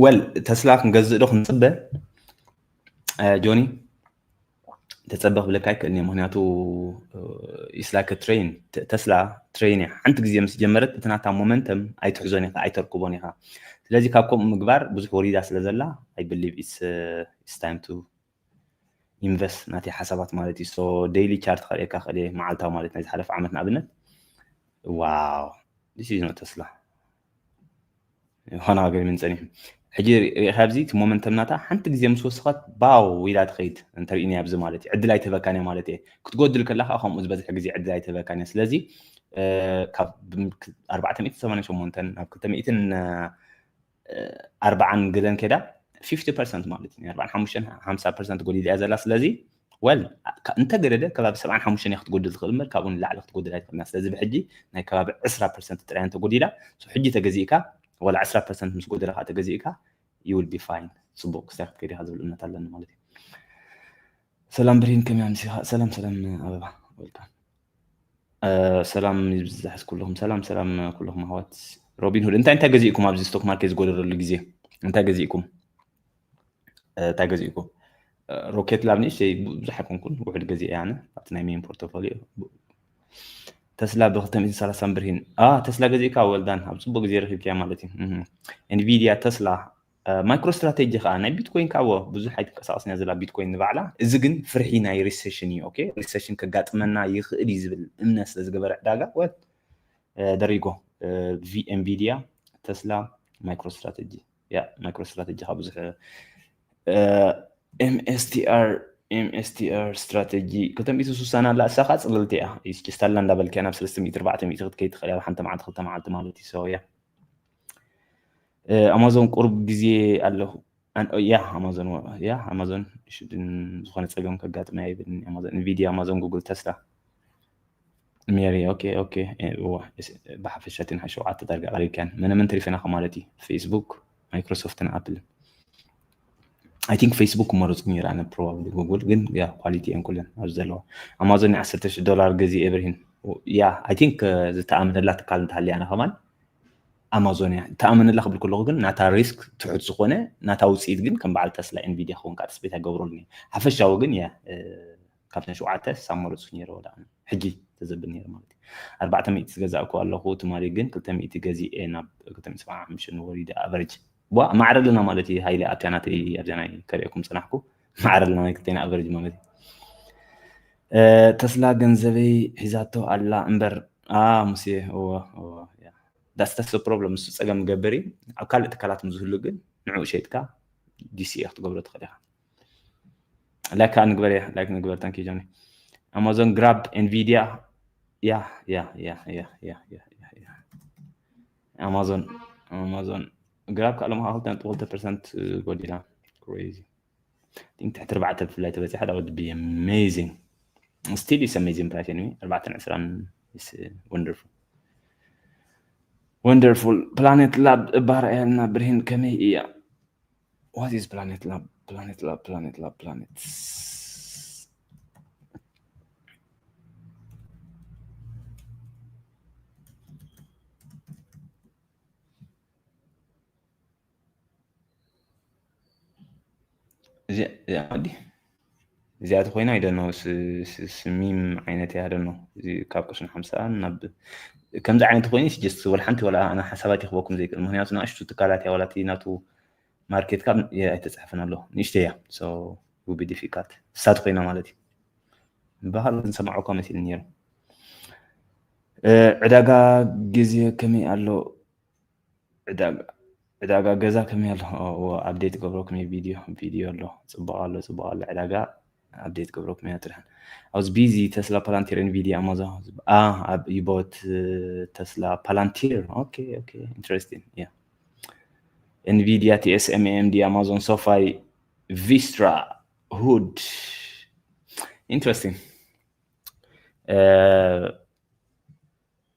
Well, ተስላ ክንገዝእ ዶ ክንፅበ? ጆኒ፣ ተፀበ ክብለካ ኣይክእልን እየ። ምክንያቱ it's like train፣ ተስላ ትሬን እያ። ሓንቲ ግዜ ምስ ጀመረት እቲ ናታ ሞመንተም ኣይትሕዞን ኢኻ፣ ኣይተርክቦን ኢኻ። ስለዚ ካብ ከምኡ ምግባር ብዙሕ ወሪዳ ስለ ዘላ፣ I believe it's time to invest ናተይ ሓሳባት ማለት እዩ። So daily chart ከርእየካ ክእል እየ፣ መዓልታዊ ማለት ናይ ዝሓለፈ ዓመት ንኣብነት። Wow, this is not ተስላ። ሆና ገርምን ጸኒሑ። ሕጂ ሪኢኻ ኣብዚ እቲ ሞመንተም ናታ ሓንቲ ግዜ ምስ ወሰኸት ባው ኢላ ትኸይድ እንተርእኒ ኣብዚ ማለት እዩ። ዕድል ኣይትህበካን እያ ማለት እየ። ክትጎድል ከለኻ ከምኡ ዝበዝሕ ግዜ ዕድል ኣይትህበካን እያ። ስለዚ ካብ ኣርባዕተ ሚእቲ ሰማንያን ሸሞንተ ናብ ክልተ ሚእትን ኣርባዓን ገለን ከዳ ፊፍቲ ፐርሰንት ማለት እዩ። ኣርባዓን ሓሙሽተን ሓምሳ ፐርሰንት ጎዲላ እያ ዘላ። ስለዚ well እንተገደደ ከባቢ ሰብዓን ሓሙሽተን እያ ክትጎድል ትኽእል እምበር ካብኡ ንላዕሊ ክትጎድል ኣይትኽእልን። ስለዚ ብሕጂ ናይ ከባቢ ዕስራ ፐርሰንት ጥራይ እንተጎዲላ ሕጂ ተገዚእካ ዋላ ዕስራ ፐርሰንት ምስ ጎደለ ከዓ ተገዚእካ you will be fine፣ ፅቡቅ ክስታይ ክትከይድ ኢኻ ዝብል እምነት ኣለኒ ማለት እዩ። ሰላም ብሪን፣ ከመይ ኣምሲኻ? ሰላም ሰላም ኣበባ፣ ወልካም። ሰላም ይብዛሕስ ኩልኹም። ሰላም ሰላም ኩልኹም ኣሕዋት። ሮቢን ሁድ እንታይ እንታይ ገዚእኩም ኣብዚ ስቶክ ማርኬት ዝጎደለሉ ግዜ እንታይ ገዚእኩም? እንታይ ገዚእኩም? ሮኬት ላብ ንእሽተይ ብዙሕ ኣይኮንኩን፣ ውሑድ ገዚአ ኣነ ኣብቲ ናይ ሜን ፖርቶፎሊዮ። ተስላ ብ ክልተ ሚእትን ሰላሳን ብርሂን። ተስላ ገዚእካ፣ well done፣ ኣብ ፅቡቅ ግዜ ረኪብካያ ማለት እዩ። ኤንቪዲያ፣ ተስላ፣ ማይክሮ ስትራቴጂ ከዓ ናይ ቢትኮይን ከዓ ብዙሕ ኣይትንቀሳቀስን እያ ዘላ ቢትኮይን ንባዕላ። እዚ ግን ፍርሒ ናይ ሪሴሽን እዩ። ኦኬ፣ ሪሴሽን ከጋጥመና ይኽእል እዩ ዝብል እምነት ስለ ዝገበረ ዕዳጋ፣ well፣ there you go። ኤንቪዲያ፣ ተስላ፣ ማይክሮ ስትራቴጂ። ያ ማይክሮ ስትራቴጂ ከዓ ብዙሕ ኤምኤስቲኣር ኤምኤስቲኣር ስትራቴጂ ክልተ ሚእቲ ስሳን ኣላ፣ እሳ ከዓ ፅልልቲ እያ። ስታላ እንዳበልካ ናብ ሰለስተ ሚእቲ ኣርባዕተ ሚእቲ ክትከይድ ትኽእል እያ ኣብ ሓንቲ መዓልቲ ክልተ መዓልቲ ማለት እዩ። So ያ ኣማዞን ቁሩብ ግዜ ኣለኹ። ያ ኣማዞን ያ ኣማዞን ሽድን ዝኾነ ፀገም ከጋጥመ ኣይብልን። ኣማዞን፣ ኢንቪዲያ፣ ኣማዞን፣ ጉግል፣ ተስላ፣ ሜሪ። ኦኬ ኦኬ። ብሓፈሻ እተን ሸውዓተ ዳርጋ ቀሪብካን። መነ መን ተሪፈናኻ ማለት እዩ? ፌስቡክ፣ ማይክሮሶፍትን ኣፕልን። I think ፌስቡክ መረፅኩ ነይረ ኣነ፣ ፕሮባብሊ ጉግል ግን ያ ኳሊቲ እየን ኩለን ኣብዚ ዘለዋ። ኣማዞን ዓሰርተ ሽሕ ዶላር ገዚኤ ብርሂን። ያ I think ዝተኣመነላ ትካል እንተሃልያ ኣነ ከማን ኣማዞን እያ። ተኣመነላ ክብል ከለኹ ግን ናታ ሪስክ ትሑት ዝኾነ፣ ናታ ውፅኢት ግን ከም በዓል ተስላ፣ ኤንቪዲያ ክኸውን ከዓ ትፅቢት ኣይገብረሉን እየ። ሓፈሻዊ ግን ያ ካብተን ሸውዓተ ሳብ መረፅኩ ነይረ ወላ ሕጂ ተዘብል ነይረ ማለት እዩ። ኣርባዕተ ሚእቲ ዝገዛእኩ ኣለኹ ትማሊ ግን ክልተ ሚእቲ ገዚኤ ናብ ክልተ ሚእቲ ሰብዓ ሓሙሽተ ወሪደ ኣቨሬጅ። ዋ ማዕረ ኣለና ማለት እዩ። ሃይለ ኣብቲያ ናተይ ኣብዚያ ናይ ከርእየኩም ፅናሕኩ ማዕረ ኣለና ናይ ክልተና ኣቨሬጅ ማለት እዩ። ተስላ ገንዘበይ ሒዛቶ ኣላ እምበር። ኣ ሙሴ እዎ እዎ ያ that's the problem። እሱ ፀገም ገብር እዩ። ኣብ ካልእ ትካላት ዝህሉ ግን ንዕኡ ሸይጥካ ዲሲኤ ክትገብሮ ትኽእል ኢኻ። ላይክ ከዓ ንግበር እያ ላይክ ንግበር። ታንኪ ጆኒ። ኣማዞን ግራብ ኤንቪዲያ ያ ያ ያ ያ ያ ያ ያ ያ ኣማዞን ኣማዞን ግራብ ከዓ ሎምኻ ክልተ ነጥቢ ክልተ ፐርሰንት ጎዲላ። Crazy። ትሕቲ ኣርባዕተ ብፍላይ ተበፂሓ that would be amazing. Still is amazing price anyway. ኣርባዕተን ዕስራን is wonderful. Wonderful. ፕላኔት ላብ እባ ርኣየልና ብርሂን ከመይ እያ? What is Planet Lab? Planet Lab, Planet Lab, Planet. እዚኣ እዚኣ ዓዲ እዚኣ ተኮይና I don't know፣ ስ- ስ- ስሚም ዓይነት እያ። I don't know፣ እዚ ካብ ቅርሺ ሓምሳ ናብ ከምዚ ዓይነት ተኮይኑ just ወላ ሓንቲ ወላ ኣነ ሓሳባት ይክበኩም ዘይክእል። ምክንያቱ ንኣሽቱ ትካላት እያ፣ ወላ እቲ ናቱ ማርኬት ካብ ኣይተፅሕፍን ኣሎ፣ ንእሽተይ እያ። So will be difficult እሳ ተኮይና ማለት እዩ። ብባህል ክንሰማዖ እኳ መሲሉ ነይሩ። እ፣ ዕዳጋ ግዜ ከመይ ኣሎ? ዕዳጋ ዕዳጋ ገዛ ከመይ ኣሎ? ኦ፣ ኦ፣ ኣፕዴት ገብረኩም እየ። ቪድዮ ቪድዮ ኣሎ፣ ፅቡቅ ኣሎ፣ ፅቡቅ ኣሎ። ዕዳጋ ኣፕዴት ገብረኩም እየ። ትርሕን I was busy። ተስላ፣ ፓላንቲር፣ ኤንቪዲያ፣ ኣማዞን። አ፣ ኣብ you bought ተስላ፣ ፓላንቲር። ኦኬ ኦኬ፣ interesting። Yeah፣ ኤንቪዲያ፣ ቲኤስኤም፣ ኤኤምዲ፣ ኣማዞን፣ ሶፋይ፣ ቪስትራ፣ ሁድ። Interesting። እ፣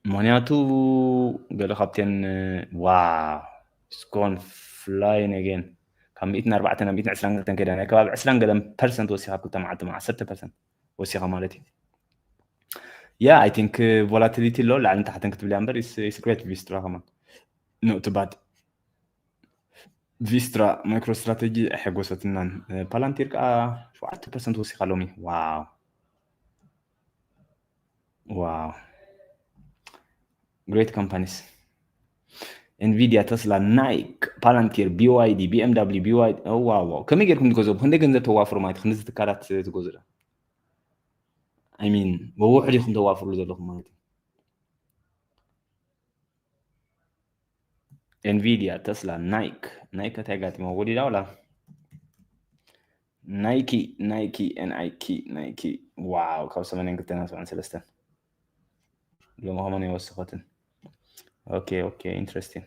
ምክንያቱ ገለ ካብተን ዋ It's gone flying again. ካብ ሚእትን ኣርባዕተን ናብ ሚእትን ዕስራን ክልተን ከይዳ፣ ናይ ከባቢ ዕስራን ገለን ፐርሰንት ወሲኻ፣ ኣብ ክልተ መዓልቲ፣ ዓሰርተ ፐርሰንት ወሲኻ ማለት እዩ። Yeah, I think volatility ኣሎ፣ ላዕልን ታሕትን ክትብል እያ እምበር፣ it's great። Vistra ከማን not too bad። Vistra MicroStrategy ኣይሐጎሰትናን። Palantir ከዓ ሸውዓተ ፐርሰንት ወሲኻ ሎሚ። Wow, wow, great companies። Nvidia፣ Tesla፣ Nike፣ Palantir፣ BYD፣ BMW፣ BYD። Wow, wow። ከመይ ጌርኩም ትገዝኡ? ብክንደይ ገንዘብ ተዋፍሩ ማለት? ክንድዚ ትካላት ትገዝኡ ዶ? I mean፣ ብውሕድ ኢኹም ተዋፍሩ ዘለኹም ማለት እዩ። Nvidia፣ Tesla፣ Nike። Nike እንታይ ጋጢሞ? ወዲዳ ወላ? Nike፣ Nike፣ N I K E፣ Nike። Wow፣ ካብ ሰማንያን ክልተን ናብ ሰብዓን ሰለስተን። ሎሚ ከማን ኣይወሰኸትን። Okay, okay, interesting።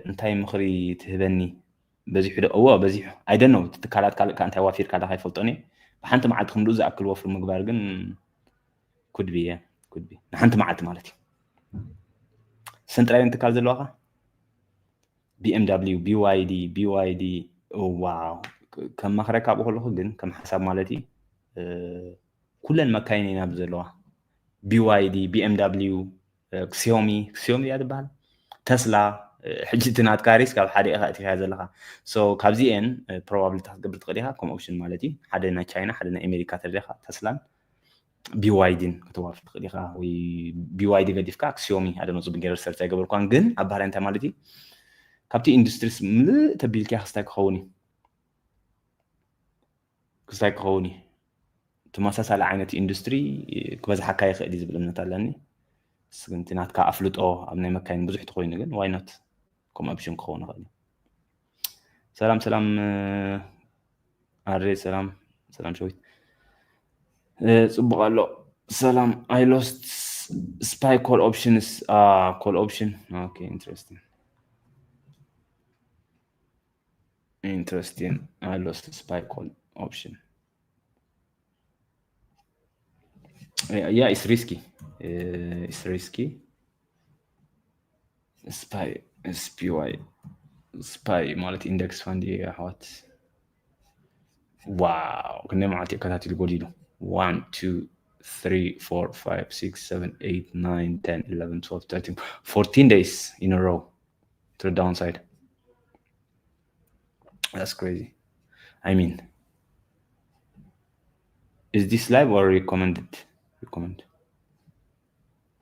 እንታይ ምኽሪ ትህበኒ? በዚሑ ዶ? እዎ፣ በዚሑ። I don't know። እቲ ትካላት ካልእ ከኣ እንታይ ዋፊርካ ኣለኻ ኣይፈልጦን እየ። ብሓንቲ መዓልቲ ክንድኡ ዝኣክል ወፍሪ ምግባር ግን could be፣ yeah, could be። ንሓንቲ መዓልቲ ማለት እዩ። ሰንጥራይን ትካል ዘለዋኻ? BMW፣ BYD፣ BYD። Wow። ከም ማኽረካ ኣብኡ ከለኹ ግን ከም ሓሳብ ማለት እዩ፣ ኩለን መካይን ኢና ዘለዋ። BYD፣ BMW፣ Xiaomi፣ Xiaomi እያ ትበሃል፣ Tesla። ሕጂ እቲ ናትካ risk ኣብ ሓደ ኢኻ ኣእቲኻያ ዘለኻ። So ካብዚኤን probably ክትገብር ትኽእል ኢኻ ከም option ማለት እዩ። ሓደ ናይ ቻይና፣ ሓደ ናይ ኣሜሪካ ተደሊኻ፣ Tesla ን BYD ን ከተዋፍር ትኽእል ኢኻ፣ ወይ BYD ገዲፍካ Xiaomi። I don't know፣ ጽቡቅ ገይረ research ኣይገበርኳን፣ ግን ኣብ ባህሪ እንታይ ማለት እዩ? ካብቲ industries ምልእ ተቢልካ ክስታይ ክኸውን እዩ። ክስታይ ክኸውን እዩ። ተመሳሳሊ ዓይነት industry ክበዝሓካ ይኽእል እዩ ዝብል እምነት ኣለኒ። ንስ ግን እቲ ናትካ ኣፍልጦ ኣብ ናይ መካይን ብዙሕ ተኾይኑ ግን why not ከም option ክኸውን ይኽእል እዩ። ሰላም ሰላም፣ ኣሬ ሰላም ሰላም ሸዊት። ጽቡቕ ኣሎ። ሰላም። I lost spy call options. Ah, call option. Okay, interesting. Interesting. I lost spy call option. Yeah, yeah, it's risky. Uh, it's risky. Spy፣ SPY፣ spy ማለት index fund እዩ ኣሕዋት። Wow፣ ክንደይ መዓልቲ ከታቲሉ ጎዲሉ? One, two, three, four, five, six, seven, eight, nine, ten, eleven, twelve, thirteen, fourteen days in a row to the downside. That's crazy. I mean, is this live or recommended? Recommend.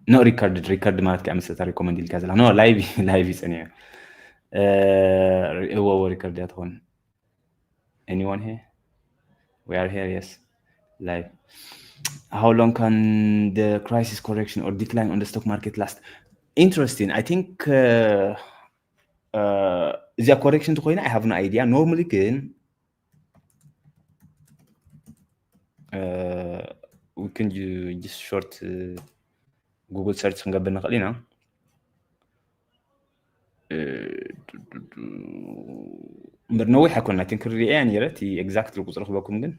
No, recorded. Record ማለት ከኣ መሰለታ recommend ኢልካ ዘላ። No, live፣ live ይጸኒሑ። እዎ፣ እዎ፣ record እያ ትኾን። Anyone here? We are here, yes. Live. How long can the crisis correction or decline on the stock market last? Interesting. I think እዚኣ correction ተኾይና I have no idea. Normally ግን we can just short Google search ክንገብር ንኽእል ኢና። እምበር ነዊሕ ኣይኮን። I think ክሪኤያ ነይረ፣ እቲ exactly ቁፅሪ ክበኩም ግን።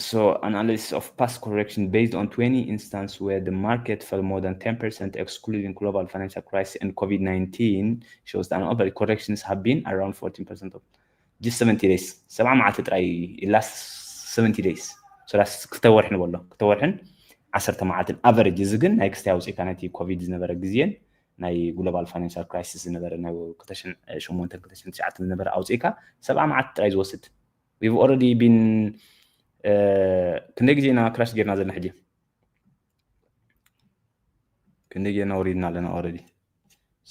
So analysis of past correction based on twenty instances where the market fell more than ten percent, excluding global financial crisis and COVID nineteen, shows that an average corrections have been around fourteen percent of just seventy days. ሰብዓ መዓልቲ ጥራይ last seventy days. So that's ክልተ ወርሒ ንበሎ፣ ክልተ ወርሕን ዓሰርተ መዓልትን average። እዚ ግን ናይ ክስታይ ኣውፅእካ ነቲ ኮቪድ ዝነበረ ግዜን ናይ global financial crisis ዝነበረ ናይ ክልተ ሽሕን ሸሞንተን ክልተ ሽሕን ትሽዓተን ዝነበረ ኣውፅእካ ሰብዓ መዓልቲ ጥራይ ዝወስድ። We've already been ክንደይ ግዜ ኢና crash ጌርና ዘለና ሕጂ? ክንደይ ጌርና ወሪድና ኣለና already?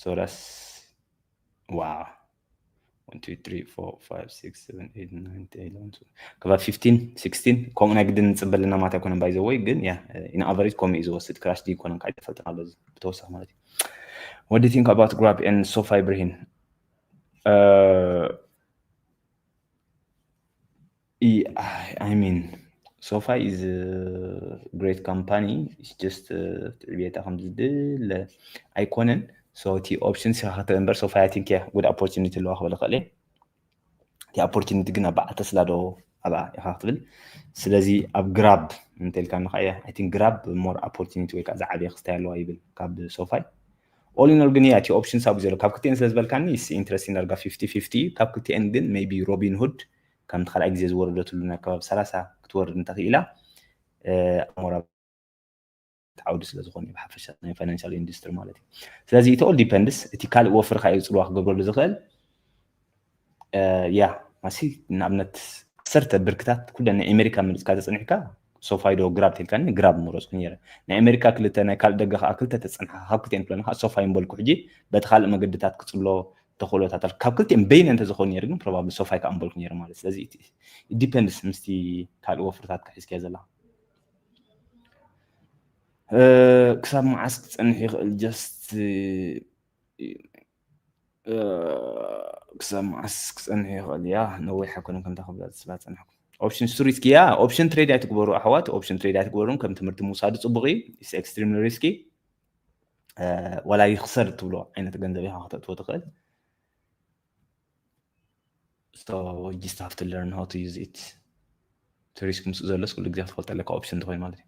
So that's wow. One, two, three, four, five, six, seven, eight, nine, ten, eleven, twelve. ከባቢ fifteen, sixteen ከምኡ ናይ ግድን ንጽበ ኣለና ማለት ኣይኮነን። By the way ግን yeah, in average ከምኡ እዩ ዝወስድ። Crash ድዩ ኣይኮነን ከዓ ኣይተፈልጠን ኣሎ። ብተወሳኺ ማለት እዩ። What do you think about Grab and SoFi, Brahim? I mean, SoFi is a great company. It's just ትዕብየታ ከም ዝድለ ኣይኮነን። So እቲ option ስኻ ክትርኢ እምበር SoFi I think yeah, good opportunity ኣለዋ ክብል ይኽእል እየ። እቲ opportunity ግን ኣብ በዓል ተስላ ዶ ኣብኣ ኢኻ ክትብል። ስለዚ ኣብ Grab እንተልካ ንካ እያ I think Grab more opportunity ወይ ከዓ ዝዓበየ ክስታይ ኣለዋ ይብል ካብ SoFi። All in all ግን እያ እቲ options ኣብኡ ዘሎ ካብ ክልቲኤን ስለ ዝበልካኒ interesting ዳርጋ fifty fifty ካብ ክልቲኤን ግን maybe Robinhood ከምቲ ካልኣይ ግዜ ዝወረደትሉ ናይ ከባቢ ሰላሳ ክትወርድ እንተኽኢላ more ዓውዲ ስለ ዝኾነ እዩ ብሓፈሻ ናይ financial industry ማለት እዩ። ስለዚ it all depends እቲ ካልእ ወፍሪ ከኣ እዩ ፅልዋ ክገብረሉ ዝኽእል። ያ ማሲ ንኣብነት ዓሰርተ ብርክታት ኩለን ናይ ኣሜሪካ መሪፅካ ተፀኒሕካ SoFi ዶ Grab ተልካኒ Grab ምረፅኩ ነይረ። ናይ ኣሜሪካ ክልተ ናይ ካልእ ደገ ከዓ ክልተ ተፀንሓ ካብ ክልቲኤን ክብለኒ ከዓ SoFi ምበልኩ ሕጂ በቲ ካልእ መገድታት ክፅሎ ተኽእሎታት ኣሎ። ካብ ክልቲኤን በይነ እንተዝኸውን ነይሩ ግን probably SoFi ከዓ ምበልኩ ነይረ ማለት ስለዚ depends ምስቲ ካልእ ወፍርታት ክሒዝካዮ ዘለካ ክሳብ መዓስ ክፀንሕ ይኽእል just ክሳብ መዓስ ክፀንሕ ይኽእል እያ ነዊሕ ኣይኮነን ከምታ ክብላ ዝስላ ፀንሕኩም option three እስኪ ያ option trade ኣይትግበሩ ኣሕዋት option trade ኣይትግበሩን ከም ትምህርቲ ምውሳዱ ፅቡቅ እዩ it's extremely risky ዋላ ይኽሰር እትብሎ ዓይነት ገንዘብ ኢኻ ክተእትዎ ትኽእል so you just have to learn how to use it እቲ risk ምስኡ ዘሎስ ኩሉ ግዜ ክትፈልጦ ኣለካ option እንተኮይኑ ማለት እዩ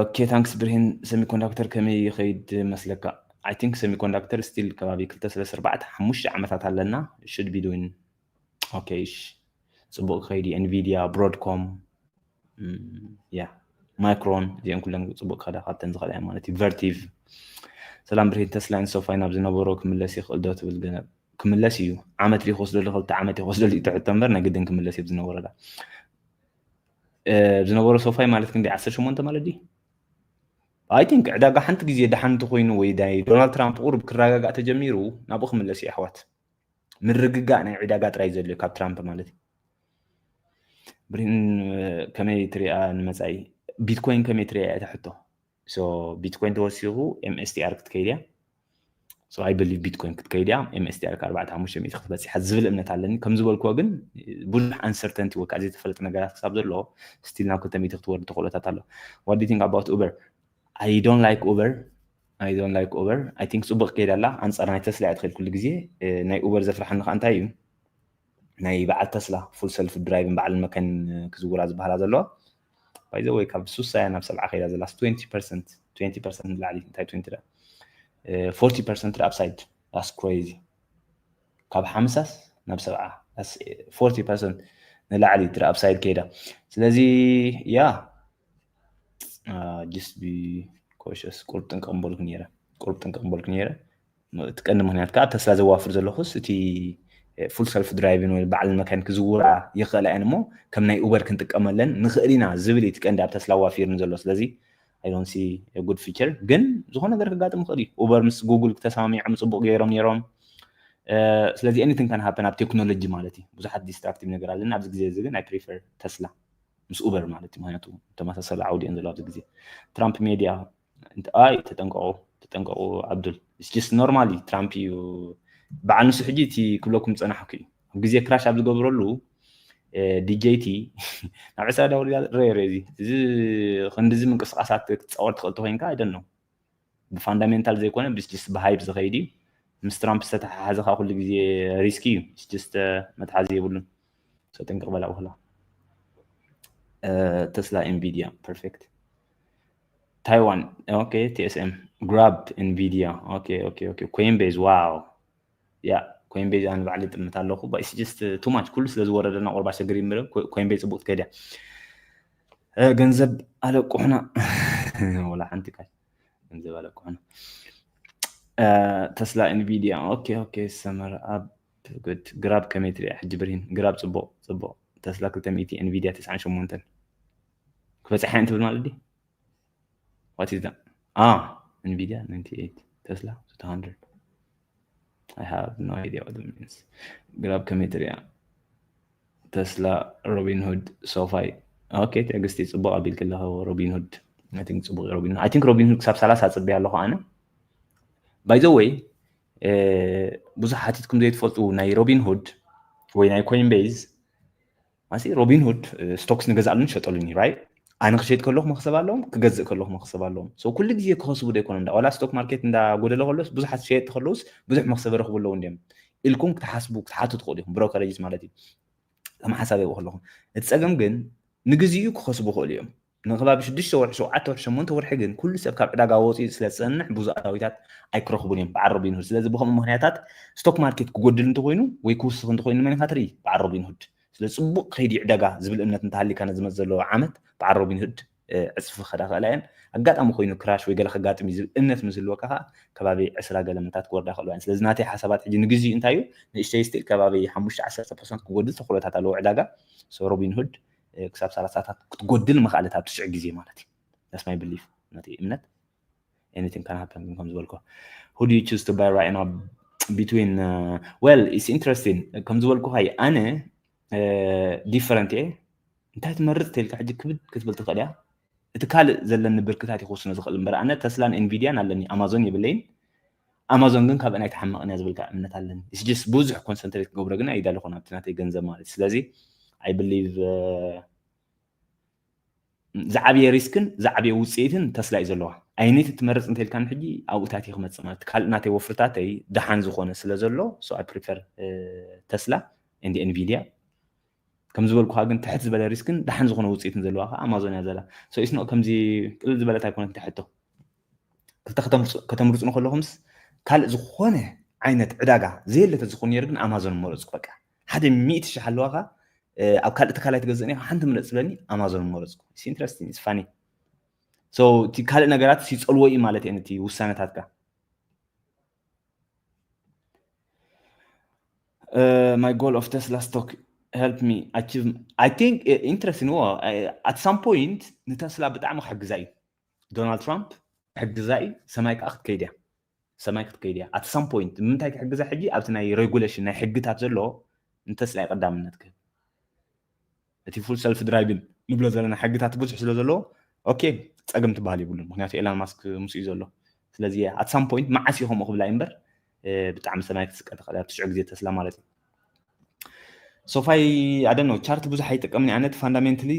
okay thanks ብርሂን semiconductor ከመይ ይኸይድ መስለካ I think semiconductor still ከባቢ ክልተ ሰለስተ ኣርባዕተ ሓሙሽተ ዓመታት ኣለና should be doing okay እሺ ፅቡቅ ክኸይድ እዩ Nvidia Broadcom ያ Micron እዚአን ኩለን ፅቡቅ ክኸዳ ካብተን ዝኸዳ ማለት እዩ Vertiv ሰላም ብርሂን Tesla and SoFi ናብ ዝነበሮ ክምለስ ይኽእል ዶ ትብል ገለ ክምለስ እዩ ዓመት ድዩ ክወስደሉ ክልተ ዓመት እዩ ክወስደሉ እዩ ትሕቶ እምበር ናይ ግድን ክምለስ እዩ ዝነበሮ ዳ ዝነበሮ SoFi ማለት ክንደይ ዓሰርተ ሸሞንተ ማለት ድዩ I think ዕዳጋ ሓንቲ ግዜ ደሓን እንተኮይኑ ወይ ናይ ዶናልድ ትራምፕ ቁሩብ ክረጋጋእ ተጀሚሩ ናብኡ ክምለስ እዩ ኣሕዋት ምርግጋእ ናይ ዕዳጋ ጥራይ ዘድልዮ ካብ ትራምፕ ማለት እዩ ብሪን ከመይ ትሪኣ ንመፃኢ ቢትኮይን ከመይ ትሪኣ እያ ትሕቶ bitcoin ተወሲኹ MSTR ክትከይድ እያ I believe bitcoin ክትከይድ እያ MSTR ኣርባዕተ ሓሙሽተ ሚእቲ ክትበፅሕ ዝብል እምነት ኣለኒ ከም ዝበልክዎ ግን ብዙሕ uncertainty ወይ ከዓ ዘይተፈለጠ ነገራት ክሳብ ዘሎ still ናብ ክልተ ሚእቲ ክትወርድ ተኽእሎታት ኣሎ what do you think about Uber I don't like Uber I don't like Uber I think ፅቡቅ ከይድ ኣላ ኣንፃር ናይ ተስላ እያ ትኸይድ ኩሉ ግዜ ናይ Uber ዘፍርሓኒ ከዓ እንታይ እዩ ናይ በዓል ተስላ full self drive በዓል መካይን ክዝውራ ዝበሃላ ዘለዋ by the way ካብ ሱሳ እያ ናብ ሰብዓ ከይዳ ዘላ twenty percent twenty percent ንላዕሊ እንታይ twenty forty percent upside that's crazy ካብ ሓምሳስ ናብ ሰብዓ forty percent ንላዕሊ ትረ upside ከይዳ ስለዚ ያ just be cautious ቁሩብ ጥንቀቕ ምበልኩ ነይረ ቁሩብ ጥንቀቕ ምበልኩ ነይረ እቲ ቀንዲ ምክንያት ከዓ ተስላ ዘዋፍር ዘለኹስ እቲ full self driving ወይ በዓል መካይን ክዝውራ ይኽእላ እየን እሞ ከም ናይ Uber ክንጥቀመለን ንኽእል ኢና ዝብል እቲ ቀንዲ ኣብ ተስላ ዋፊርኒ ዘሎ ስለዚ I don't see good feature ግን ዝኾነ ነገር ክጋጥም ይኽእል እዩ Uber ምስ Google ክተሰማሚዖም ፅቡቅ ገይሮም ነይሮም ስለዚ anything can happen ኣብ ቴክኖሎጂ ማለት እዩ ብዙሓት destructive ነገር ኣለና ኣብዚ ግዜ እዚ ግን I prefer ተስላ ምስ Uber ማለት እዩ ምክንያቱ ተመሳሰለ ዓውዲ እየን ዘለዋ ኣብዚ ግዜ ትራምፕ ሜድያ ኣይ ተጠንቀቁ ተጠንቀቁ ዓብዱል just normally ትራምፕ እዩ በዓል ንሱ ሕጂ እቲ ክብለኩም ዝፀናሕኩ እዩ ኣብ ግዜ crash ኣብ ዝገብረሉ DJT ናብ ዕስራ ዳውላ ረዮ እዚ እዚ ክንድዚ ምንቅስቃሳት ክትፃወር ትኽእል ተኮይንካ I don't know ብፋንዳሜንታል ዘይኮነ just ብሃይፕ ዝኸይድ እዩ ምስ ትራምፕ ዝተተሓሓዘ ከዓ ኩሉ ግዜ ሪስኪ እዩ just መትሓዚ የብሉን ጥንቅቕ በላ ውክላ ተስላ Nvidia perfect Taiwan okay TSM Grab Nvidia okay okay okay Coinbase wow ያ Coinbase ኣነ ባዕለይ ጥምት ኣለኹ but it's just too much ኩሉ ስለ ዝወረደና ቁርብ ኣሸግር ይምረ Coinbase ፅቡቅ ትከይድ እያ ገንዘብ ኣለቁሕና ወላ ሓንቲ ቃል ገንዘብ ኣለቁሕና ተስላ Nvidia okay okay ሰመር ኣብ good Grab ከመይ ትሪኣ ሕጂ ብርሂን Grab ፅቡቅ ፅቡቅ ተስላ ክልተ ሚእቲ Nvidia ተስዓን ሸሞንተን ክበፅሓ እየን ትብል ማለት ድዩ What is that? Ah, Nvidia ninety-eight, Tesla two hundred. I have no idea what that means. Grab ከመይ ትሪኣ? ተስላ፣ ሮቢንሁድ፣ ሶፋይ። Okay, ትዕግስቲ ጽቡቕ ኣቢልኪ ኣለኺ። ሮቢንሁድ፣ I think ጽቡቕ እዩ ሮቢንሁድ። I think ሮቢንሁድ ክሳብ ሰላሳ ጽበያ ኣለኹ ኣነ። By the way፣ ብዙሕ ሓቲትኩም ዘይትፈልጡ ናይ ሮቢንሁድ ወይ ናይ ኮይንቤዝ ማሲ ሮቢን ሁድ ስቶክስ ንገዝኣሉን ሸጠሉን እዩ right ኣነ ክሸጥ ከለኹ መክሰብ ኣለዎም ክገዝእ ከለኹ መክሰብ ኣለዎም so ኩሉ ግዜ ክኸስቡ ዶ ይኮነ እንዳ ዋላ ስቶክ ማርኬት እንዳ ጎደለ ከሎስ ብዙሓት ሸየጥቲ ከለውስ ብዙሕ መክሰብ ረኽቡ ኣለዉ እንዲዮም ኢልኩም ክትሓስቡ ክትሓቱ ትኽእሉ ኢኹም ብሮከሬጅስ ማለት እዩ ከም ሓሳብ ይብኡ ከለኹም እቲ ፀገም ግን ንግዚኡ ክኸስቡ ይኽእሉ እዮም። ንከባቢ ሽዱሽተ ወርሒ፣ ሸውዓተ ወርሒ፣ ሸሞንተ ወርሒ ግን ኩሉ ሰብ ካብ ዕዳጋ ወፂኡ ስለ ዝፀንሕ ብዙ ኣታዊታት ኣይክረኽቡን እዮም በዓል ሮቢንሁድ። ስለዚ ብከምኡ ምክንያታት ስቶክ ማርኬት ክጎድል እንተኮይኑ ወይ ክውስኽ እንተኮይኑ መን ኢኻ ትርኢ? በዓል ሮቢንሁድ። ስለ ፅቡቅ ከይዲ ዕዳጋ ዝብል እምነት እንተሃሊካ ነዚ መፅ ዘለዎ ዓመት በዓል ሮቢንሁድ ዕፅፊ ክኸዳ ክእላ እየን። ኣጋጣሚ ኮይኑ ክራሽ ወይ ገለ ከጋጥም እዩ ዝብል እምነት ምስ ዝህልወካ ከዓ ከባቢ ዕስራ ገለ ምታት ክወርዳ ክእልዋ እየን። ስለዚ ናተይ ሓሳባት ሕጂ ንግዚኡ እንታይ እዩ? ንእሽተይ ስቲል ከባቢ ሓሙሽተ ዓሰርተ ፐርሰንት ክጎድል ተኽእሎታት ኣለዎ ዕዳጋ። ሶ ሮቢንሁድ ክሳብ ሰላሳታት ክትጎድል ምኽኣለት ኣብ ትሽዕ ግዜ ማለት እዩ። That's my belief፣ ናተይ እምነት። Anything can happen። ግን ከም ዝበልኮ who do you choose to buy right now between well it's interesting። ከም ዝበልኩ ኸይ ኣነ ዲፈረንት እየ። እንታይ ትመርፅ ተልካ ሕጂ ክብድ ክትብል ትኽእል እያ። እቲ ካልእ ዘለኒ ብርክታት ይክውስኖ ዝኽእል እምበር ኣነ ተስላን ኤንቪድያን ኣለኒ፣ ኣማዞን የብለይን። ኣማዞን ግን ካብአን ኣይትሓምቕን እያ ዝብል ከዓ እምነት ኣለኒ። It's just ብዙሕ ኮንሰንትሬት ክገብሮ ግን ኣይዳለኹን ኣብቲ ናተይ ገንዘብ ማለት እዩ። ስለዚ I believe ዝዓብየ ሪስክን ዝዓብየ ውፅኢትን ተስላ እዩ ዘለዋ። ኣይነት ትመርፅ እንተልካን ሕጂ ኣብኡታት እየ ክመፅእ ማለት ካልእ ናተይ ወፍርታተይ ደሓን ዝኾነ ስለ ዘሎ so I prefer ተስላ and ኤንቪድያ። ከም ዝበልኩኻ ግን ትሕት ዝበለ ሪስክን ደሓን ዝኾነ ውፅኢትን ዘለዋ ከዓ ኣማዞን እያ ዘላ። So it's not ከምዚ ቅልል ዝበለት ኣይኮነትን ሕቶ። ክልተ ከተምርፁ ከለኹምስ ካልእ ዝኾነ ዓይነት ዕዳጋ ዘየለ ተዝኾን ነይሩ ግን ኣማዞን መረፅኩ። በቃ ሓደ ሚእቲ ሽሕ ኣለዋኻ ኣብ ካልእ ትካል ኣይትገዝእን ኢኻ ሓንቲ ምረፅ ዝብለኒ ኣማዞን መረፅኩ። ኢንትረስቲንግ ኢስ ፋኒ። So እቲ ካልእ ነገራት ይፀልዎ እዩ ማለት እየን እቲ ውሳነታትካ። My goal of Tesla stock help me achieve I think interesting at some point ንተስላ ብጣዕሚ ክሕግዛ እዩ። ዶናልድ ትራምፕ ክሕግዛ እዩ። ሰማይ ከዓ ክትከይድ እያ። ሰማይ ክትከይድ እያ። At some point ንምንታይ ክሕግዛ? ሕጂ ኣብቲ ናይ ሬጉሌሽን ናይ ሕግታት ዘሎ ንተስላ እዩ ቀዳምነት ክህብ። እቲ ፉል ሰልፍ ድራይቭን ንብሎ ዘለና ሕግታት ብዙሕ ስለ ዘለዎ ኦኬ ፀገም ትበሃል የብሉን። ምክንያቱ ኤላን ማስክ ምስ እዩ ዘሎ። ስለዚ at some point መዓስ እዩ ከምኡ ክብላ እዩ እምበር ብጣዕሚ ሰማይ ክትስቀ ትኽእል እያ ትሽዑ ግዜ ተስላ ማለት እዩ። ሶፋይ ኣደኖ ቻርት ብዙሕ ኣይጥቀምን ኣነ። እቲ ፋንዳሜንትሊ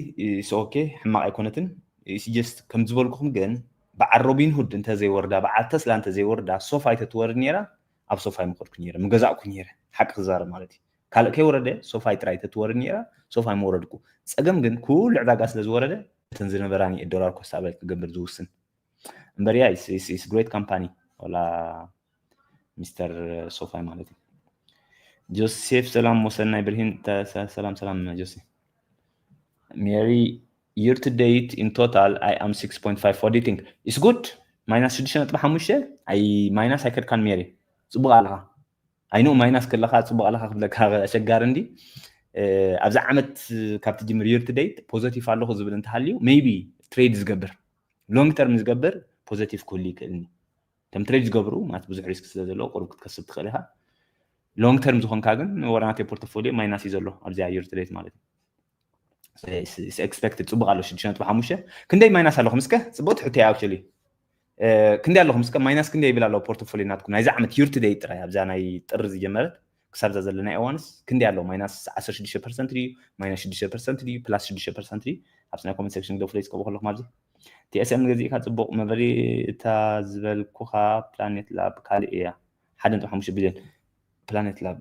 ኦኬ ሕማቕ ኣይኮነትን። ጀስት ከም ዝበልኩኹም ግን በዓል ሮቢን ሁድ እንተዘይወርዳ በዓል ተስላ እንተዘይወርዳ ሶፋይ ተትወርድ ነይራ ኣብ ሶፋይ ምኸድኩ ነይረ ምገዛእኩ ነይረ። ሓቂ ክዛረብ ማለት እዩ። ካልእ ከይወረደ ሶፋይ ጥራይ ተትወርድ ነይራ ሶፋይ ምወረድኩ። ፀገም ግን ኩሉ ዕዳጋ ስለ ዝወረደ እተን ዝነበራኒ ዶላር ኮስት ኣቨሬጅ ክገብር ዝውስን እምበር ያ ኢስ ግሬት ካምፓኒ ወላ ሚስተር ሶፋይ ማለት እዩ። ጆሴፍ ሰላም ወሰናይ ብርሂን ሰላም ሰላም ጆሴፍ። ሜሪ year to date in total I am six point five. What do you think? It's good. ማይናስ ሽዱሽተ ነጥቢ ሓሙሽተ። ኣይ ማይናስ ኣይከድካን ሜሪ። ፅቡቅ ኣለኻ። ኣይኑ ማይናስ ከለኻ ፅቡቅ ኣለኻ ክብለካ ኣሸጋሪ እንዲ ኣብዚ ዓመት ካብ ትጅምር year to date positive ኣለኹ ዝብል እንተሃልዩ maybe ትሬድ ዝገብር long term ዝገብር positive ክህሉ ይክእል። ከም ትሬድ ዝገብሩ ማለት ብዙሕ ሪስክ ስለ ዘለዎ ቁሩብ ክትከስብ ትኽእል ኢኻ። Long term ዝኾንካ ግን ወላ ናተይ ፖርቶፎሊዮ ማይናስ እዩ ዘሎ ኣብዚኣ year to date ማለት እዩ። Expected ፅቡቅ ኣሎ ሽዱሽተ ነጥቢ ሓሙሽተ። ክንደይ ማይናስ ኣለኹም እስከ? ፅቡቅ ትሕቶ እያ actually። ክንደይ ኣለኹም እስከ? ማይናስ ክንደይ ይብል ኣሎ ፖርቶፎሊዮ ናትኩም ናይዚ ዓመት year to date ጥራይ ኣብዛ ናይ ጥሪ ዝጀመረት ክሳብ እዛ ዘለና እዋንስ ክንደይ ኣሎ? ማይናስ ዓሰርተ ሽዱሽተ ፐርሰንት ድዩ? ማይናስ ሽዱሽተ ፐርሰንት ድዩ? ፕላስ ሽዱሽተ ፐርሰንት ድዩ? ኣብዚ ናይ ኮመንት ሴክሽን ግደፉለይ ትስከቡ ከለኹም ኣብዚ። ቲኤስኤም ገዚእካ ፅቡቅ መበሊ እታ ዝበልኩኻ ፕላኔት ላብ ካልእ እያ ሓደ ነጥቢ ሓሙሽተ ቢልዮን ፕላኔት ላብ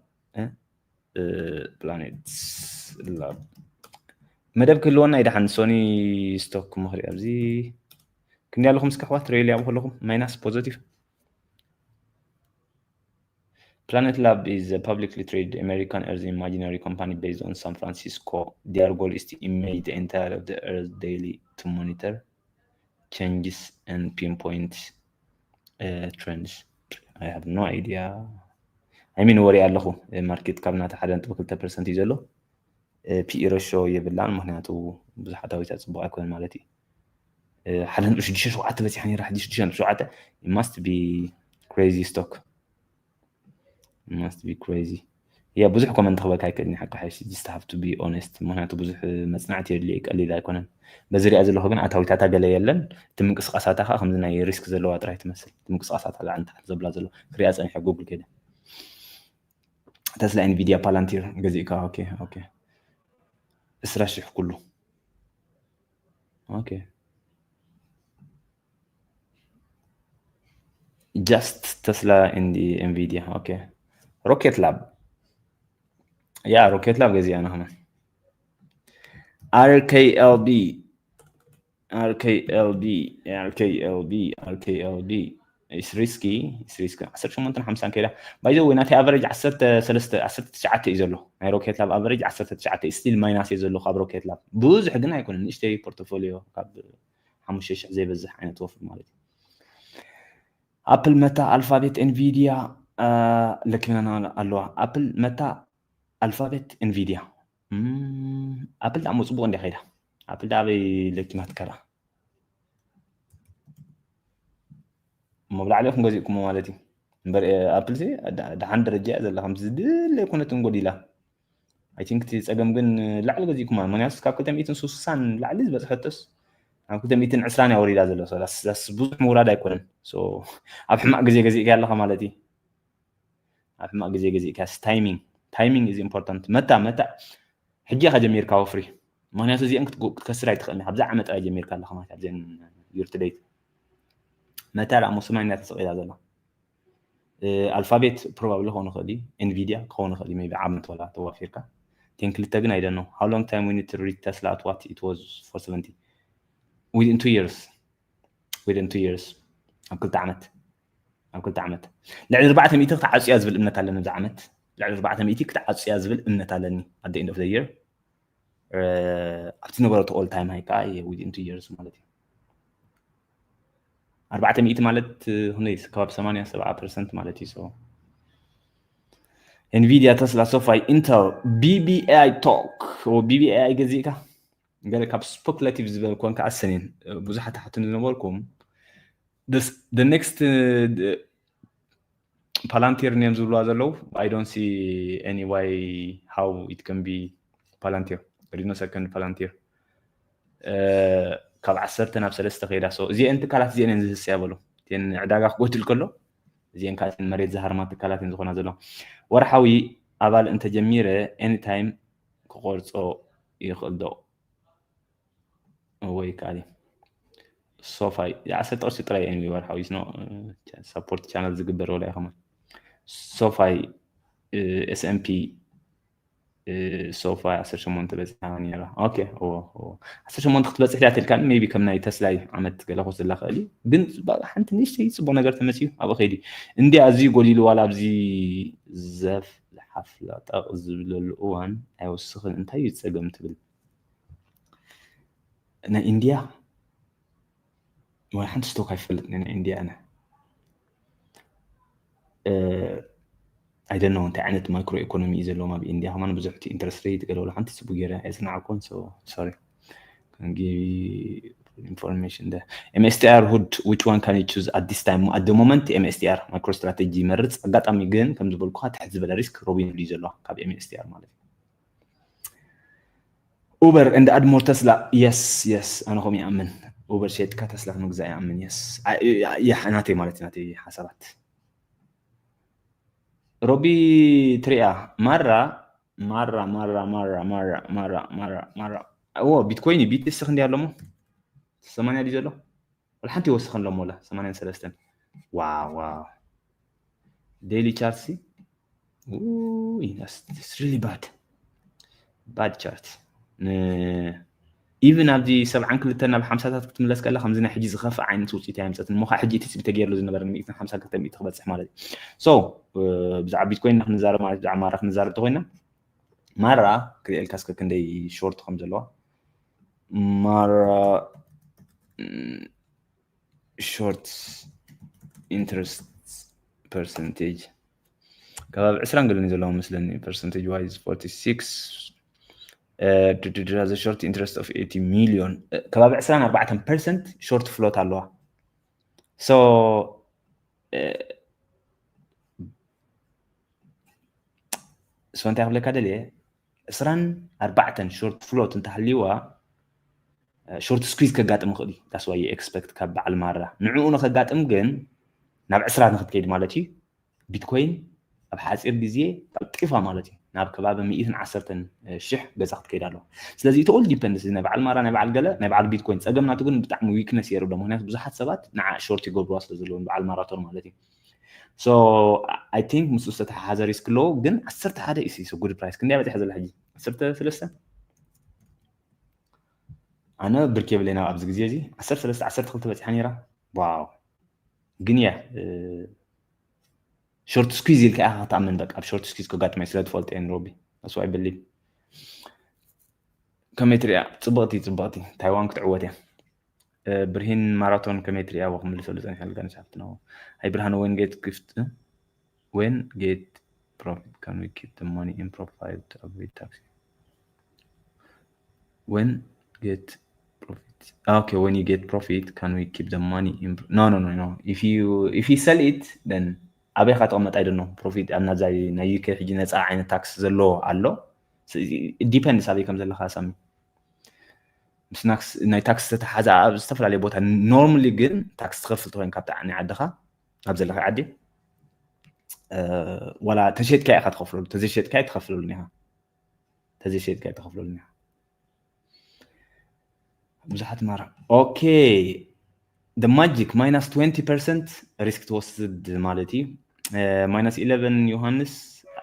ፕላኔት ላብ መደብ ክህልወና ይደሓን ሶኒ ስቶክ ምኽሪ ኣብዚ ክንዲ ኣለኹም እስከ ኣሕዋት ትሬሊ ኣብ ከለኹም ማይናስ ፖዘቲቭ Planet Lab is a publicly traded American Earth imaginary company based on San Francisco. Their goal is to image the entire of the Earth daily to monitor changes and pinpoint uh, trends. I have no idea. I mean ወሬ ኣለኹ ማርኬት ካብ ናተ ሓደ ነጥቢ ክልተ ፐርሰንት እዩ ዘሎ። ፒኢ ረሾ የብላን ምክንያቱ ብዙሓት ኣታዊታት ፅቡቅ ኣይኮነን ማለት እዩ። ሓደ ነጥቢ ሽዱሽተ ሸውዓተ በፂሓ ነራ ሕጂ ሽዱሽተ ነጥቢ ሸውዓተ must be crazy stock must be crazy። ያ ብዙሕ ኮመንት ክበካ ኣይክእልን ሓቂ ሓይሽ just have to be honest ምክንያቱ ብዙሕ መፅናዕቲ የድልዮ ቀሊል ኣይኮነን። በዚ ሪኣ ዘለኹ ግን ኣታዊታታ ገለ የለን። እቲ ምንቅስቃሳታ ከዓ ከምዚ ናይ ሪስክ ዘለዋ ጥራይ ትመስል። እቲ ምንቅስቃሳታ ላዕሊ ንታሕቲ ዘብላ ዘሎ ክሪኣ ፀኒሐ ጉግል ከይደ ተስላ ኤንቪዲያ ፓላንቲር ገዚእካ ኦኬ ኦኬ እስራ ሽሕ ኩሉ ኦኬ just Tesla and Nvidia okay Rocket Lab yeah Rocket Lab ገዚኣ ንኸመን RKLD RKLD RKLD RKLD is risky is risky ዓሰርተ ሸሞንተን ሓምሳን ከይዳ። By the way ናተይ average ዓሰርተ ሰለስተ ዓሰርተ ትሽዓተ እዩ ዘሎ። ናይ Rocket Lab average ዓሰርተ ትሽዓተ still minus እዩ ዘሎ ካብ Rocket Lab። ብዙሕ ግን ኣይኮነን፣ ንእሽተይ portfolio ካብ ሓሙሽተ ሽሕ ዘይበዝሕ ዓይነት ወፍሪ ማለት እዩ። Apple፣ Meta፣ Alphabet፣ Nvidia ለኪምና ኣለዋ። Apple፣ Meta፣ Alphabet፣ Nvidia። Apple ደኣ ጽቡቕ እንዲያ ከይዳ። Apple ደኣ ኣበይ ለኪማትካ ደኣ? እሞ ብላዕሊ ኢኹም ገዚእኩሞ ማለት እዩ። እምበር Apple ሲ ደሓን ደረጃ እያ ዘላ፣ ከምዚ ዝድለ ኣይኮነትን ጎዲላ። I think እቲ ጸገም ግን ላዕሊ ገዚእኩማ፣ ምክንያቱ ካብ ክልተ ሚእትን ስሳን ላዕሊ ዝበጽሐቶስ ናብ ክልተ ሚእትን ዕስራን እያ ወሪዳ ዘሎ። So that's ብዙሕ ምውራድ ኣይኮነን። So ኣብ ሕማቕ ግዜ ገዚእካ ኣለኻ ማለት እዩ። ኣብ ሕማቕ ግዜ ገዚእካ። Timing, timing is important። Meta፣ Meta ሕጂ ኢኻ ጀሚርካ ወፍሪ፣ ምክንያቱ እዚአን ክትከስር ኣይትኽእልን። ኣብዚ ዓመት ጥራይ ጀሚርካ ኣለኻ ማለት ኣብዘን year to date። Meta ደኣ ሞ ሰማንያ ተሰቒላ ዘላ። Alphabet probably ክኾን ይኽእል እዩ፣ Nvidia ክኾን ይኽእል እዩ፣ maybe ዓመት ወላ ተዋፊርካ። Ten ክልተ ግን I don't know how long time we need to reach Tesla at what it was four seventy within two years within two years ኣብ ክልተ ዓመት ኣብ ክልተ ዓመት ልዕሊ ኣርባዕተ ሚእቲ ክትዓጽያ ዝብል እምነት ኣለኒ። ኣብዚ ዓመት ልዕሊ ኣርባዕተ ሚእቲ ክትዓጽያ ዝብል እምነት ኣለኒ። At the end of the year ኣብቲ ነበረቶ all time high ከዓ within two years ማለት እዩ። ኣርባዕተ ሚእቲ ማለት ክንደይ ከባቢ ሰማንያ ሰብዓ ፐርሰንት ማለት እዩ። So Nvidia፣ Tesla፣ SoFi፣ Intel፣ BBAI talk BBAI ገዚእካ ገለ ካብ speculative ዝበል ኮንካ ኣሰኔን ብዙሓት ሓቱን ዝነበርኩም the next Palantir እዮም ዝብልዋ ዘለዉ። I don't see any why how it can be Palantir. There is no second Palantir። ካብ ዓሰርተ ናብ ሰለስተ ከይዳ። So እዚአን ትካላት እዚአን እየን ዝህስያ በሉ። እተን ዕዳጋ ክጎድል ከሎ እዚአን ከዓ እተን መሬት ዝሃርማ ትካላት እየን ዝኾና ዘለዋ። ወርሓዊ ኣባል እንተጀሚረ anytime ክቆርጾ ይኽእል ዶ? ወይ ከዓ SoFi ዓሰርተ ቅርሺ ጥራይ እዩ ወርሓዊ support channel ዝግበር ወላ ይኸማ። SoFi፣ S&P፣ SoFi ዓሰርተ ሸሞንተ በፂሓ ነራ። Okay፣ ዓሰርተ ሸሞንተ ክትበፅሕ ድያ ተልካ maybe ከም ናይ ተስላይ ዓመት ገለ ክወስድላ ክእል እዩ። ግን ሓንቲ ንእሽተይ ፅቡቅ ነገር ተመፅዩ ኣብኡ ከይዲ እንዲ ኣዝዩ ጎዲሉ ዋላ ኣብዚ ዘፍ ዝሓፍላ ጠቕ ዝብለሉ እዋን ኣይወስኽን እንታይ እዩ ፀገም ትብል ናይ ኢንድያ ወይ ሓንቲ ስቶክ ኣይፈልጥ ናይ ኢንድያ ኣነ። I don't know እንታይ ዓይነት micro economy እዩ ዘለዎም ኣብ ኢንድያ ከማን ብዙሕ እቲ interest rate ገለ ሓንቲ ጽቡቅ ገይረ ኣይጽናዕኩን። Sorry can give information the MSTR hood which one can you choose at this time? At the moment MSTR MicroStrategy ይመርጽ። ኣጋጣሚ ግን ከም ዝበልኩኻ ትሕት ዝበለ risk Robinhood እዩ ዘለዋ ካብ MSTR ማለት እዩ። Uber and add more Tesla. Yes, yes. ኣነ ከም ይኣምን Uber ሸጥካ ተስላ ምግዛእ ይኣምን። Yes. ናተይ ማለት ናተይ ሓሳባት። ሮቢ ትሪያ ማራ ማራ ማራ ማራ ማራ ማራ ማራ ማራ እዎ ቢትኮይን ቢትስ ክንዲ ኣለሞ ሰማንያ ድዩ ዘሎ? ወላ ሓንቲ ይወስኸን ሎሞ ላ ሰማንያን ሰለስተን። Wow wow. Daily chart ሲ really bad bad chart. Even ኣብዚ ሰብዓን ክልተን ናብ ሓምሳታት ክትምለስ ከላ ከምዚ ናይ ሕጂ ዝኸፍእ ዓይነት ውፅኢት ኣይምፀትን። እሞ ከዓ ሕጂ እቲ ትፅቢት ተገይርሉ ዝነበረ ን ሚእትን ሓምሳን ክልተ ሚእቲ ክበፅሕ ማለት እዩ። So ብዛዕባ ቢትኮይን ክንዛረብ ማለት ብዛዕባ ማራ ክንዛረብ ተኮይና ማራ ክርእየልካ እስከ ክንደይ ሾርት ከም ዘለዋ ማራ short interest percentage ከባቢ ዕስራን ገለን ዘለዋ መስለኒ። Percentage wise forty six ድድድራ the short interest of eighty million ከባቢ ዕስራን ኣርባዕተን percent short float ኣለዋ። So so እንታይ ክብለካ ደልየ ዕስራን ኣርባዕተን short float እንተሃልይዋ short squeeze ከጋጥም ይኽእል እዩ። That's why you expect ካብ በዓል ማራ ንዕኡ ንኸጋጥም ግን ናብ ዕስራ ንክትከይድ ማለት እዩ። ቢትኮይን ኣብ ሓፂር ግዜ ቀልጢፋ ማለት እዩ ናብ ከባቢ ሚእትን ዓሰርተን ሽሕ ገዛ ክትከይድ ኣለዋ። ስለዚ it all depends ናይ በዓል ማራ ናይ በዓል ገለ ናይ በዓል ቢትኮይን ፀገም ናቱ ግን ብጣዕሚ weakness የርኢ ኣሎ። ምክንያቱ ብዙሓት ሰባት ንዓ short ይገብርዋ ስለ ዘለዉ በዓል ማራቶን ማለት እዩ። So I think ምስኡ ዝተተሓሓዘ risk ኣለዎ። ግን ዓሰርተ ሓደ is a good price። ክንደይ በፂሐ ዘላ ሕጂ ዓሰርተ ሰለስተ? ኣነ ብርክ የብለይ ናብ ኣብዚ ግዜ እዚ ዓሰርተ ሰለስተ ዓሰርተ ክልተ በፂሓ ነይራ። ዋው ግን እያ short squeeze ኢልካ ኢኻ ክትኣምን። በቃ ኣብ short squeeze ከጋጥመ ስለ ዝፈልጦ እየ ንሮቢ ኣስዋይ በሊብ። ከመይ ትሪኣ? ፅብቕቲ ፅብቕቲ ታይዋን ክትዕወት እያ። ብርሂን ማራቶን ከመይ ትሪኣዎ? ክምልሰሉ ፀኒሐ ልጋንሽ ሃብቲ ነው። ኣይ ብርሃን when get gift when get profit can we keep the money in profile to avoid tax? When get profit? Okay, when you get profit can we keep the money in? No, no, no, no. If you if you sell it, then ኣበይ ካ ተቐመጥ? I don't know profit ኣብ ናብዛ ናይ UK ሕጂ ነፃ ዓይነት ታክስ ዘለዎ ኣሎ። Depends ኣበይ ከም ዘለካ ሳሚ። ምስ ናይ ታክስ ዝተተሓዘ ኣብ ዝተፈላለየ ቦታ normally ግን ታክስ ትኸፍል ተኮይን ካብቲ ናይ ዓድኻ ኣብ ዘለካ ዓዲ ዋላ ተሸጥካ ኢኻ ትኸፍለሉ፣ ተዘይሸጥካ ትኸፍለሉ ኢኻ፣ ተዘይሸጥካ ትኸፍለሉ ኢኻ። ብዙሓት ማራ okay the magic minus twenty percent risk ትወስድ ማለት እዩ። Minus eleven ዮሃንስ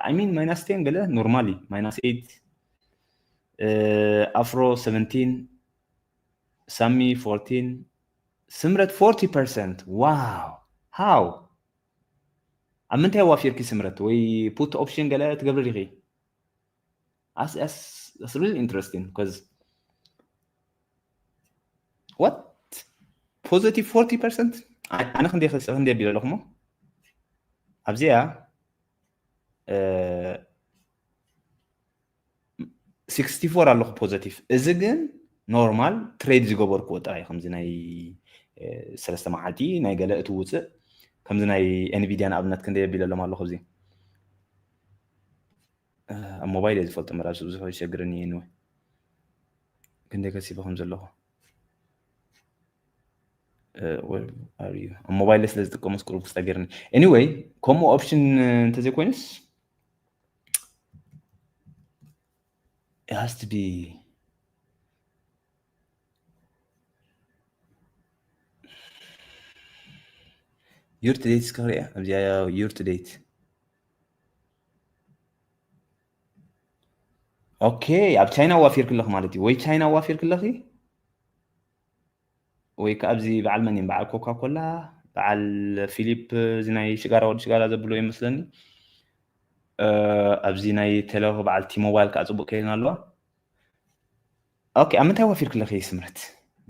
I mean minus ten ገለ normally minus eight ኣፍሮ seventeen ሳሚ fourteen ስምረት forty percent wow how ኣብ ምንታይ ዋፊርኪ ስምረት ወይ put option ገለ ትገብሪ ዲኺ? That's really interesting because what positive forty percent ኣነ ክንደ ክንደ ቢለ ኣለኹሞ ኣብዚኣ sixty four ኣለኹ positive። እዚ ግን normal trade ዝገበርክዎ ጥራይ ከምዚ ናይ ሰለስተ መዓልቲ ናይ ገለ እቲ ውፅእ ከምዚ ናይ Nvidia ንኣብነት ክንደይ ኣቢለ ኣሎም ኣለኹ ኣብዚ ኣብ ሞባይል እየ ዝፈልጦ መራሱ ብዙሕ ይሸግረኒ እየ ንወ ክንደይ ከሲበ ከም ዘለኹ ኣብ ሞባይል ስለ ዝጥቀመስ ቁሩብ ክፀገርኒ anyway ከምኡ option እንተዘይኮይኑስ it has to be year to date እስከ ክሪኣ ኣብዚኣ year to date okay ኣብ ቻይና ዋፊርክ ኣለኺ ማለት እዩ ወይ ቻይና ዋፊርክ ኣለኺ ወይ ከዓ ኣብዚ በዓል መን እዮም በዓል ኮካ ኮላ በዓል ፊሊፕ እዚ ናይ ሽጋራ ወዲ ሽጋራ ዘብሎ ይመስለኒ ኣብዚ ናይ ቴሌ በዓል ቲ ሞባይል ከዓ ፅቡቅ ከይድና ኣለዋ okay ኣብ ምንታይ ዋፊርክ ኣለኺ ስምረት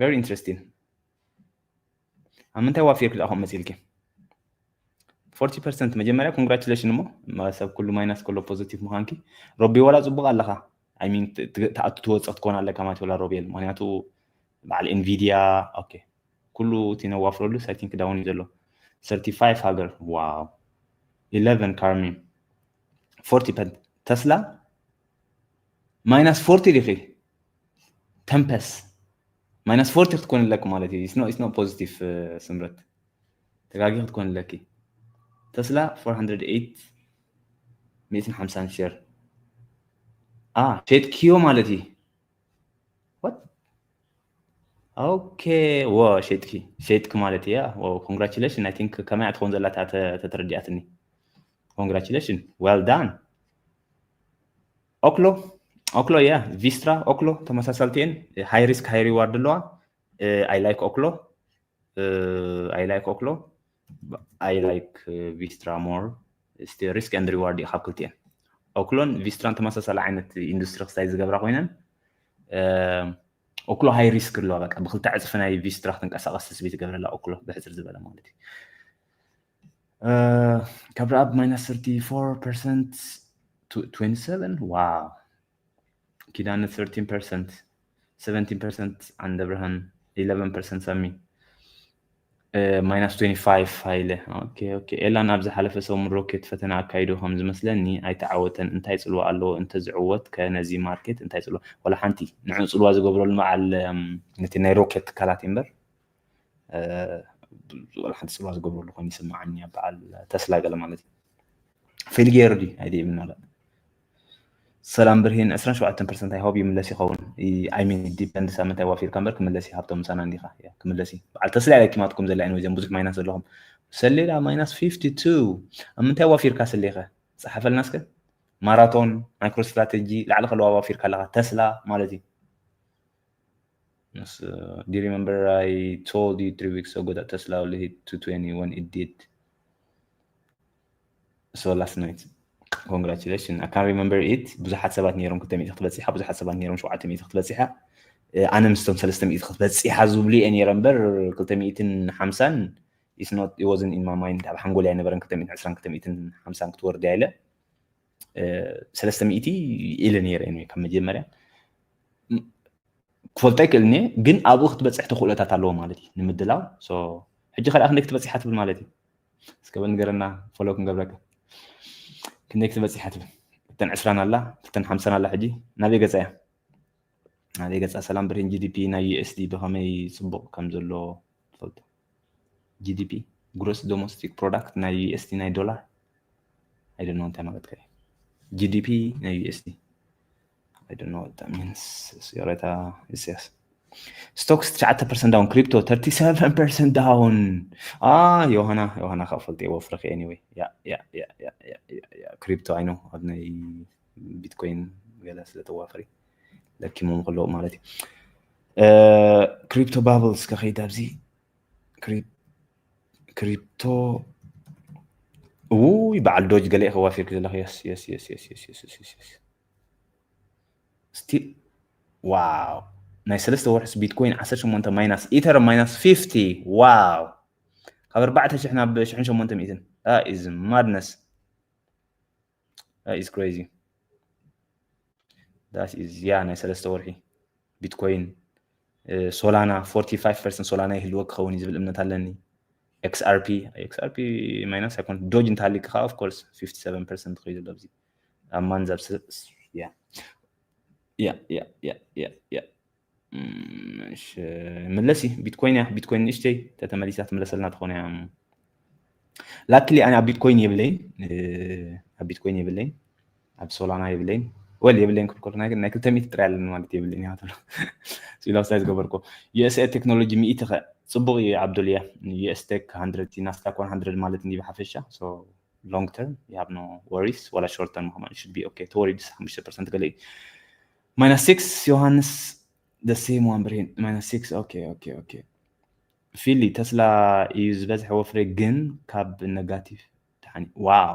very interesting ኣብ ምንታይ ዋፊርክ ኣለኹም መፂልኪ forty percent መጀመርያ congratulation እሞ ሰብ ኩሉ minus ከሎ positive ምዃንኪ ረቢ ወላ ፅቡቅ ኣለኻ I mean ትኣቱ ትወፅእ ክትኮን ኣለካ ማለት ወላ ሮቤል ምክንያቱ በዓል Nvidia okay ኩሉ እቲ ነዋፍረሉስ I think down እዩ ዘሎ thirty five ሃገር wow eleven Karmin forty Tesla minus forty ዲኺ ተምፐስ minus forty ክትኮን ኣለኪ ማለት እዩ it's not positive ስምረት ተጋጊ ክትኮን ኣለኪ Tesla four hundred eight ሚእትን ሓምሳን share ሸጥክዮ ማለት እዩ okay ወ ሸጥኪ ሸጥኪ ማለት እያ congratulation I think ከመይ ትኸውን ዘላ ተተረዲኣትኒ congratulation well done ኦክሎ ኦክሎ እያ ቪስትራ ኦክሎ ተመሳሳልቲ እየን high risk high reward ኣለዋ I like ኦክሎ I like ኦክሎ I like ቪስትራ more risk and reward እዩ ካብ ክልቲኤን ኦክሎን ቪስትራን ተመሳሳሊ ዓይነት ኢንዱስትሪ ክሳይ ዝገብራ ኮይነን ኦክሎ high risk ኣለዋ በቃ ብክልተ ዕፅፊ ናይ ቪስትራ ክትንቀሳቀስ ትስቢ ትገብረላ ኦክሎ ብሕፅር ዝበለ ማለት እዩ ካብ ረኣብ minus thirty four percent twenty seven wow ኪዳነ thirteen percent seventeen percent ዓንደብርሃን eleven percent ሳሚ minus twenty five ሃይለ okay okay ኤላን ኣብ ዝሓለፈ ሰሙን ሮኬት ፈተና ኣካይዱ ከም ዝመስለኒ ኣይተዓወተን እንታይ ፅልዋ ኣለዎ እንተዝዕወት ከ ነዚ ማርኬት እንታይ ፅልዋ ወላ ሓንቲ ንዑ ፅልዋ ዝገብረሉ በዓል ነቲ ናይ ሮኬት ትካላት እምበር ወላ ሓንቲ ፅልዋ ዝገብረሉ ኮይኑ ይስምዓኒ በዓል ተስላ ገለ ማለት እዩ ፌል ገይሩ ድዩ ኣይደ ይብልና ሰላም ብርሂን ዕስራን ሸውዓተን ፐርሰንት I hope ይምለስ ይኸውን I mean depends ኣብ ምንታይ ዋፊርካ እምበር ክምለስ እዩ ሃብቶም ምሳና እንዲኻ ክምለስ እዩ በዓል ተስላ ኢለ ኪማትኩም ዘላ ዞም ብዙሕ minus ዘለኹም ሰሌዳ minus fifty two ኣብ ምንታይ ዋፊርካ ሰሌኸ ፀሓፈልና እስከ ማራቶን micro strategy ላዕሊ ከለዋ ዋፊርካ ኣለኻ ተስላ ማለት እዩ Yes, uh, do you remember I told you three weeks ago that Tesla will hit two twenty when it did? So last night, congratulations. I can't remember it. ብዙሓት ሰባት ነይሮም ክልተ ሚእቲ ክትበፅሓ፣ ብዙሓት ሰባት ነይሮም ሸውዓተ ሚእቲ ክትበፅሓ። ኣነ ምስቶም ሰለስተ ሚእቲ ክትበፅሓ ዝብሉ እየ ነይረ እምበር ክልተ ሚእትን ሓምሳን is not, it wasn't in my mind. ኣብ ሓንጎል ኣይነበረን ክልተ ሚእትን ዕስራን ክልተ ሚእትን ሓምሳን ክትወርድ እያ ኢለ። ሰለስተ ሚእቲ ኢለ ነይረ እየ ካብ መጀመርያ። ክፈልጦ ኣይክእልን እየ፣ ግን ኣብኡ ክትበፅሕ ተኽእሎታት ኣለዎ ማለት እዩ ንምድላው። ሕጂ ከኣ ክንደይ ክትበፅሓ ትብል ማለት እዩ? እስከ በል ንገረና፣ ፎሎ ክንገብረካ። ክንደይ ክትበፅሓ ትብል? ክልተን ዕስራን ኣላ፣ ክልተን ሓምሳን ኣላ። ሕጂ ናበይ ገፃ እያ? ናበይ ገፃ? ሰላም ብርሂን፣ ጂ ዲ ፒ ናይ ዩ ኤስ ዲ ብኸመይ ፅቡቕ ከም ዘሎ ትፈልጡ? ጂ ዲ ፒ፣ ግሮስ ዶሜስቲክ ፕሮዳክት ናይ ዩ ኤስ ዲ፣ ናይ ዶላር። I don't know እንታይ ማለት ከ? ጂ ዲ ፒ ናይ ዩ ኤስ ዲ። I don't know what that means. ዮሬታ ኢሳያስ። ስቶክስ ትሽዓተ ፐርሰንት ዳውን፣ ክሪፕቶ thirty seven percent ዳውን። አ ዮሃና፣ ዮሃና ካብ ፈልጥ ወፍርኺ። Anyway፣ ያ ያ ያ ያ ያ ያ፣ ክሪፕቶ፣ I know፣ ኣብ ናይ ቢትኮይን ገለ ስለ ተዋፈሪ ለኪሞም ከለዉ ማለት እዩ። ክሪፕቶ ባብል እስከ ከይድ ኣብዚ። ክሪፕቶ፣ ውይ፣ በዓል ዶጅ ገለ ከዋፊርክ ዘለኹ። የስ የስ የስ የስ የስ የስ የስ የስ። ስቲል፣ ዋው፣ ናይ ሰለስተ ወርሕስ ቢትኮይን ዓሰርተ ሸሞንተ ማይናስ፣ ኢተር ማይናስ ፊፍቲ። ዋው፣ ካብ ኣርባዕተ ሽሕ ናብ ሽሕን ሸሞንተ ሚእትን። That is madness. That is crazy. That is, yeah, ናይ ሰለስተ ወርሒ ቢትኮይን። ሶላና፣ forty five percent ሶላና ይህልወ ክኸውን እዩ ዝብል እምነት ኣለኒ። ኤክስ ኣር ፒ፣ ኤክስ ኣር ፒ ማይናስ ኣይኮን፣ ዶጅ እንተሃሊክ ከዓ of course fifty seven percent ከይዱ ኣሎ ኣብዚ ኣብ ማንዝ ኣብ ስ- ያ ያ ያ ያ ያ ያ። እም፣ እሺ፣ ምለሲ ቢትኮይን እያ። ቢትኮይን ንእሽተይ ተተመሊሳ ትምለሰልና ትኾነ እያ። ላክሊ ኣነ ኣብ ቢትኮይን የብለይን፣ ኣብ ቢትኮይን የብለይን፣ ኣብ ሶላና የብለይን። ወል የብለይን ክልኮል ናይ ናይ ክልተ ሚእቲ ጥራይ ኣለኒ ማለት የብለይን እያ ትብሎ። ስኢላ ስታይ ዝገበርኩ። ዩ ኤስ ኤ ቴክኖሎጂ ሚእቲ ከ ጽቡቕ እዩ ዓብዱልያ። ዩ ኤስ ቴክ ሃንድረድ፣ ናስዳክ ዋን ሃንድረድ ማለት እንዲ ብሓፈሻ። So long term you have no worries፣ ዋላ short term ከማን should be okay። ተወሪድስ ሓሙሽተ ፐርሰንት ገለ እዩ። ማይናስ ሲክስ ዮሃንስ፣ the same one ብርሂን፣ ማይናስ ሲክስ። Okay okay okay። ፊሊ፣ ተስላ እዩ ዝበዝሐ ወፍሪ ግን ካብ ነጋቲቭ ድሓን። ዋው፣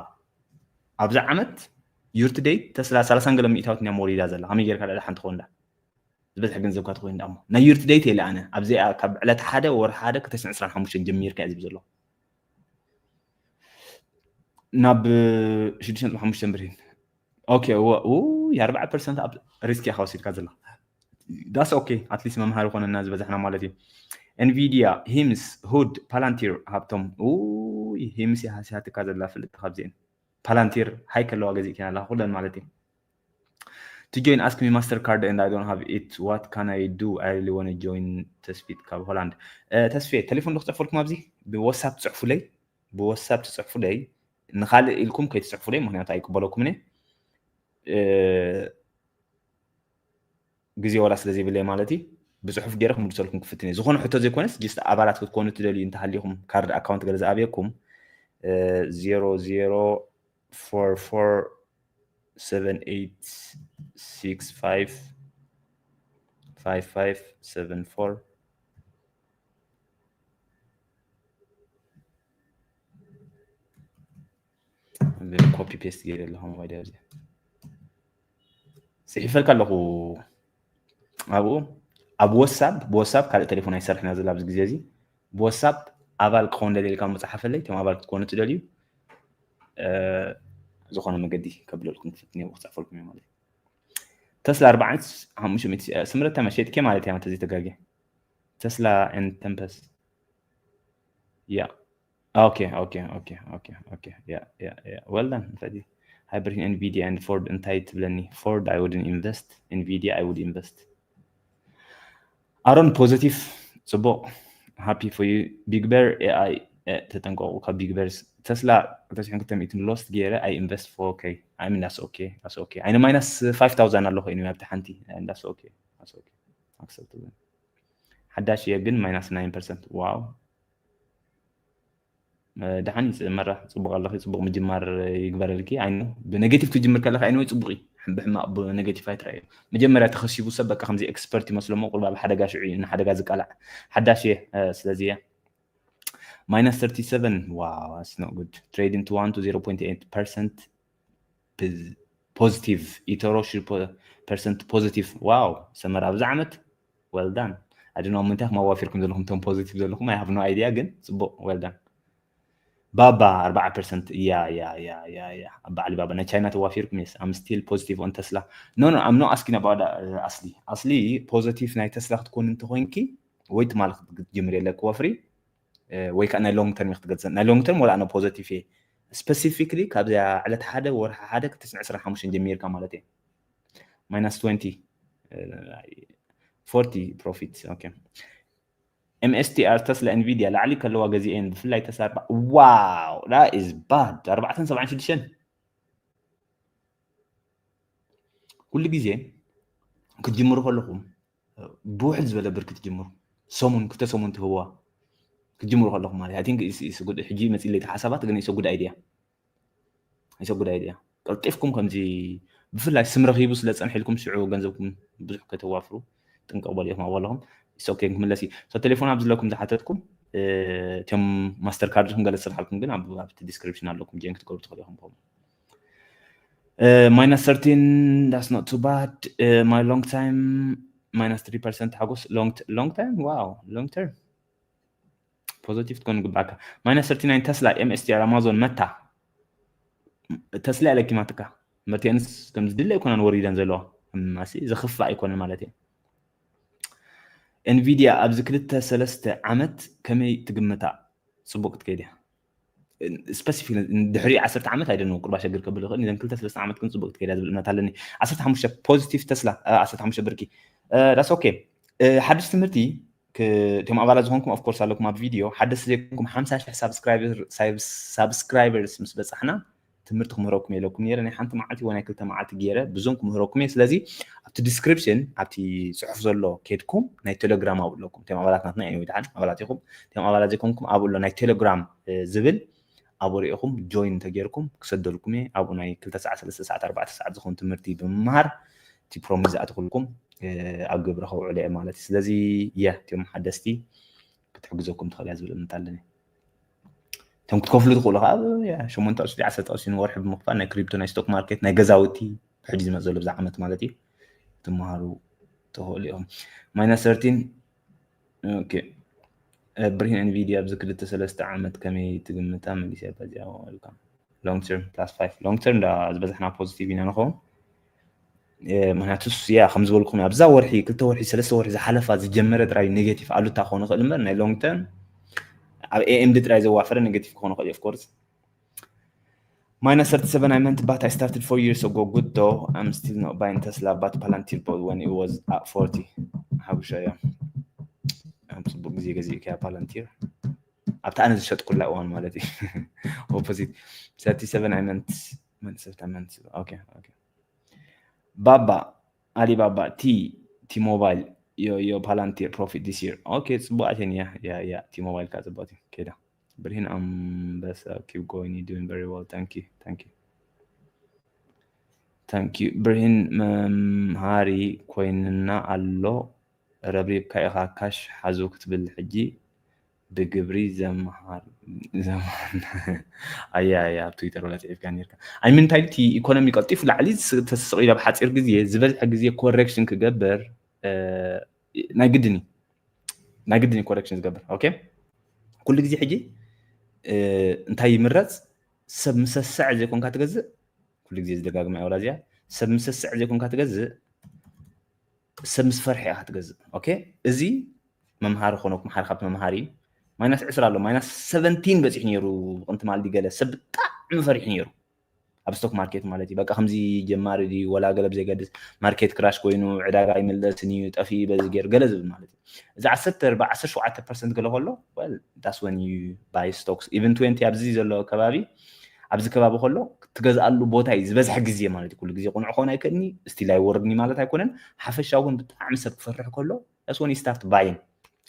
ኣብዚ ዓመት year to date ተስላ ሰላሳን ገለ ሚእታዊት እያ ወሪዳ ዘላ። ከመይ ጌርካ ደኣ ሓንቲ ትኸውን ደኣ? ዝበዝሐ ገንዘብካ ትኾይን ደኣ እሞ። ናይ year to date ኢለ ኣነ ኣብዚኣ ካብ ዕለት ሓደ ወርሒ ሓደ ክልተ ሽሕን ዕስራን ሓሙሽተን ጀሚርካ እየ ዝብል ዘለኹ። ናብ ሽዱሽተ ነጥቢ ሓሙሽተ ብርሂን። ኦኬ፣ እወ፣ ኡ፣ ኣርባዕተ ፐርሰንት ኣብ ሪስክ ኢኻ ወሲድካ ዘለኻ። That's okay፣ at least መምሃሪ ኮነና ዝበዛሕና ማለት እዩ። ኤንቪዲያ፣ ሂምስ፣ ሁድ፣ ፓላንቲር፣ ሃብቶም። ኡ፣ ሂምስ እያ ሃሲያትካ ዘላ፣ ፍልጥ ካብዚኤን። ፓላንቲር ሃይ ከለዋ ገዚእክን ኣለኻ ኩለን ማለት እዩ። To join, ask me Mastercard and I don't have it. What can I do? I really want to join. ተስፊት ካብ ሆላንድ። እ፣ ተስፌ፣ ቴሌፎን ዶ ክጽሕፈልኩም ኣብዚ? ብዋትሳፕ ጽሕፉለይ፣ ብዋትሳፕ ትጽሕፉለይ። ንኻልእ ኢልኩም ከይትጽሕፉለይ፣ ምኽንያቱ ኣይቅበለኩምን እየ። እ፣ ግዜ ዋላ ስለ ዘይብለይ ማለት እዩ። ብጽሑፍ ገይረ ክምልሰልኩም ክፍትን እየ። ዝኾነ ሕቶ ዘይኮነስ፣ just ኣባላት ክትኮኑ ትደልዩ እንተሃሊኹም፣ ካርድ ኣካውንት ገለ ዝኣብየኩም፣ እ፣ ዜሮ ዜሮ ፎር ፎር ሰቨን ኤይት ሲክስ ፋይቭ ፋይቭ ፋይቭ ሰቨን ፎር። ኮፒ ፔስት ገይረ ኣለኹ ሞባይል ኣብዚ። ጽሒፈልካ ኣለኹ ኣብኡ። ኣብ ዋትሳፕ፣ ብዋትሳፕ ካልእ ቴሌፎን ኣይሰርሕን እያ ዘላ ኣብዚ ግዜ እዚ። ብዋትሳፕ ኣባል ክኸውን ደልየ ኢልካ ምጽሓፈለይ፣ እቶም ኣባል ክትኮኑ ትደልዩ፣ እ፣ ዝኾነ መገዲ ከብለልኩም ክፍትን እየ፣ ክጽሕፈልኩም እየ ማለት እዩ። ተስላ ኣርባዓን ሓሙሽተ ሚእቲ፣ እ፣ ስምረት ተመሸጥኪ ማለት እያ፣ እንተዘይተጋግየ። ተስላ ኤንድ ተምፐስ። ያ። ኦኬ፣ ኦኬ፣ ኦኬ፣ ኦኬ፣ ኦኬ። ያ፣ ያ፣ ያ። Well done፣ ፈዲ። ሃይ ብርሂን፣ ኤንቪዲያ ኤንድ ፎርድ እንታይ ትብለኒ? ፎርድ፣ I wouldn't invest። ኤንቪዲያ፣ I would invest። ኣሮን ፖዚቲቭ፣ ጽቡቕ። ሃፒ ፎር ዩ። ቢግ ቤር ኤ ኣይ፣ እ፣ ተጠንቀቑ ካብ ቢግ ቤርስ። ተስላ ክልተ ሽሕን ክልተ ሚእትን ሎስት ገይረ፣ I invest four K። I mean, that's okay፣ that's okay። ኣይነ ማይናስ ፋይቭ ታውዘንድ ኣለኹ፣ anyway፣ ኣብቲ ሓንቲ፣ and that's okay፣ that's okay። ኣክሰፕት። ሓዳሽ እየ ግን ማይናስ ናይን ፐርሰንት። ዋው። እ፣ ደሓን እዩ፣ መራ፣ ጽቡቕ ኣለኺ፣ ጽቡቕ ምጅማር ይግበረልኪ። I know ብኔጌቲቭ ትጅምር ከለኺ፣ I know ጽቡቕ እዩ። ብሕማቕ ብነገቲቭ ኣይትረኣዮ። መጀመርያ ተኸሲቡ ሰብ በቃ ከምዚ ኤክስፐርት ይመስሎ እሞ ቁሩብ ኣብ ሓደጋ ሽዑ እዩ ንሓደጋ ዝቃላዕ። ሓዳሽ እየ ስለዚ እየ። Minus thirty seven, wow, that's not good. Trading to one to zero point eight percent positive. ኢቶሮ percent positive. Wow, ሰመር ኣብዚ ዓመት well done. I don't know ምንታይ ክማዋፊርኩም ዘለኹም ቶም ፖዚቲቭ ዘለኹም I have no idea ግን ጽቡቕ well done. ባባ ኣርባዓ ፐርሰንት እያ እያ እያ እያ እያ ኣብ ዓሊባባ ናይ ቻይና ተዋፊርኩም yes I'm still positive on Tesla. No, no, I'm not asking about ኣስሊ ኣስሊ ፖዚቲቭ ናይ ተስላ ክትኮን እንተኮይንኪ ወይ ትማሊ ክትጅምር የለኪ ወፍሪ ወይ ከዓ ናይ long term ክትገዝእ ናይ long term ወላ ኣነ ፖዚቲቭ እየ specifically ካብዚኣ ዕለት ሓደ ወርሒ ሓደ ክልተ ሽሕን ዕስራን ሓሙሽተን ጀሚርካ ማለት እየ minus twenty forty profit okay MSTR Tesla Nvidia ላዕሊ ከለዋ ገዚኤን ብፍላይ ተስላ wow that is bad ኣርባዕተን ሰብዓን ሽዱሽተን ኩሉ ግዜ ክትጅምሩ ከለኹም ብውሕድ ዝበለ ብር ክትጅምሩ ሰሙን ክልተ ሰሙን ትህዋ ክትጅምሩ ከለኹም ማለት I think ሕጂ መፂለይ ሓሳባት ግን it's a good idea it's a good idea ቀልጢፍኩም ከምዚ ብፍላይ ስም ረኺቡ ስለ ፀንሒልኩም ሽዑ ገንዘብኩም ብዙሕ ከተዋፍሩ ጥንቀቕ በሉ ኢኹም ኣብለኹም okay ክምለስ እዩ ቴሌፎን ኣብ ዝለኩም ዝሓተትኩም እቶም ማስተር ካርድኩም ገለ ዝስርሓልኩም ግን ኣብቲ ዲስክሪፕሽን ኣለኩም ጆይን ክትገብሩ ትኽእሉ ኢኹም ከምኡ minus thirteen that's not too bad my long time minus three percent ሓጎስ long time wow long term positive ትኮን ግባካ minus thirty nine Tesla MSTR Amazon Meta Tesla ኣለኪማትካ መርቲአንስ ከም ዝድለ ኣይኮነን ወሪደን ዘለዋ ማሲ ዘኽፋ ኣይኮነን ማለት እዩ Nvidia ኣብዚ ክልተ ሰለስተ ዓመት ከመይ ትግምታ ጽቡቅ ክትከይድ እያ specific ድሕሪ ዓሰርተ ዓመት ኣይደነ ቁርባ ሸግር ከብል ይኽእል ዘን ክልተ ሰለስተ ዓመት ግን ጽቡቅ ክትከይድ ዝብል እምነት ኣለኒ ዓሰርተ ሓሙሽተ positive Tesla ዓሰርተ ሓሙሽተ ብርኪ that's okay ሓድሽ ትምህርቲ እቶም ኣባላት ዝኾንኩም of course ኣለኩም ኣብ ቪድዮ ሓደስቲ ዘይኮንኩም ሓምሳ ሽሕ ሳብስክራይበር ሳብስክራይበርስ ምስ በጻሕና ትምህርቲ ክምህረኩም የለኩም ነይረ ናይ ሓንቲ መዓልቲ ወይ ናይ ክልተ መዓልቲ ገይረ ብዙም ክምህረኩም እየ ስለዚ ኣብቲ ዲስክሪፕሽን ኣብቲ ፅሑፍ ዘሎ ከድኩም ናይ ቴሌግራም ኣብኡ ኣለኩም እቶም ኣባላት ናትና እዮም ይድሓን ኣባላት ኢኹም እቶም ኣባላት ዘይኮንኩም ኣብኡ ኣሎ ናይ ቴሌግራም ዝብል ኣብኡ ሪኢኹም ጆይን እንተጌርኩም ክሰደልኩም እየ ኣብኡ ናይ ክልተ ሰዓት ሰለስተ ሰዓት ኣርባዕተ ሰዓት ዝኾን ትምህርቲ ብምምሃር እቲ ፕሮሚስ ዝኣትኹልኩም ኣብ ግብሪ ከውዕሎ እየ ማለት እዩ ስለዚ የ እቶም ሓደስቲ ክትሕግዘኩም ትኽእል እያ ዝብል እምነት ኣለኒ እቶም ክትከፍሉ ትኽእሉ ከዓ ሸሞንተ ቅርሺ ዓሰርተ ቅርሺ ንወርሒ ብምኽፋል ናይ ክሪፕቶ ናይ ስቶክ ማርኬት ናይ ገዛውቲ ሕጂ ዝመፅ ዘሎ ብዛ ዓመት ማለት እዩ ትመሃሩ ትኽእሉ ኢኹም minus thirteen okay ብርሂን Nvidia ኣብዚ ክልተ ሰለስተ ዓመት ከመይ ትግምታ መሊሰ በዚኣ long term plus five long term ዳ ዝበዝሕና ፖዚቲቭ ኢና ንኸውን ምክንያቱስ ያ ከም ዝበልኩም ኣብዛ ወርሒ ክልተ ወርሒ ሰለስተ ወርሒ ዝሓለፋ ዝጀመረ ጥራይ ኔጌቲቭ ኣሉታ ክኾን ይኽእል እምበር ናይ long term ኣብ AMD ጥራይ ዘዋፈረ ኔጌቲቭ ክኾን ይኽእል of course minus thirty seven I meant but I started four years ago good though I'm still not buying Tesla but Palantir bought when it was at forty ሓጉሻ እዮም ኣብ ፅቡቅ ግዜ ገዚእካ Palantir ኣብታ ኣነ ዝሸጥኩላ እዋን ማለት እዩ opposite thirty seven I meant okay okay ባባ Alibaba T T-Mobile yo yo Palantir profit this year okay ፅቡቃት እየን እያ እያ እያ T-Mobile ከዓ ፅቡቃት እዩ ከይዳ ብርሂን ኣንበሳ keep going you doing very well thank you thank you thank you ብርሂን መምሃሪ ኮይንና ኣሎ ረብሪብካ ኢኻ ካሽ ሓዙ ክትብል ሕጂ ብግብሪ ዘምሃር ዘምሃር ኣያ ኣያ ኣብ ትዊተር ወላ ጽሒፍካ ነርካ ኣይ ምን እንታይ እቲ ኢኮኖሚ ቀልጢፉ ላዕሊ ተስቕ ኢሎ ኣብ ሓጺር ግዜ ዝበዝሐ ግዜ ኮሬክሽን ክገብር ናይ ግድን እዩ ናይ ግድን ኮሬክሽን ዝገብር okay ኩሉ ግዜ ሕጂ እንታይ ይምረጽ ሰብ ምሰስዕ ዘይኮንካ ትገዝእ ኩሉ ግዜ ዝደጋግማ ወላ እዚኣ ሰብ ምሰስዕ ዘይኮንካ ትገዝእ ሰብ ምስ ፈርሒ ኢኻ ትገዝእ okay እዚ መምሃሪ ኮነኩም ሓደ ካብቲ መምሃሪ እዩ minus ዕስራ ኣሎ minus seventeen በፂሑ ነይሩ ቅንቲ ማልዲ ገለ ሰብ ብጣዕሚ ፈሪሑ ነይሩ ኣብ ስቶክ ማርኬት ማለት እዩ በቃ ከምዚ ጀማሪ ድዩ ወላ ገለ ብዘይገድስ market crash ኮይኑ ዕዳጋ ኣይምለስን እዩ ጠፊኡ በዚ ገይሩ ገለ ዝብል ማለት እዩ እዚ ዓሰርተ ኣርባዕተ ዓሰርተ ሸውዓተ percent ገለ ከሎ that's when you buy stocks even twenty ኣብዚ ዘሎ ከባቢ ኣብዚ ከባቢ ከሎ ትገዝኣሉ ቦታ እዩ ዝበዝሐ ግዜ ማለት እዩ ኩሉ ግዜ ቁኑዕ ክኸውን ኣይክእልኒ still ኣይወርድኒ ማለት ኣይኮነን ሓፈሻ እውን ብጣዕሚ ሰብ ክፈርሕ ከሎ that's when you start buying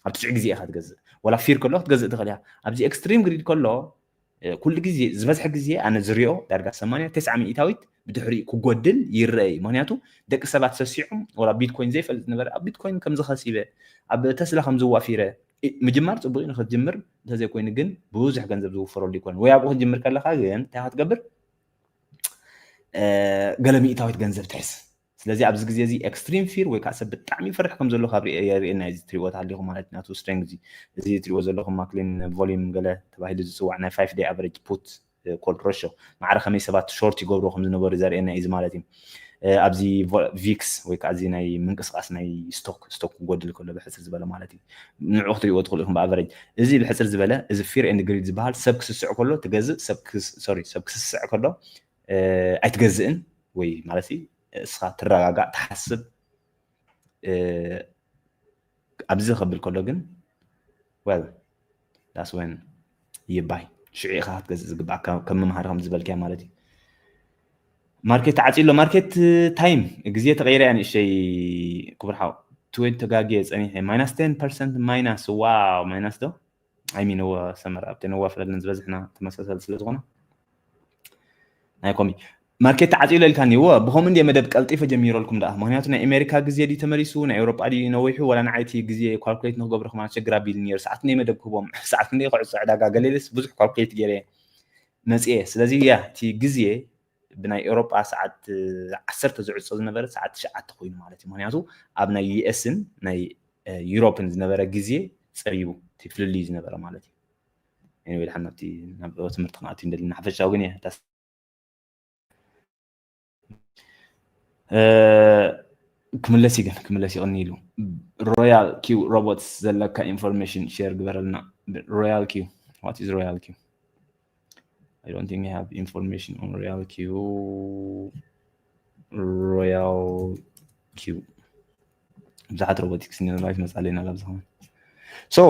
ኣብ ትሽዕ ግዜ ኢኻ ትገዝእ ወላ fear ከሎ ክትገዝእ ትኽእል እያ ኣብዚ extreme greed ከሎ ኩሉ ግዜ ዝበዝሐ ግዜ ኣነ ዝሪኦ ዳርጋ ሰማንያ ተስዓ ሚእታዊት ብድሕሪኡ ክጎድል ይረአ እዩ። ምክንያቱ ደቂ ሰባት ሰሲዖም፣ ወላ ቢትኮይን ዘይፈልጥ ዝነበረ ኣብ ቢትኮይን ከም ዝኸሲበ፣ ኣብ ተስላ ከም ዝዋፊረ፣ እ፣ ምጅማር ጽቡቕ እዩ ንኽትጅምር፣ እንተዘይኮይኑ ግን ብዙሕ ገንዘብ ዝውፈረሉ ይኮን። ወይ ኣብኡ ክትጅምር ከለኻ ግን እንታይ ክትገብር? እ፣ ገለ ሚእታዊት ገንዘብ ትሕዝ። ስለዚ ኣብዚ ግዜ እዚ ኤክስትሪም ፊር ወይ ከዓ ሰብ ብጣዕሚ ይፈርሕ ከም ዘሎ ካብ ርእ-፣ የርእየና እዩ። እዚ ትሪእዎ ተሃሊኹም ማለት ናቱ ስትሬንግ እዚ፣ እዚ ትሪእዎ ዘለኹም ማክሊን ቮሊዩም ገለ ተባሂሉ ዝፅዋዕ ናይ ፋይቭ ዴይ ኣቨሬጅ ፑት ኮል ሬሾ፣ ማዕረ ከመይ ሰባት ሾርት ይገብሩ ከም ዝነበሩ ዘርእየና እዩ። እዚ ማለት እዩ፣ እ፣ ኣብዚ ቮ-፣ ቪክስ ወይ ከዓ እዚ ናይ ምንቅስቃስ ናይ ስቶክ፣ ስቶክ ክጎድል ከሎ ብሕፅር ዝበለ ማለት እዩ። ንዑ ክትሪእዎ ትኽእሉ ኢኹም ብኣቨሬጅ። እዚ ብሕፅር ዝበለ፣ እዚ ፊር ኤንድ ግሪድ ዝበሃል፣ ሰብ ክስስዕ ከሎ ትገዝእ፣ ሰብ ክስ-፣ ሶሪ፣ ሰብ ክስስዕ ከሎ፣ እ፣ ኣይትገዝእን፣ ወይ ማለት እዩ፣ እስኻ ትረጋጋእ፣ ትሓስብ፣ እ፣ ኣብዚ ከብል ከሎ ግን፣ well, that's when you buy። ሽዑ ኢኻ ክትገዝእ ዝግባእ፣ ከም መምሃሪ ከም ዝበልክያ ማለት እዩ። ማርኬት ተዓፅዩ ኣሎ። ማርኬት ታይም፣ ግዜ ተቐይረ እያ ንእሸይ ክቡር ሓው። ትወንቲ ተጋግየ ጸኒሐ። ማይናስ ቴን ፐርሰንት ማይናስ፣ ዋው፣ ማይናስ ዶ? ኣይ ሚን፣ እወ፣ ሰመር ኣብቲ ነዋፍረለን ዝበዝሕና ተመሳሳሊ ስለ ዝኾነ። ናይ ኮሚ ማርኬት ተዓፅዩ ኢልካኒ። እወ፣ ብኸምኡ እንድየ መደብ ቀልጢፈ ጀሚረልኩም ደኣ። ምክንያቱ ናይ ኣሜሪካ ግዜ ድዩ ተመሊሱ፣ ናይ ኤውሮጳ ድዩ ነዊሑ፣ ወላ ንዓይ እቲ ግዜ ካልኩሌት ንክገብሮ ከማን ኣሸግር ኣቢሉ ነይሩ። ሰዓት ክንደይ መደብ ክህቦም፣ ሰዓት ክንደይ ክዕፆ ዕዳጋ፣ ገለ ኢለስ ብዙሕ ካልኩሌት ገይረ መፅየ። ስለዚ ያ፣ እቲ ግዜ ብናይ ኤውሮጳ ሰዓት ዓሰርተ ዝዕጾ ዝነበረ ሰዓት ትሽዓተ ኮይኑ ማለት እዩ። ምክንያቱ ኣብ ናይ ዩ ኤስን ናይ፣ እ፣ ዩሮፕን ዝነበረ ግዜ ጸቢቡ፣ እቲ ፍልልይ ዝነበረ ማለት እዩ። ኤኒወይ፣ ድሓን ናብቲ፣ ናብ ትምህርቲ ክንኣቱ እንደሊ። ንሓፈሻዊ ግን እየ፣ እታ ስ-፣ እ፣ ክምለስ እዩ ግን፣ ክምለስ ይቕኒ ኢሉ። ሮያል ኪው ሮቦትስ ዘለካ ኢንፎርሜሽን ሼር ግበረልና። ሮያል ኪው፣ what is ሮያል ኪው? I don't think I have information on Royal Q። Royal Q። ብዙሓት ሮቦቲክስ ኒውላይት መጻለይና ላብ ዝኸውን። So,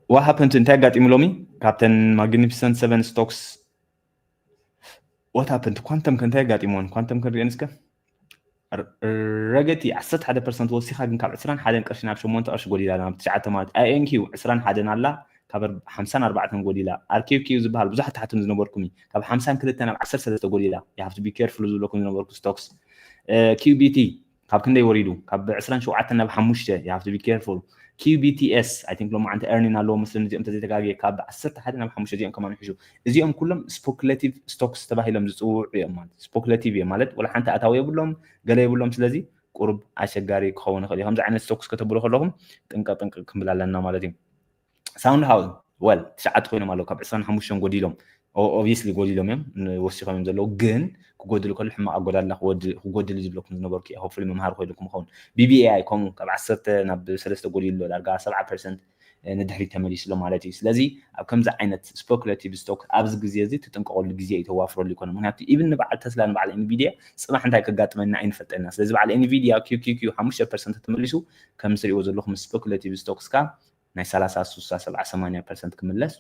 what happened to፣ እንታይ ኣጋጢሙ ሎሚ? ካብተን ማግኒፊሰንት ሰቨን ስቶክስ፣ what happened? ኳንተም ከ እንታይ ኣጋጢምዎን? ኳንተም ክንሪአን እስከ። ር-፣ ረገቲ ዓሰርተ ሓደ ፐርሰንት ወሲኻ፣ ግን ካብ ዕስራን ሓደን ቅርሺ ናብ ሸሞንተ ቅርሺ ጎዲላ፣ ናብ ትሽዓተ ማለት። ኣይ ኤን ኪው ዕስራን ሓደን ኣላ፣ ካብ ኣር-፣ ሓምሳን ኣርባዕተን ጎዲላ። ኣር ኪው ኪው ዝበሃል ብዙሓት ትሓቱን ዝነበርኩም እዩ። ካብ ሓምሳን ክልተ ናብ ዓሰርተ ሰለስተ ጎዲላ። You have to be careful ዝብለኩም ዝነበርኩ ስቶክስ። እ፣ ኪው ቢ ቲ ካብ ክንደይ ወሪዱ? ካብ ዕስራን ሸውዓተን ናብ ሓሙሽተ። You have to be careful። ኪው ቢ ቲ ኤስ፣ I think ሎማዓንቲ ኤርኒን ኣለዎ መስለኒ፣ እዚኦም ተዘይተጋግየ ካብ ዓሰርተ ሓደ ናብ ሓሙሽተ እዚኦም ከማን ይሕሹ። እዚኦም ኩሎም ስፖኩሌቲቭ ስቶክስ ተባሂሎም ዝፅውዑ እዮም ማለት። ስፖኩሌቲቭ እዮም ማለት ወላ ሓንቲ ኣታዊ የብሎም፣ ገለ የብሎም። ስለዚ ቁሩብ ኣሸጋሪ ክኸውን ይኽእል እዩ። ከምዚ ዓይነት ስቶክስ ከተብሉ ከለኹም ጥንቀ ጥንቀ ክንብል ኣለና ማለት እዩ። ሳውንድ ሃውስ፣ well፣ ትሽዓተ ኮይኖም ኣለዉ፣ ካብ ዕስራን ሓሙሽተን ጎዲሎም። ኦ-፣ ኦብቪየስሊ ጎዲሎም እዮም፣ ን-፣ ወሲኾም እዮም ዘለዉ፣ ግን ክጎድሉ ከሎ ሕማቕ ኣጎዳድላ ክወድ-፣ ክጎድል እዩ ዝብለኩም ዝነበርኩ እየ። ሆፕፉሊ መምሃሪ ኮይልኩም ይኸውን። ቢ ቢ ኤ ኣይ ከምኡ ካብ ዓሰርተ ናብ ሰለስተ ጎዲሉ ኣሎ፣ ዳርጋ ሰብዓ ፐርሰንት ንድሕሪት ተመሊሱ ኣሎ ማለት እዩ። ስለዚ ኣብ ከምዚ ዓይነት ስፖኩሌቲቭ ስቶክ ኣብዚ ግዜ እዚ ትጥንቀቐሉ ግዜ እዩ፣ ተዋፍረሉ ይኮነ። ምክንያቱ ኢቭን ንበዓል ተስላ፣ ንበዓል ኤንቪዲያ ጽባሕ እንታይ ከጋጥመና ኣይንፈልጠና። ስለዚ በዓል ኤንቪዲያ ኪው ኪው ኪው ሓሙሽተ ፐርሰንት ተመሊሱ፣ ከም ትሪእዎ ዘለኹም ስፖኩሌቲቭ ስቶክስ ከኣ ናይ ሰላሳ፣ ስሳ፣ ሰብዓ፣ ሰማንያ ፐርሰንት ክምለስ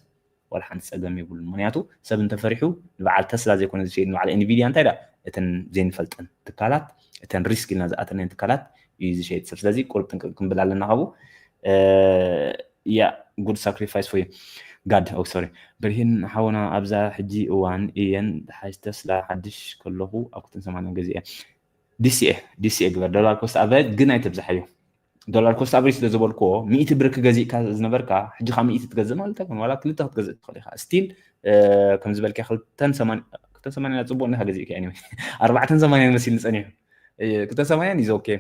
ዋላ ሓንቲ ጸገም የብሉን። ምክንያቱ ሰብ እንተፈሪሑ ንበዓል ተስላ ዘይኮነ ዝሸይድ፣ ንበዓል ኤንቪዲያ እንታይ ደኣ፣ እተን ዘይንፈልጠን ትካላት፣ እተን ሪስክ ኢልና ዝኣተናየን ትካላት እዩ ዝሸይድ ሰብ። ስለዚ ቁሩብ ጥንቅቕ ክንብል ኣለና ካብኡ። እ፣ ያ፣ good sacrifice for you። God፣ oh፣ sorry። ብርሂን ሓውና፣ ኣብዛ ሕጂ እዋን እየን ሓይስ ተስላ ሓድሽ ከለኹ ኣብ ክልተን ሰማንያን ገዚኤ። ዲ ሲ ኤ፣ ዲ ሲ ኤ ግበር፣ ዶላር ኮስት ኣቨሬጅ ግን ኣይተብዝሓዮ። ዶላር ኮስት ኣቨሬጅ ስለ ዝበልክዎ፣ ሚእቲ ብር ክገዚእካ ዝነበርካ፣ ሕጂ ኸኣ ሚእቲ ትገዝእ ማለት ኣይኮነን፣ ዋላ ክልተ ክትገዝእ ትኽእል ኢኻ። ስቲል፣ እ፣ ከም ዝበልካ ክልተን ሰማንያን፣ ክልተን ሰማንያን ጽቡቕ እንዲኻ ገዚእካ፣ ኤኒወይ። ኣርባዕተን ሰማንያን መሲልኒ ጸኒሑ። እ፣ ክልተን ሰማንያን is okay።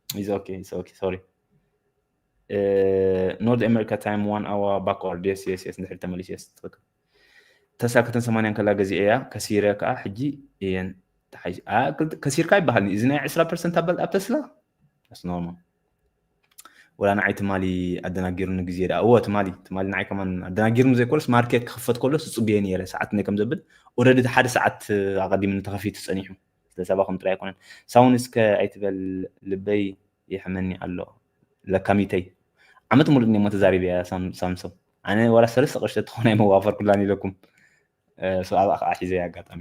Is okay, is okay, sorry። እ፣ North America time one hour backward። Yes, yes, yes፣ ንድሕሪት ተመሊሱ። Yes፣ ትኽክል። ተስላ ክልተን ሰማንያን ከላ ገዚኤያ፣ ከሲረ ከኣ ሕጂ እየን ተሓይሽ-፣ ኣ፣ ክልተ-፣ ከሲርካ ኣይበሃልኒ። እዚ ናይ ዕስራ ፐርሰንት ኣበል ኣብ ተስላ? That's normal። ወላ ንዓይ ትማሊ ኣደናጊሩኒ ግዜ ደኣ። እወ፣ ትማሊ፣ ትማሊ ንዓይ ከማን ኣደናጊሩኒ ዘይኮነስ፣ ማርኬት ክኽፈት ከሎ ዝጽበዮ ነይረ፣ ሰዓት ክንደይ ከም ዘብል። ኦረዲ ሓደ ሰዓት ኣቐዲሙኒ ተኸፊቱ ጸኒሑ። ስለ ሳባኹም ጥራይ ኣይኮነን። ሳውንስ ከ ኣይትበል፣ ልበይ የሕመኒ ኣሎ። ለካሚተይ። ዓመት ሙሉእ እሞ ተዛሪበያ ሳም-፣ ሳምሶም። ኣነ ዋላ ሰለስተ ቅርሺ ተትኾን ኣይመዋፈርኩላን ኢለኩም። እ፣ ሶ ኣብኣ ከዓ ሒዘያ ኣጋጣሚ።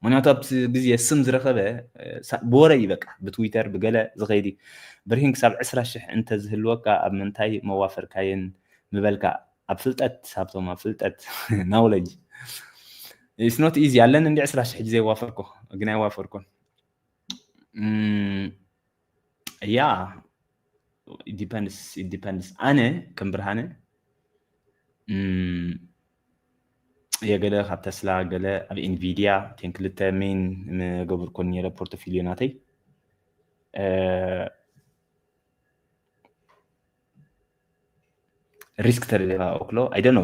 ምክንያቱ ኣብቲ ግዜ ስም ዝረኸበ፣ እ፣ ሳ-፣ ብወረ እዩ በቃ፣ ብትዊተር፣ ብገለ ዝኸይድ እዩ። ብርሂን ክሳብ ዕስራ ሽሕ እንተ ዝህልወካ ኣብ ምንታይ መዋፈርካየን ምበልካ? ኣብ ፍልጠት፣ ሃብቶም፣ ኣብ ፍልጠት፣ ናውለጅ። It's not easy። ኣለኒ እንዲ ዕስራ ሽሕ ሕጂ ዘይዋፈርኩ፣ ግን ኣይዋፈርኩን። ያ depends depends ኣነ ከም ብርሃነ የገለ ካብ ተስላ ገለ ኣብ ኢንቪድያ ቴን ክልተ ሜን ምገብር ኮን ነረ ፖርቶፊልዮ ናተይ ሪስክ ተደሊኻ ኦክሎ ኣይደ ነው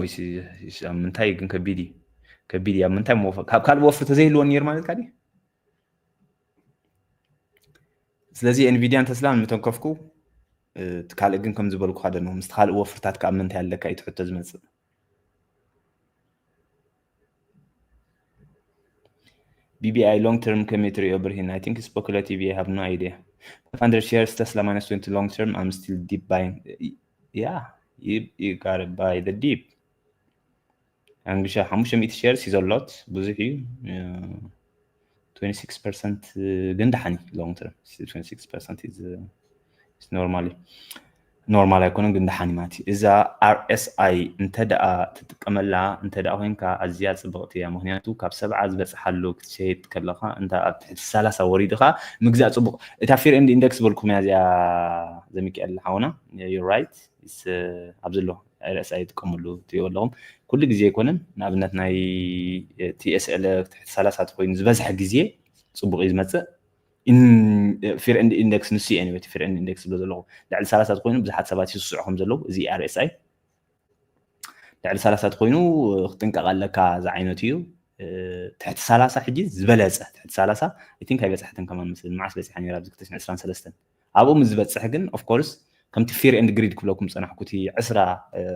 ምንታይ ግን ከቢድ እዩ ከቢድ ኣብ ምንታይ መወፈ ካብ ካልእ ወፍር ተዘይህልዎ ነር ማለት ካዲ ስለዚ ኤንቪድያን ተስላን ምተንከፍኩ ካልእ ግን ከም ዝበልኩ ሓደ ነው ምስ ካልእ ወፍርታት ካብ ምንታይ ኣለካ እዩ ትሕቶ ዝመፅእ B B I long term ከመይ ትሪኦ ብርሂን I think speculative I have no idea five hundred shares Tesla minus twenty long term I'm still deep buying yeah you, you gotta buy the deep ኣንግሻ ሓሙሽተ ሚእቲ shares is a lot ብዙሕ እዩ twenty six percent ግን ደሓን እዩ long term twenty six percent is normally normal ኣይኮነን ግን ደሓን ማለት እዩ እዛ RSI እንተ ደኣ ትጥቀመላ እንተ ደኣ ኮይንካ ኣዝያ ጽብቕቲ እያ ምክንያቱ ካብ ሰብዓ ዝበጽሓሉ ክትሸይጥ ከለኻ እንተ ኣብ ትሕቲ ሰላሳ ወሪድኻ ምግዛእ ጽቡቕ እታ fear and index ዝበልኩም እያ እዚኣ ዘሚካኤል ሓውና right ኣብዚ ኣሎ RSI ይጥቀምሉ ትሪኦ ኣለኹም ኩሉ ግዜ ኣይኮነን ንኣብነት ናይ TSL ትሕቲ ሰላሳ ተኮይኑ ዝበዝሐ ግዜ ጽቡቕ እዩ ዝመጽእ fear and index ንሱ እዩ anyway fear and index ዝብሎ ዘለኹ ልዕሊ ሰላሳ ተኮይኑ ብዙሓት ሰባት ይስስዑ ከም ዘለዉ እዚ RSI ልዕሊ ሰላሳ ተኮይኑ ክጥንቀቕ ኣለካ ዝዓይነቱ እዩ ትሕቲ ሰላሳ ሕጂ ዝበለፀ ትሕቲ ሰላሳ I think ኣይበፅሐትን ከማን መስለኒ መዓስ በፂሓ ነራ ኣብዚ ክልተ ሽሕን ዕስራን ሰለስተን ኣብኡ ምስ ዝበፅሕ ግን of course ከምቲ fear and greed ክብለኩም ፀናሕኩ እቲ ዕስራ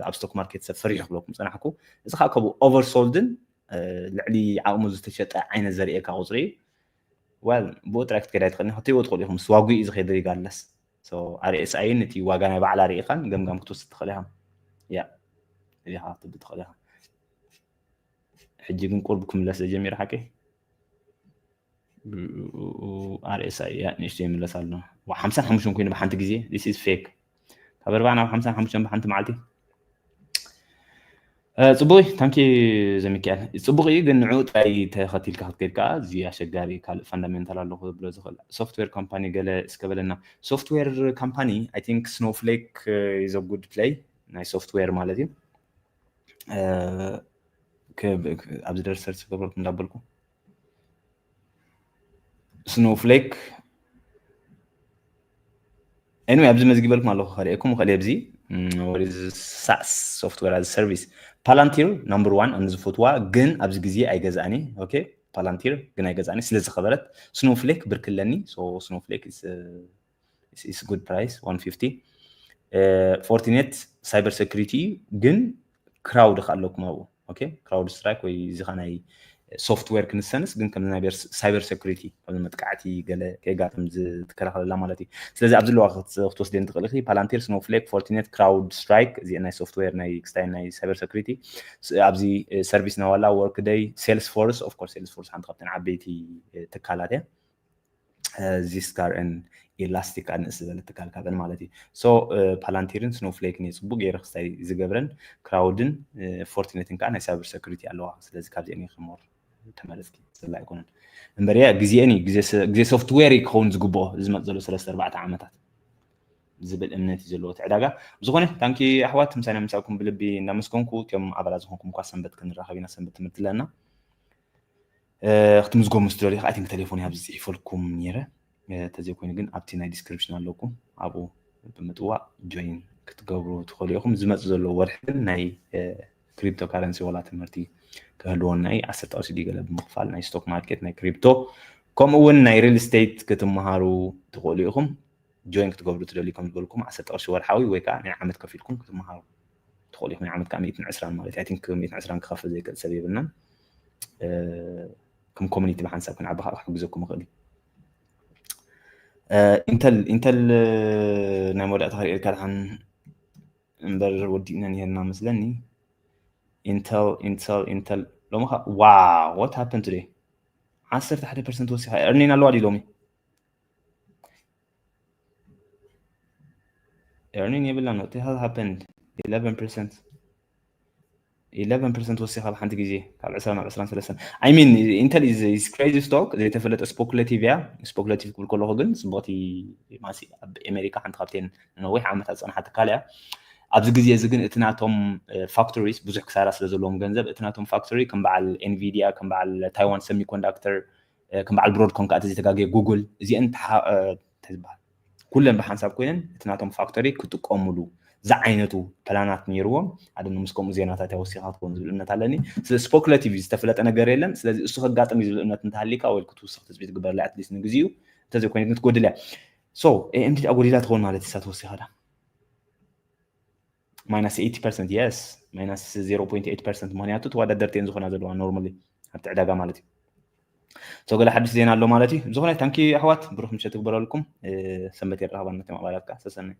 ኣብ stock market ሰብ ፈሪሑ ክብለኩም ፀናሕኩ እዚ ከዓ ከምኡ oversold ን ልዕሊ ዓቕሙ ዝተሸጠ ዓይነት ዘርእየካ ቁፅሪ እዩ well ብኡ ጥራይ ክትከዳ ትኽእል ኢኻ ክትሪእዎ ትኽእሉ ኢኹም ምስ ዋጉ እዩ ዝኸይድ regardless RSI ን እቲ ዋጋ ናይ ባዕላ ርኢኻን ገምጋም ክትወስድ ትኽእል ኢኻ ያ ኢኻ ክትብል ትኽእል ኢኻ ሕጂ ግን ቁርብ ክምለስ ጀሚሩ ሓቂ RSI ያ ንእሽቶ ይምለስ ኣሎ ሓምሳን ሓሙሽተን ኮይኑ ብሓንቲ ግዜ this is fake ካብ ኣርባዓ ናብ ሓምሳን ሓሙሽተን ብሓንቲ መዓልቲ ጽቡቅ ታንኪ ዘሚካኤል ጽቡቅ እዩ ግን ንዑ ጥራይ ተኸቲልካ ክትከይድ ከዓ እዚ ኣሸጋሪ ካልእ fundamental ኣለኹ ዝብሎ ዝኽእል software company ገለ እስከ በለና software company I think Snowflake is a good play ናይ software ማለት እዩ ኣብዚ ደርሰር ዝገብረልኩም እንዳበልኩ Snowflake anyway ኣብዚ መዝጊበልኩም ኣለኹ ከርእየኩም ከለ ኣብዚ SaaS software as service Palantir number one ኣነ ዝፈትዋ ግን ኣብዚ ግዜ ኣይገዛእኒ okay Palantir ግን ኣይገዛእኒ ስለ ዝኸበረት Snowflake ብርክለኒ Snowflake is good price one fifty Fortinet cyber security ግን crowd ከ ኣለኩም ኣብኡ okay CrowdStrike ወይ እዚ ከ ናይ software ክንሰንስ ግን ከም ናይ cyber security ከም መጥቃዕቲ ገለ ከይጋጥም ዝትከላኸለላ ማለት እዩ ስለዚ ኣብዚ ኣለዋ ክትወስደን ትኽእል ኢ Palantir Snowflake Fortinet CrowdStrike እዚ ናይ software ናይ ክስታይ ናይ cyber security ኣብዚ service ናዋላ Workday Salesforce of course Salesforce ሓንቲ ካብተን ዓበይቲ ትካላት እያ Zscaler and Elastic ኣንእስ ዝበለ ትካል ካብን ማለት እዩ so Palantir ን Snowflake ን ጽቡቅ ገይረ ክስታይ ዝገብረን crowd ን Fortinet ን ከዓ ናይ cyber security ኣለዋ ስለዚ ካብዚአን ክሞር ተመረጽኪ ስላ ኣይኮነን እምበር ያ ግዜአን እዩ ግዜ software ክኸውን ዝግብኦ ዝመፅ ዘሎ ሰለስተ ኣርባዕተ ዓመታት ዝብል እምነት እዩ ዘለዎ እቲ ዕዳጋ ብዝኾነ ታንኪ ኣሕዋት ምሳና ምሳኩም ብልቢ እናመስገንኩ እቲኦም ኣባላት ዝኾንኩም እኳ ሰንበት ክንራኸብ ኢና ሰንበት ትምህርቲ ኣለና ክትምዝገቡ ምስ ትደልዩ ከዓ ቲንክ ቴሌፎን ኣብዚ ፅሒፈልኩም ነይረ ተዘይኮይኑ ግን ኣብቲ ናይ ዲስክሪፕሽን ኣለኩም ኣብኡ ብምጥዋቅ ጆይን ክትገብሩ ትኽእሉ ኢኹም ዝመፅ ዘሎ ወርሒ ግን ናይ ክሪፕቶ ካረንሲ ዋላ ትምህርቲ ክህልወና እዩ ዓሰርተ ቅርሺ ድዩ ገለ ብምኽፋል ናይ ስቶክ ማርኬት ናይ ክሪፕቶ ከምኡ እውን ናይ ሪል ስቴት ክትመሃሩ ትኽእሉ ኢኹም ጆይን ክትገብሩ ትደልዩ ከም ዝበልኩም ዓሰርተ ቅርሺ ወርሓዊ ወይ ከዓ ናይ ዓመት ከፊልኩም ክትመሃሩ ትኽእሉ ኢኹም ናይ ዓመት ከዓ ሚእትን ዕስራን ማለት እዩ ቲንክ ሚእትን ዕስራን ክኸፍል ዘይክእል ሰብ የብልናን ከም ኮሚኒቲ ብሓንሳብ ክንዓቢ ከዓ ክሕግዘኩም ይኽእል እዩ ኢንተል ኢንተል ናይ መወዳእታ ክርእየልካ ድሓን እምበር ወዲእና ነርና መስለኒ ኢንተል ኢንተል ኢንተል ሎሚ ኸ ዋ what happened today ዓሰርተ ሓደ ፐርሰንት ወሲኻ earning ኣለዋ ድዩ ሎሚ earning የብላን what the hell happened eleven percent eleven percent ወሲኻ ኣብ ሓንቲ ግዜ ካብ ዕስራ ናብ ዕስራን ሰለስተን። I mean, Intel is, is crazy stock። ዘይተፈለጠ speculative እያ። Speculative ክብል ከለኹ ግን ጽቡቕቲ ማሲ ኣብ ኣሜሪካ ሓንቲ ካብተን ንነዊሕ ዓመታት ዝጸንሓ ትካል እያ። ኣብዚ ግዜ እዚ ግን እቲ ናቶም factories ብዙሕ ክሳራ ስለ ዘለዎም ገንዘብ፣ እቲ ናቶም factory ከም በዓል Nvidia፣ ከም በዓል Taiwan Semiconductor፣ ከም በዓል Broadcom፣ ከዓ ተዘይተጋግየ Google፣ እዚአን ተሓ- እንታይ ዝበሃል፣ ኩለን ብሓንሳብ ኮይነን እቲ ናቶም factory ክጥቀሙሉ ዝዓይነቱ ፕላናት ነይርዎም። ኣደ ምስ ከምኡ ዜናታት እያ ወሲኻ ትኸውን ዝብል እምነት ኣለኒ። ስለ speculative ዝተፈለጠ ነገር የለን። ስለዚ እሱ ከጋጥም እዩ ዝብል እምነት እንተሃሊካ ወይ ክትውስኽ ትፅቢት ግበርላ፣ at least ንግዜኡ። እንተዘይኮይኑ ግን ትጎድል እያ። So AMD ኣጎዲላ ትኸውን ማለት እሳ ተወሲኻ ዳ minus eighty percent፣ yes, minus zero point eight percent፣ ምክንያቱ ተወዳደርቲ እየን ዝኾና ዘለዋ normally ኣብቲ ዕዳጋ ማለት እዩ። So ገለ ሓድሽ ዜና ኣሎ ማለት እዩ። ዝኾነ thank you ኣሕዋት፣ ብሩኽ ምሸት ትግበረልኩም። ሰንበት የራኽባና ነቶም ኣባላት ከዓ ሰሰናይ።